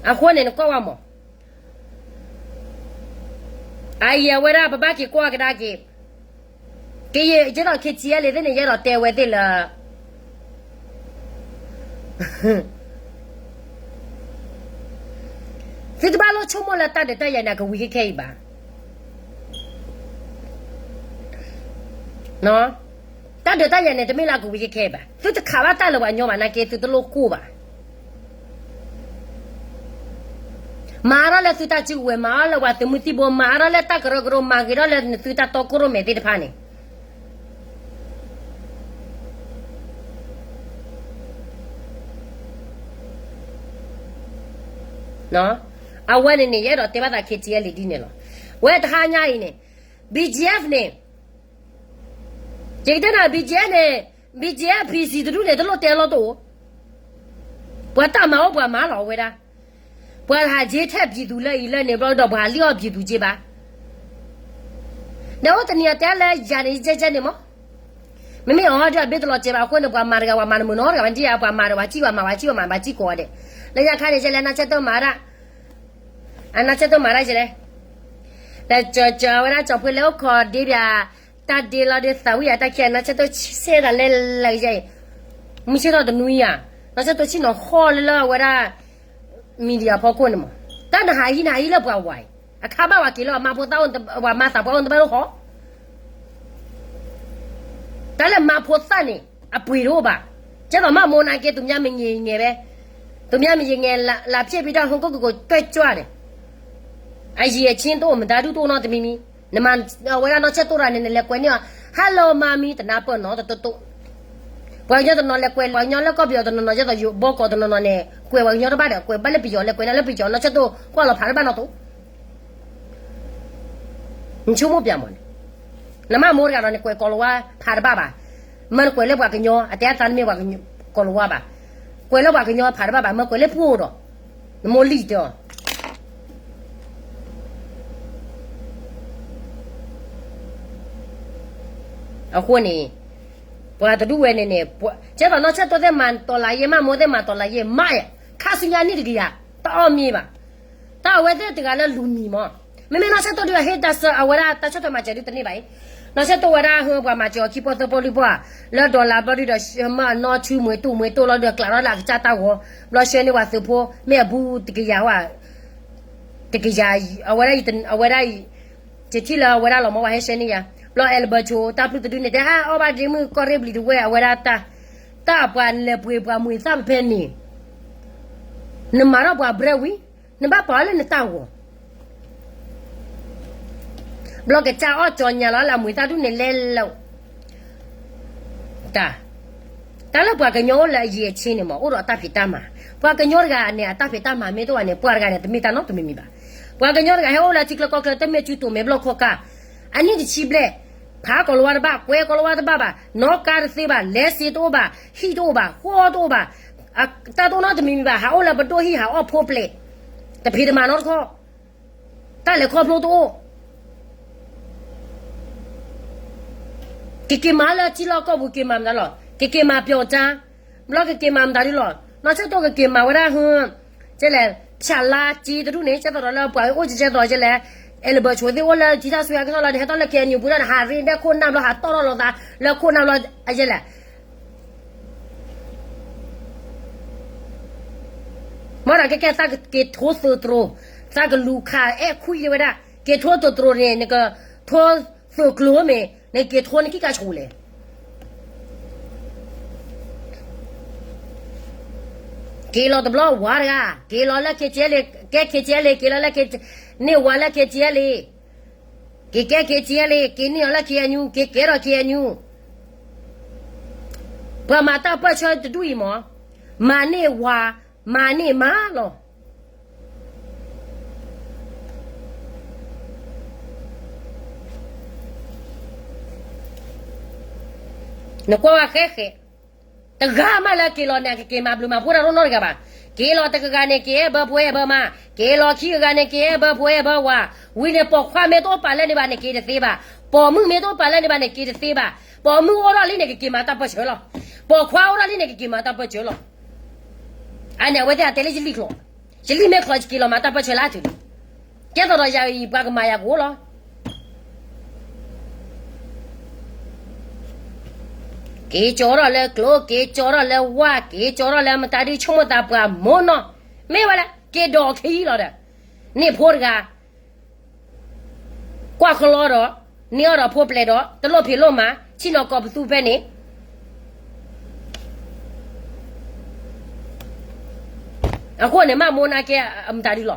အဃိန့ၣ်နကွၢ်ဝဲမး, အအံၤအဝဲဒၣ်ပဘၣ်က့ၤကွၢ်ကဒါက့ၤ, ကယဲၢ်သိး KTLA သ့ၣ်န့ၣ် ယအဲၣ်ဒိးတဲဝဲသ့ၣ်လၢ သုတဘၣ်လိၣ်ဆိကမိၣ်လၢတၢ်ဒုးတၢ်ယၤန့ၣ် အကဝံၤခဲခဲအံၤဘၣ်. တၢ်ဒုးတၢ်ယၤန့ၣ် တမ့ၢ်လၢအကဝံၤခဲခဲအံၤဘၣ်. သုတခးဘၣ်တၢ်လၢပှၤကညီဘၣ်နာ်က့ သုတလိၣ်ကိၢ်ဘၣ်. မၤအါထီၣ်လၢသုတၢ်စုကဝဲၤ, မၤအါထီၣ်လၢပှၤသုးမုၢ်သံၣ်ဘိ, မၤအါထီၣ်လၢတၢ်ကရၢကရိ, မၤဂ့ၤထီၣ်လၢသုတၢ်တီခိၣ်ရိၣ်မဲသ့ၣ်တဖၣ်န့ၣ် အဝဲန့ၣ်န့ၣ် ယအဲၣ်ဒိးတဲဘၣ်သး KTLA ဒ်န့ၣ်လီၤ. ဝဲတဟါညါအံၤန့ၣ် BGF န့ၣ်, ယကတဲနၤ BGF န့ၣ်, BGF PC တဒူၣ်န့ၣ် တလိၣ်တဲလီၤတအိၣ်, ပှၤတၢ်မၤအိၣ်ပှၤမၤလီၤဝဲဒၣ်, ပှၤဟးယ့ထဲးပြည်သူလၢအံၤလၢန့ၣ်ဘျီဒီး ပှၤလံၣ်အီၣ်ပြည်သူက့ဘၣ်. ဒီးအိၣ်တနံၤအတဲလၢယၤန့ၣ် ယဲယဲန့ၣ်မး, မ့မ့ၢ်အီၤဒီးအဘ့ၣ်တလီၤကဲဘၣ်အဃိန့ၣ် ပှၤမၤတဂၤ ပှၤမၤတမုာ်နီတဂၤဘၣ်, ဒ်ယၤပှၤမၤဒီးပှၤစံၣ်ပှၤမၤ ပှၤစံၣ်ပှၤမၤ ပှၤစံၣ်ကိးဂၤဒဲး, လၢညါခါန့ၣ် ယဲလဲၣ် နီၢ်ဆၢတိၢ်မၤဒၣ်, အနီၢ်ဆၢတိၢ်မၤဒၣ်ယဲလဲၣ်, ဒီးကၠီဝဲဒၣ်ကၠီဖှ့လၢအိၣ်ခိးဒ့ဘၣ်, တၢ်ဒ့လီၤဒီးသးဝံၣ်ယၤတၢ်ခံ နီၢ်ဆၢတိၢ်ဆဲးတၢ်လဲၤလၢယဲအံၤ, မုၢ်ဆ့ၣ်ထီၣ်တနွံယၤ, နီၢ်ဆၢတိၢ်ဆ့ၣ်နီၤဃီလၢလၢအဝဲဒၣ် media ဖီခိၣ်န့ၣ်မး, တၢ်နဟးဟံးနဟးဟံးလၢပှၤဝၤအံၤ, အခါဘၣ်ပှၤက့ၤလၢပှၤမါဖိသၣ်အိၣ်, ပှၤမၤသးပှၢ်အိၣ်နတဘၣ်လိၣ်ဃီ တၢ်လၢမါဖိသၣ်န့ၣ် အပှ့ၤတအိၣ်ဘၣ်, ကဲသိးမးမိၢ်နာ်က့ သူများမငြိမ်ငြိမ်ပဲ, သူများမငြိမ်ငြိမ် လာဖြစ်ပြီးတော့ ဟိုကိုကိုကို တွက်ကြွတယ်, အရည်အချင်းတအိၣ် မတၤဒုတအိၣ်နီတမံၤမံၤ, နမၤအဝဲဒၣ်နီၢ်ဆၢတိၢ်တဂၤန့ၣ် နလဲၤကွဲးန့ၢ်အီၤ Hello Mommy တနၢ်ပၢၢ်နီတတိတိ, ပှၤကညီတနီၤလဲၤကွဲး ပှၤကညီလၢကီၢ်ပယီၤတနီၤနီၤ ကဲသိးယိၤဘီကီးတနီၤနီၤန့ၣ် ကွဲးဘၣ်လၢပယီၤ လဲၤကွဲးန့ၢ်လၢပယီၤ နီၢ်ဆၢတိၢ်ကွၢ်လီၤဖးတဘၣ်နီတတိ နဆိကမိၣ်ပျၢ်မးန့ၣ်, နမါမိၢ်တဂၤဒီး နကွဲးကိးလီၤဝါဖးတဘၣ်ဘၣ်, မ့ၢ်နကွဲးလၢပှၤကညီ အတဲအသးနမ့ၢ်ပှၤကညီကိးလီၤဝါဘၣ်, ကွဲးလၢပှၤကညီဖးတဘၣ်ဘၣ်, မ့ၢ်ကွဲးလၢပှၤဒီး နမိၢ်လံၣ်တဲအီၤ အဃိန့ၣ် ပှၤတဒူၣ်ဝဲန့ၣ်န့ၣ် ကဲသိးနီၢ်ဆၢတိၢ်သ့ၣ်မၤတော်လှန်ရေး မါမိၢ်သ့ၣ်မၤတော်လှန်ရေး မးယဲ, ခါဆူညါနံၣ်တကယၤ တအီၣ်မ့ၢ်ဘၣ်, တၢ်အဝဲသ့ၣ်တဂၤလၢလူၤမံၤမး, မ့မ့ၢ်နီၢ်ဆၢတိၢ်ဒုးအဟ့ၣ်တၢ်ဆၢအဝဲဒၣ်တၢ်ဆၢထၢၣ်မၤစၢၤဒုးတန့ၢ်ဘၣ်အံၤ, နီၢ်ဆၢတိၢ်ဝဲဒၣ်ဟ့ၣ်ပှၤမၤစၢၤအီၤခံပီသၢပီလွံၢ်ပီဧါ, လၢ dollar ဘျီဒုးဒီး မၢအနီၢ်ဆူမွဲတိၢ်မွဲတိၢ်လီၤဒုး ကျးထီၣ်လၢအကစၢ်တၢ်ဂီၤ, ဘျီဆှၢန့ၢ်ပှၤသုးဖိ မ့ၢ်အဘူးတကယၤဝဲ တကယၤ အဝဲဒၣ်အံၤ အဝဲဒၣ်အံၤ ယထံၣ်လၢအဝဲဒၣ်လီၤမၢ် ပှၤဟဲဆှၢန့ၢ်ယၤ, ဘျီအဲလဘၢဆိ တၢ်ပျုၢ်တဒုန့ၣ် တဲအီၣ်ဘၣ်ဒ့မုၣ်ကီၢ်ရ့ၣ်ဘျံၤတဝဲၢ် အဝဲဒၣ်တၢ်, တၢ်ပှၤလဲၤပှ့ၤပှၤမှံသၣ်ဖဲန့ၣ်, နမၤထီၣ်ပှၤ bread ဝံၤ နဘၣ်ပာ်လၢနတၢ်ဂီၤ ဘျီကစၢ်အီၣ်ကၠီညါလီၤလၢအမှံသၣ်ဒုးန့ၣ်လဲၤလီၤ, တၢ်, တၢ်လၢပှၤကညီအိၣ်လၢအရည်အချင်းန့ၣ်မး အိၣ်ဒီးအတၢ်ဖံးတၢ်မၤ, ပှၤကညီတဂၤန့ၣ် အတၢ်ဖံးတၢ်မၤမ့ၢ်တအိၣ်ဘၣ်န့ၣ် ပှၤတဂၤန့ၣ် တမ့ၢ်တၢ်နီတမံၤမံၤဘၣ်, ပှၤကညီတဂၤဟဲအိၣ်လၢထံချၢကီၢ်ချၢ တမ့ၢ်စုတိၤမဲာ်ဘျီၣ်ခီၣ်ကၢ်, အနံၣ်တဆံဘျဲၣ်, ဖးကိၣ်လၤဝါတဘၣ်, ကွဲကိၣ်လၤဝါတဘၣ်ဘၣ်, နီၣ်ကါတသ့ဘၣ်, လဲစ့တအိၣ်ဘၣ်, ဟံၣ်တအိၣ်ဘၣ်, ဃီတအိၣ်ဘၣ်, တၢ်တအိၣ်နီတမံၤမံၤဘၣ်, ဟးအိၣ်လၢပဒိၣ်ဟံၣ် ဟးအီၣ်ဖိပျဲၢ်, တဖံးတမၤနီတခီ, တၢ်လဲၤခီဖျိတအိၣ် ကက့ၤမၤလၢထံလီၢ်ကီၢ်ပူၤ က့ၤမၤမတၤလီၤ, ကက့ၤမၤပျီၤတၢ်, ဘျီကက့ၤမၤမတၤဒ်လီၤ, နီၢ်ဆၢၣ်တိၢ်ကက့ၤမၤဝဲဒၣ်ဟူ, ကဲလဲၣ်, ဖၠးလါက့တဒူၣ်န့ၣ် ကဲသိးဒီးလၢပှၤအိၣ်ကဲသိးကဲလဲၣ်, အဲလဘၢၣ်ဆိးသ့ၣ်အိၣ်လၢထံထၣ်ဆူအကစီၣ်လီၤန့ၣ် ဟဲထီၣ်လၢ ခ့ၣ်အဲၣ်ယူၣ်ပူၤဒီးန့ၣ် ဟးရ့ဒဲခိၣ်နၢ်ဘျီ ဟးတီၣ်ထီၣ်လိာ်သးလၢခိၣ်နၢ်ဘျီ, အကဲလဲၣ် မ့ၢ်ဒီးကဲကဲသးက့ၤထိသုးတြိၤ, သးကလူၤခးအဲၣ်ခွံဝဲဒၣ်, က့ၤထိသုးတြိၤန့ၣ် နကထိသုးကျိၤမ့ၢ် နက့ၤထိနကံၢ်ကါဆိးလဲၣ်. က့ၤလီၤတဘျီဝါတဂၤ, က့ၤလီၤလၢ ခ့ၣ်အဲၣ်ယူၣ်, ကဲ ခ့ၣ်အဲၣ်ယူၣ် က့ၤလီၤလၢ ခ့ၣ်အဲၣ်ယူၣ်, န့ၢ်ဝါလၢ ခ့ၣ်အဲၣ်ယူၣ်, က့ၤကဲ ခ့ၣ်အဲၣ်ယူၣ်, က့ၤန့ၢ်အီၤလၢ ခ့ၣ်အဲၣ်ယူၣ်, က့ၤကဲထီၣ် ခ့ၣ်အဲၣ်ယူၣ်, ပှၤမၤတၢ်ပၢၢ်ဆၢတဒူၣ်အံၤမ့ၢ်, မၤန့ၢ်ဝါ, မၤန့ၢ်မါလီၤ. နကွၢ်ဝဲဃဲဃဲ, တဂၤမးလၢက့ၤလီၤန့ၣ် အကက့ၤမၤဘျုးမၤဖှိၣ်တၢ်နီတဂၤဘၣ်. က့ၤလီၤတဂၤဂၤန့ၣ် က့ၤအဲၣ်ဘၢဖိအဲၣ်ဘၢမါ, က့ၤလီၤခံဂၤဂၤန့ၣ် က့ၤအဲၣ်ဘၢဖိအဲၣ်ဘၢဝၤ, ဝံၤန့ၣ် ပိာ်ခွါမ့ၢ်တအိၣ်ပာ်လၢန့ၣ်ဘၣ်န့ၣ် က့ၤတသ့ဘၣ်, ပိာ်မုၣ်မ့ၢ်တအိၣ်ပာ်လၢန့ၣ်ဘၣ်န့ၣ် က့ၤတသ့ဘၣ်, ပိာ်မုၣ်အိၣ်ထီၣ်လံန့ၣ် ကက့ၤမၤတၢ်ပၢၢ်ဆၢလီၤ, ပိာ်ခွါအိၣ်ထီၣ်လံန့ၣ် ကက့ၤမၤတၢ်ပၢၢ်ဆၢလီၤ. အန့ၣ် အဝဲသ့ၣ်အတဲလၢယလံၣ်ချီ, ယလံၣ်မ့ၢ်ချီ ယက့ၤလီၤမၤတၢ်ပၢၢ်ဆၢလၢအတုၤလံ. ကဲသိးဒီးယၤအံၤ ပှၤကမၤယၤကအိၣ်လီၤ. က့ၤကၠီထီၣ်လၢကျိ, က့ၤကၠီထီၣ်လၢဝါ, က့ၤကၠီထီၣ်လၢမတၤဒုး ဆိကမိၣ်သးပှၤမိၢ်နီၢ်, မ့ၢ်ဝဲလၢ က့ၤဒီးခံလီၤဒီး, န့ၢ်ဖိတဂၤ ကွၢ်ကလီဒီး, န့ၢ်အီၣ်ဒီးဖိပျဲၢ်ဒီး တလိၣ်ဖံးလိၣ်မၤ, ဆ့ၣ်နီၤကီးပသူဖဲန့ၣ် အဃိန့ၣ် မၤမိၢ်နာ်က့ အမတၤဒုးလီၤ.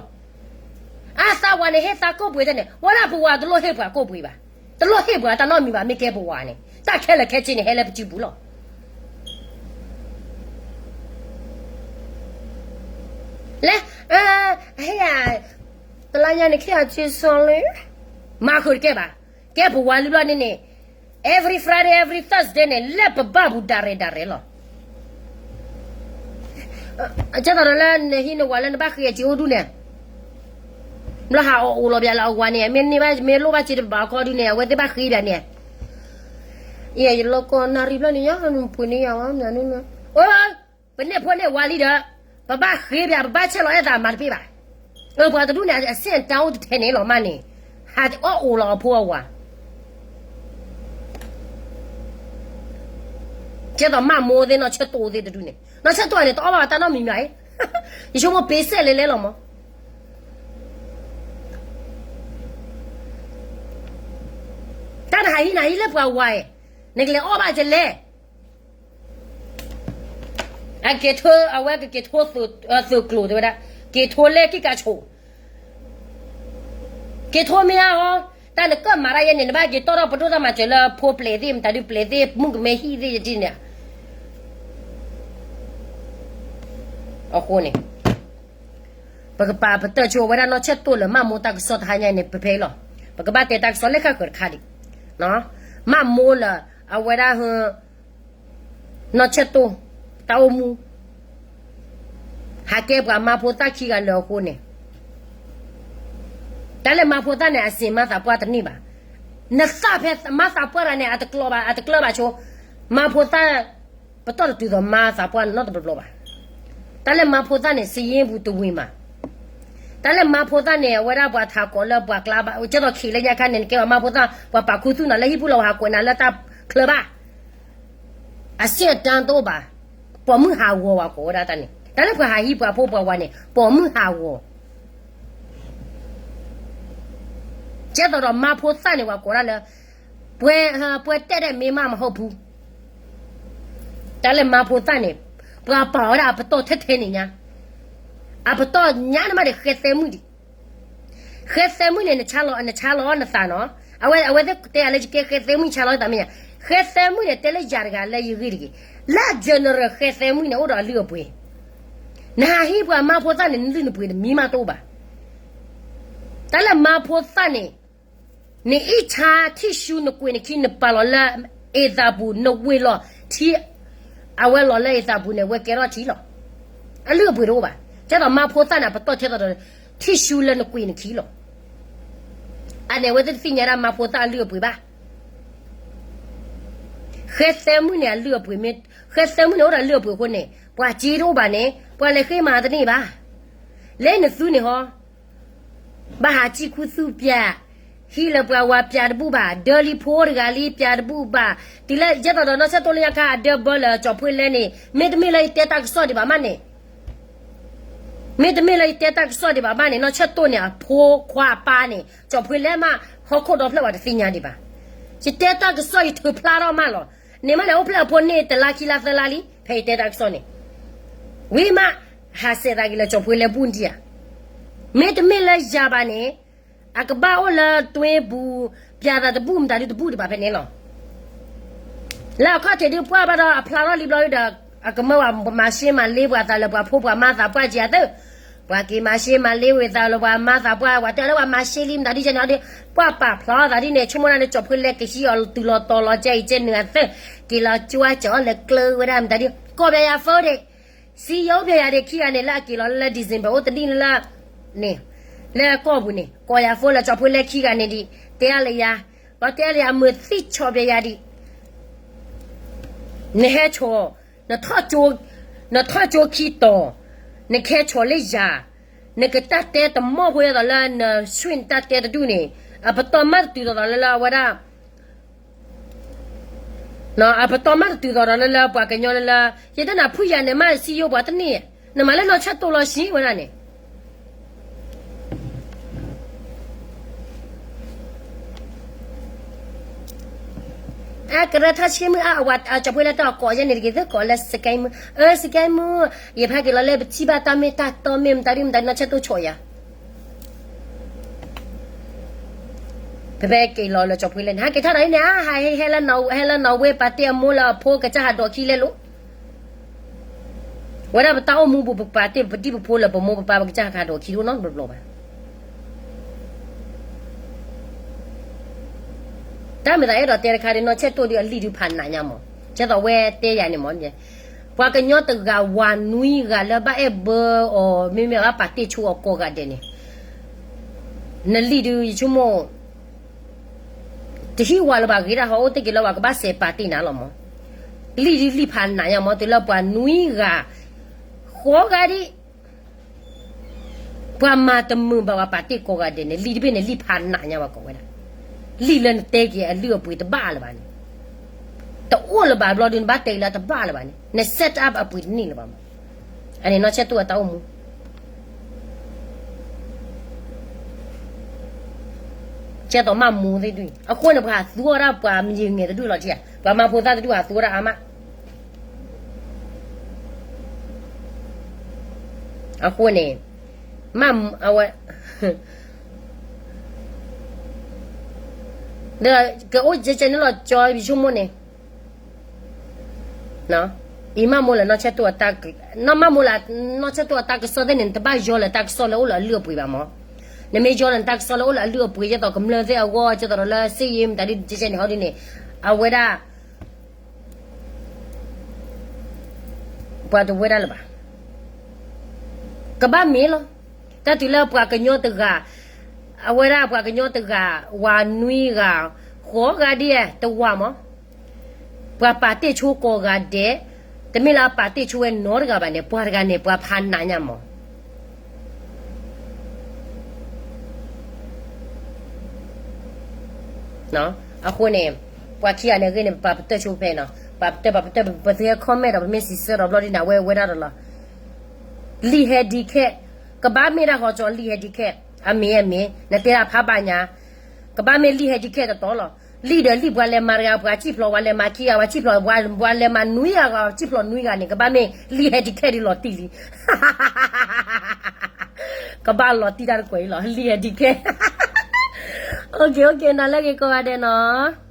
အသးဝၤန့ၣ် ဟ့ၣ်သးကိၣ်ပှ့ၤတၢ်န့ၣ် ဝဲဒၣ်ပဝၤတလိၣ်ဟ့ၣ်ပှၤကိၣ်ပှ့ၤဘၣ်, တလိၣ်ဟ့ၣ်ပှၤတၢ်နီတမံၤဘၣ် မ့ၢ်ကဲပဝၤန့ၣ် တၢ်ခဲလၢာ်ခဲဆ့န့ၣ် ဟဲလၢပစုပူၤလီၤ. လဲၤ, ဟ့ၣ်ယၤ, တလါညါန့ၣ် ခဲအစုစီလၢ, မၤဃုာ်တကဲဘၣ်, ကဲပဝၤလံဘျီန့ၣ်န့ၣ်, every Friday, every Thursday န့ၣ် လၢပဘၣ်ပူၤဒၣ်ရဲၣ်ဒၣ်ရဲၣ်လီၤ. ကဲသိးဒီးလၢနဟံးနဝၤလၢနဘၣ်ဃ့အစ့အိၣ်ဒူၣ်န့ၣ်, ဘျီဟးအီၣ်အိၣ်လီၤဘၣ်လၢအဝၤန့ၣ် မ့ၢ်န့ၢ်ဘၣ် မ့ၢ်လိၣ်ဘၣ်စ့တဘၣ်အခီဒုးန့ၣ် အဝဲသ့ၣ်ဘၣ်ဃ့ဘၣ်န့ၣ်, ယလီၤကီၢ်နၣ်ရံၣ်ဘျီန့ၣ် ယပှ့ၤန့ၢ်ယၤဝဲ, ပန့ၢ်ဖိန့ၢ်ဝၤလံဒီး ပဘၣ်ဃ့ဘၣ် ပဘၣ်ဆဲးလီၤအဲၣ်သးမၤတပ့ၢ်ဘၣ်. ပှၤတဒူၣ်န့ၣ် အစ့ၣ်အတၢ်အိၣ်တထဲန့ၣ်လီၤမးန့ၣ်, ဟးအီၣ်အိၣ်လီၤအဖိအဝၤ ကဲသိးမၤမိၢ်သ့ၣ် နီၢ်ဆၢၣ်တိၢ်သ့ၣ်တဒူၣ်န့ၣ် နီၢ်ဆၢၣ်တိၢ်န့ၣ် တအီၣ်ဘၣ်တၢ်နီတမံၤမး, ယဆိကမိၣ်ပ့ၤစဲးလဲၤလဲၤလီၤမး, တၢ်နဟးဟံးနၤဟံးလၢပှၤဝၤအံၤ, နကလဲၤအီၣ်ဘၣ်ကလဲၤ အက့ၤထိ အဝဲကက့ၤထိသုးကျိၤတဲဝဲဒၣ်, က့ၤထိလၢကံၢ်ကါဆိး, က့ၤထိမ့ၢ်ဧါ, တၢ်နကၢၣ်မၤတၢ်ယဲန့ၣ် နဘၣ်က့ၤတီၢ်ထီၣ်ပဒိၣ်တၢ်မၤစၢၤလၢဖိပျဲၢ်သ့ၣ် မတၤဒုးပျဲၢ်သ့ၣ် မုၣ်ကမဲဟံၣ်သ့ၣ်ယဒ်န့ၣ်, အဃိန့ၣ် ပကပာ်ပတၢၢ်ဆိဝဲဒၣ်နီၢ်ဆၢၣ်တိၢ်လၢမၤမိၢ်တၢ်ကစီၣ်တဟါညါန့ၣ် ပဖဲအံၤလီၤ. ပကဘၣ်တဲတၢ်ကစီၣ်လၢဃၣ်ဃၢၤတခါဒံး, မၤမိၢ်လၢ အဝဲဒၣ် နီၢ်ဆၢၣ်တိၢ် တၢ်အိၣ်မူ ဟးကဲပှၤမါဖိသၣ်ခံဂၤလၢအဃိန့ၣ်, တၢ်လၢမါဖိသၣ်န့ၣ် အစ့ၣ်မၤသးပှၢ်တန့ၢ်ဘၣ်. နသၣ်ဖဲမၤသးပှၢ်တၢ်န့ၣ် အတကျီဘၣ် အတကျၢဘၣ်ဆိ, မါဖိသၣ် ပတီၢ်တတုၤသိးမၤသးပှၢ်နီတဘျီဘျီဘၣ်. တၢ်လၢမါဖိသၣ်န့ၣ် စံယ့ပူၤတဝံၤမး, တၢ်လၢမါဖိသၣ်န့ၣ် အဝဲဒၣ်ပှၤထးကိးလၢပှၤကျါဘၣ် ကဲသိးခံးလၢညါခါန့ၣ် နကဲပှၤမါဖိသၣ် ပှၤပာ်ခူသူၣ်နၤလၢဟံၣ်ပူၤလီၤ ဟးကွဲးနၤလၢတၢ်ချၢဘၣ် အစ့ၣ်အတၢ်တအိၣ်ဘၣ်, ပိာ်မုၣ်ဟးဂီၤဝဲကိးဝဲဒၣ်တၢ်န့ၣ် တၢ်လၢပှၤဟးဟံးပှၤဖိပှၤဝၤန့ၣ် ပိာ်မုၣ်ဟးဂီၤ, ကဲသိးဒီးမါဖိသၣ်န့ၣ် ပှၤကိးဒၣ်လၢ ပှဲၤတဲၣ်ဒဲးမ့ၢ်မးမဟီၣ်ဖူ, တၢ်လၢမါဖိသၣ်န့ၣ် ပှၤပာ်ဝဲဒၣ်အပတီၢ်ထဲထဲန့ၣ်ညါ, အပတီၢ်ညါန့ၣ်မးဒီး ဃဲသဲမုၣ်ဒံး ဃဲသဲမုၣ်န့ၣ် နဆါလီၤ နဆါလီၤနသးနီၤ, အဝဲ အဝဲသ့ၣ်တဲအါလၢယကဲ ဃဲသဲမုၣ်ဆါလီၤသးမ့ၢ်ညါ, ဃဲသဲမုၣ်န့ၣ် တဲလၢယၤတဂၤလၢယဂ့ၢ်တဂ့ၤ, လၢ general ဃဲသဲမုၣ်န့ၣ် အိၣ်ဒီးအလုၢ်အပှ့ၤ, နဟးဟံးပှၤမါဖိသၣ်န့ၣ် နလုၢ်နပှ့ၤတမံၤမးတအိၣ်ဘၣ်. တၢ်လၢမါဖိသၣ်န့ၣ်, နအ့ၣ်ဆါထံၣ်ရှူနကွံာ်နခံ နပာ်လီၤလၢအ့ၣ်သးပူၤ နဝ့ၤလီၤထံ, အဝဲလီၤလၢအ့ၣ်သးပူၤန့ၣ် ဝဲကဲထီၣ်ထံလီၤ. အလုၢ်အပှ့ၤတအိၣ်ဘၣ်. ကဲသိးမါဖိသၣ်န့ၣ် အပတီၢ်ထဲသိးဒီး ထံၣ်ရှူလၢနကွံာ်နခံလီၤ. အန့ၣ် အဝဲသ့ၣ်တသ့ၣ်ညါဒၣ်မါဖိသၣ်အလုၢ်အပှ့ၤဘၣ်. ဃဲသၢမုၢ်န့ၣ်အလုၢ်အပှ့ၤမ့ၢ်, ဃဲသၢမုၢ်န့ၣ်အိၣ်ဒီးလုၢ်အပှ့ၤအဃိန့ၣ် ပှၤစ့တအိၣ်ဘၣ်န့ၣ် ပှၤလဲၤဃ့မၤတန့ၢ်ဘၣ်. လဲၤနသုန့ၣ်ဟီ ဘၣ်ဟးစံၣ်ခူသူၣ်ပၠး, ဟံးလၢပှၤဝၤပၠးတဘူၣ်ဘၣ်, ဒၢလံဖိတဂၤလံပၠးတဘူၣ်ဘၣ်. တုၤလၢယဲသိးဒီးနီၢ်ဆဲၣ်တိလၢညါခါ အဒၢဘၢလၢကၠီၤဖှ့လဲန့ၣ် မ့တမ့ၢ်လၢယတဲတၢ်ကစီၣ်ဒံးဘၣ်မးန့ၣ်, မ့တမ့ၢ်လၢယတဲတၢ်ကစီၣ်ဒံးဘၣ်မးန့ၣ် နီၢ်ဆဲၣ်တိန့ၣ် အဖိခွါအပၢ်န့ၣ် ကၠီၤဖှ့လဲမး ဟီၣ်ခိၣ်ဒီဖျၢၣ်ပှၤတသ့ၣ်ညါဒံးဘၣ်. ယတဲတၢ်ကစီၣ်ယထုးဖျါထီၣ်မးလီၤ. န့ၣ်မးန့ၣ် အိၣ်ဖျဲၣ်အဖိန့ၣ် တလါခံလါသၢလါလံ ဖဲယတဲတၢ်ကစီၣ်န့ၣ် ဝံၤမး ဟးစဲးသးက့ၤလၢကၠီၤဖှ့လဲဘူၣ်ဒံးဧါ. မ့တမ့ၢ်လၢယၤဘၣ်န့ၣ် အကဘၣ်အိၣ်လၢတွ့ပူၤ ပၠးသးတဘူၣ်မတၤဒုတဘူၣ်ဒံးဘၣ်ဖဲန့ၣ်လီၤ. လၢအခီၣ်ထံးဒုးပှၢ်ဘၣ်ဒီးအဖျါထီၣ်လံဘျီဒုဒီး အကမၢဝဲမၤရှဲမၤလ့ပှၤသးလၢပှၤဖိပှၤမါသးပှၢ်က့ၤအသၢ ပှၤက့ၤမၤရှဲမၤလ့ဝဲသးလၢပှၤမါသးပှၢ် ပှၤတဲလၢပှၤမၤရှဲလံမတၤဒုကဲန့ၣ်ဒီး ပှၢ်ပာ်ဖျါထီၣ်သးဒ်န့ၣ် ဆိကမိၣ်ဒၣ်န့ၣ် ကၠီၤဖှ့လဲကဟံးအီၤတုၤလီၤတီၤလီၤကဲအံၤကဲနုာ်အသၢ က့ၤလီၤကၠိကၠီလၢကျၢၤဝဲဒၣ်မတၤဒု ကိးပၠးယၤဖိဒံး စံယိပၠးယၤဒံးခံဂၤန့ၣ် လၢအက့ၤလီၤလၢ December အိၣ်တနံၣ်လၢ န့ၣ် လၢကီၢ်ပူၤန့ၣ် ကိးယၤဖိလၢကၠီၤဖှ့လဲခံဂၤန့ၣ်ဒံး တဲအါလၢယၤ လီၤတဲအါလၢယၤ မုာ်သံၣ်ဆီၣ်ပၠးယၤဒံး နဟဲဆီၣ် နထီၣ်ကၠိ နထီၣ်ကၠိခံတီၤ နကဟဲဆီၣ်လၢယၤ နကတၢ်တဲတမီၢ်ဖိဒ်သိးလၢနဆွံၣ်နတၢ်တဲတဒူၣ်န့ၣ် အပတီၢ်မးတတုၤသိးသိးလၢလၢအဝဲဒၣ် အပတီၢ်မးတတုၤသိးဒီးလၢလၢပှၤကညီလၢလၢ ယတဲနၤဖုၣ်ယၤန့ၣ်မးစံယိပှၤတန့ၢ် နမၤလၢနီၢ်ဆၢၣ်တိလီၤဆံးဝဲဒၣ်န့ၣ် အကရၢထီၣ်ဆ့မုၢ်အါ အဝၤကၠီၤဖှ့လဲတၢ်ကိးယဲန့ၣ်တဂ့ၤ သကိးလၢ စကဲမုၢ် အၢ စကဲမုၢ် ယဖးက့ၤလီၤလၢပထံၣ်ဘၣ်တၢ်မ့ၢ်တၢ်တီမ့ၢ်မတၤဒုမတၤဒုနီၢ်ဆၢၣ်တိဆီၣ်ယၤ ဖဲဖဲက့ၤလီၤလၢကၠီၤဖှ့လဲန့ၣ် ဟဲက့ၤထီၣ်ဒီးန့ၣ် အါ ဟဲလၢနီၣ်ဝ့ပာ်တ့ၢ်အမိၢ်လၢအဖိကစၢ်ဟးဒိးခံလဲလိာ် ဝဲဒၣ်ပတၢ်အိၣ်မူပူၤ ပပာ်တ့ၢ်ပဒံၣ်ပဖိလၢပမိၢ်ပပၢ်ပကစၢ်ဟးဒိးခံတအိၣ်နီတဘျီဘၣ်. တၢ်မ့ၢ်သးအဲၣ်ဒိးတဲတခါဒီး နီၢ်ဆဲၣ်တိၢ်ဒုးအလံၣ်ဒုးဖးနးညါမး, ကဲသိးဝဲတဲယၤန့ၣ်မး, ပှၤကညီတဂၤဝၤနွံဂၤလၢဘၣ်အဲၣ်ဘၢအီၤ မ့မ့ၢ်ဘၣ်ပာ်တ့ၢ်ဆိအီၤကိးဂၤဒဲးန့ၣ်, နလံၣ်ဒုးယဆိကမိၣ် တဟံၣ်ဝၤလၢၤဘၣ်ဂ့ၤတၢ်ဟီအိၣ်တ့ၢ်က့ၤလၢၤဘၣ်ကဘၣ်စဲးပာ်တ့ၢ်နၤလီၤမး, လံၣ်ဒုးလံၣ်ဖးနးညါမး တုၤလၢပှၤနွံဂၤ ဃိးဂၤဒံး ပှၤမၤတမုာ်ဘၣ်ပှၤပာ်တ့ၢ်ကိးဂၤဒဲးန့ၣ် လံၣ်တဘ့ၣ်န့ၣ် လံၣ်ဖးနးညါဝဲကိးဝဲဒၣ်, လံၣ်လၢနတဲက့ၤအလုၢ်အပှ့ၤတဘၣ်လၢၤဘၣ်န့ၣ်, တအိၣ်လၢၤဘၣ်ဘျီဒုးနဘၣ်တဲက့ၤလၢတဘၣ်လၢၤဘၣ်န့ၣ် န set up အပှ့ၤတန့ၢ်လၢၤဘၣ်မး, အန့ၣ်နီၢ်ဆဲၣ်တိၢ်အတၢ်အိၣ်မူ ကဲသိးမးမူသ့ၣ်ဒုး အဃိန့ၣ် ပှၤဟးသူအီၤဒၣ်ပှၤမံၤယုၤန့ၣ်တဒူၣ်လီၤထံဧါ, ပှၤမါဖိသၣ်တဒူၣ်ဟးသူအီၤဒၣ်အါမး, အဃိန့ၣ် မးအဝဲ ဒီးကအိၣ်ကဲကဲန့ၣ်လီၤကၠီယဆိကမိၣ်န့ၣ် အံၤမးမိၢ်လၢနီၢ်ဆဲၣ်တိၢ်အတၢ်, နီၢ်မးမိၢ်လၢနီၢ်ဆဲၣ်တိၢ်အတၢ်ကစီၣ်သ့ၣ်န့ၣ် နတဘၣ်ယီလၢတၢ်ကစီၣ်လၢအိၣ်လၢအလုၢ်အပှ့ၤဘၣ်မး, နမ့ၢ်ယီလၢနတၢ်ကစီၣ်လၢအိၣ်လၢအလုၢ်အပှ့ၤ ဒ်သိးကမျၢၢ်သ့ၣ်အဂီၢ် ဒ်သိးဒီးလၢစ့ယ့မတၤဒုးကဲကဲန့ၣ်ဟီဒုးန့ၣ်, အဝဲဒၣ် ပှၤတဝဲဒၣ်လၢၤဘၣ်, ကဘၣ်မ့ၢ်လီၤ, တၢ်တုၤလၢပှၤကညီတဂၤ, အဝဲဒၣ်ပှၤကညီတဂၤ, ဝၤနွံဂၤ, ဃိးဂၤဒ်အံၤ တဝၤမး, ပှၤပာ်တ့ၢ်ဆိကိးဂၤဒဲး, တမ့ၢ်လၢအပာ်တ့ၢ်ဆိဝဲနီတဂၤဘၣ်န့ၣ် ပှၤတဂၤန့ၣ် ပှၤဖးနးညါမး အဃိန့ၣ်, ပှၤခံဂၤန့ၣ်အဂ့ၢ်န့ၣ် ပပာ်ပတၢၢ်ဆိဖဲနီၤ, ပာ်ပတၢၢ် ပာ်ပတၢၢ် ပသုဟဲ comment ဒီး ပမ့ၢ်စံးဆၢဒီးဘျီဒ်န့ၣ် အဝဲဝဲဒၣ်ဒီးလီၤ. လံၣ်ဟဲဒံးခဲ, ကဘၣ်မ့ၢ်ဒၣ်ဃီကၠီလံၣ်ဟဲဒံးခဲ, အမ့ၢ်အမ့ၢ် နတဲဒၣ်ဖးဘၣ်ညါ, ကဘၣ်မ့ၢ်လံၣ်ဟဲဒံးခဲတတီလီၤ. လံၣ်ဒီးလံၣ်ပှၤလဲၤမၤတဂၤ ပှၤစံၣ်ဖျိး ပှၤလဲၤမၤခံဂၤ ပှၤစံၣ်ဖျိး ပှၤလဲၤမၤနွံဂၤဂီၤ စံၣ်ဖျိးနွံဂၤန့ၣ် ကဘၣ်မ့ၢ်လံၣ်ဟဲဒံးခဲဒ်လီၤတံၢ်လံ ကဘၣ်လီၤတံၢ်တၢ်တကွဲးအံၤလီၤ လံၣ်ဟဲဒံးခဲ. အိၣ်က့ၤ အိၣ်က့ၤ နၤလၢဂ့ၤကိးဂၤဒဲးနီၤ.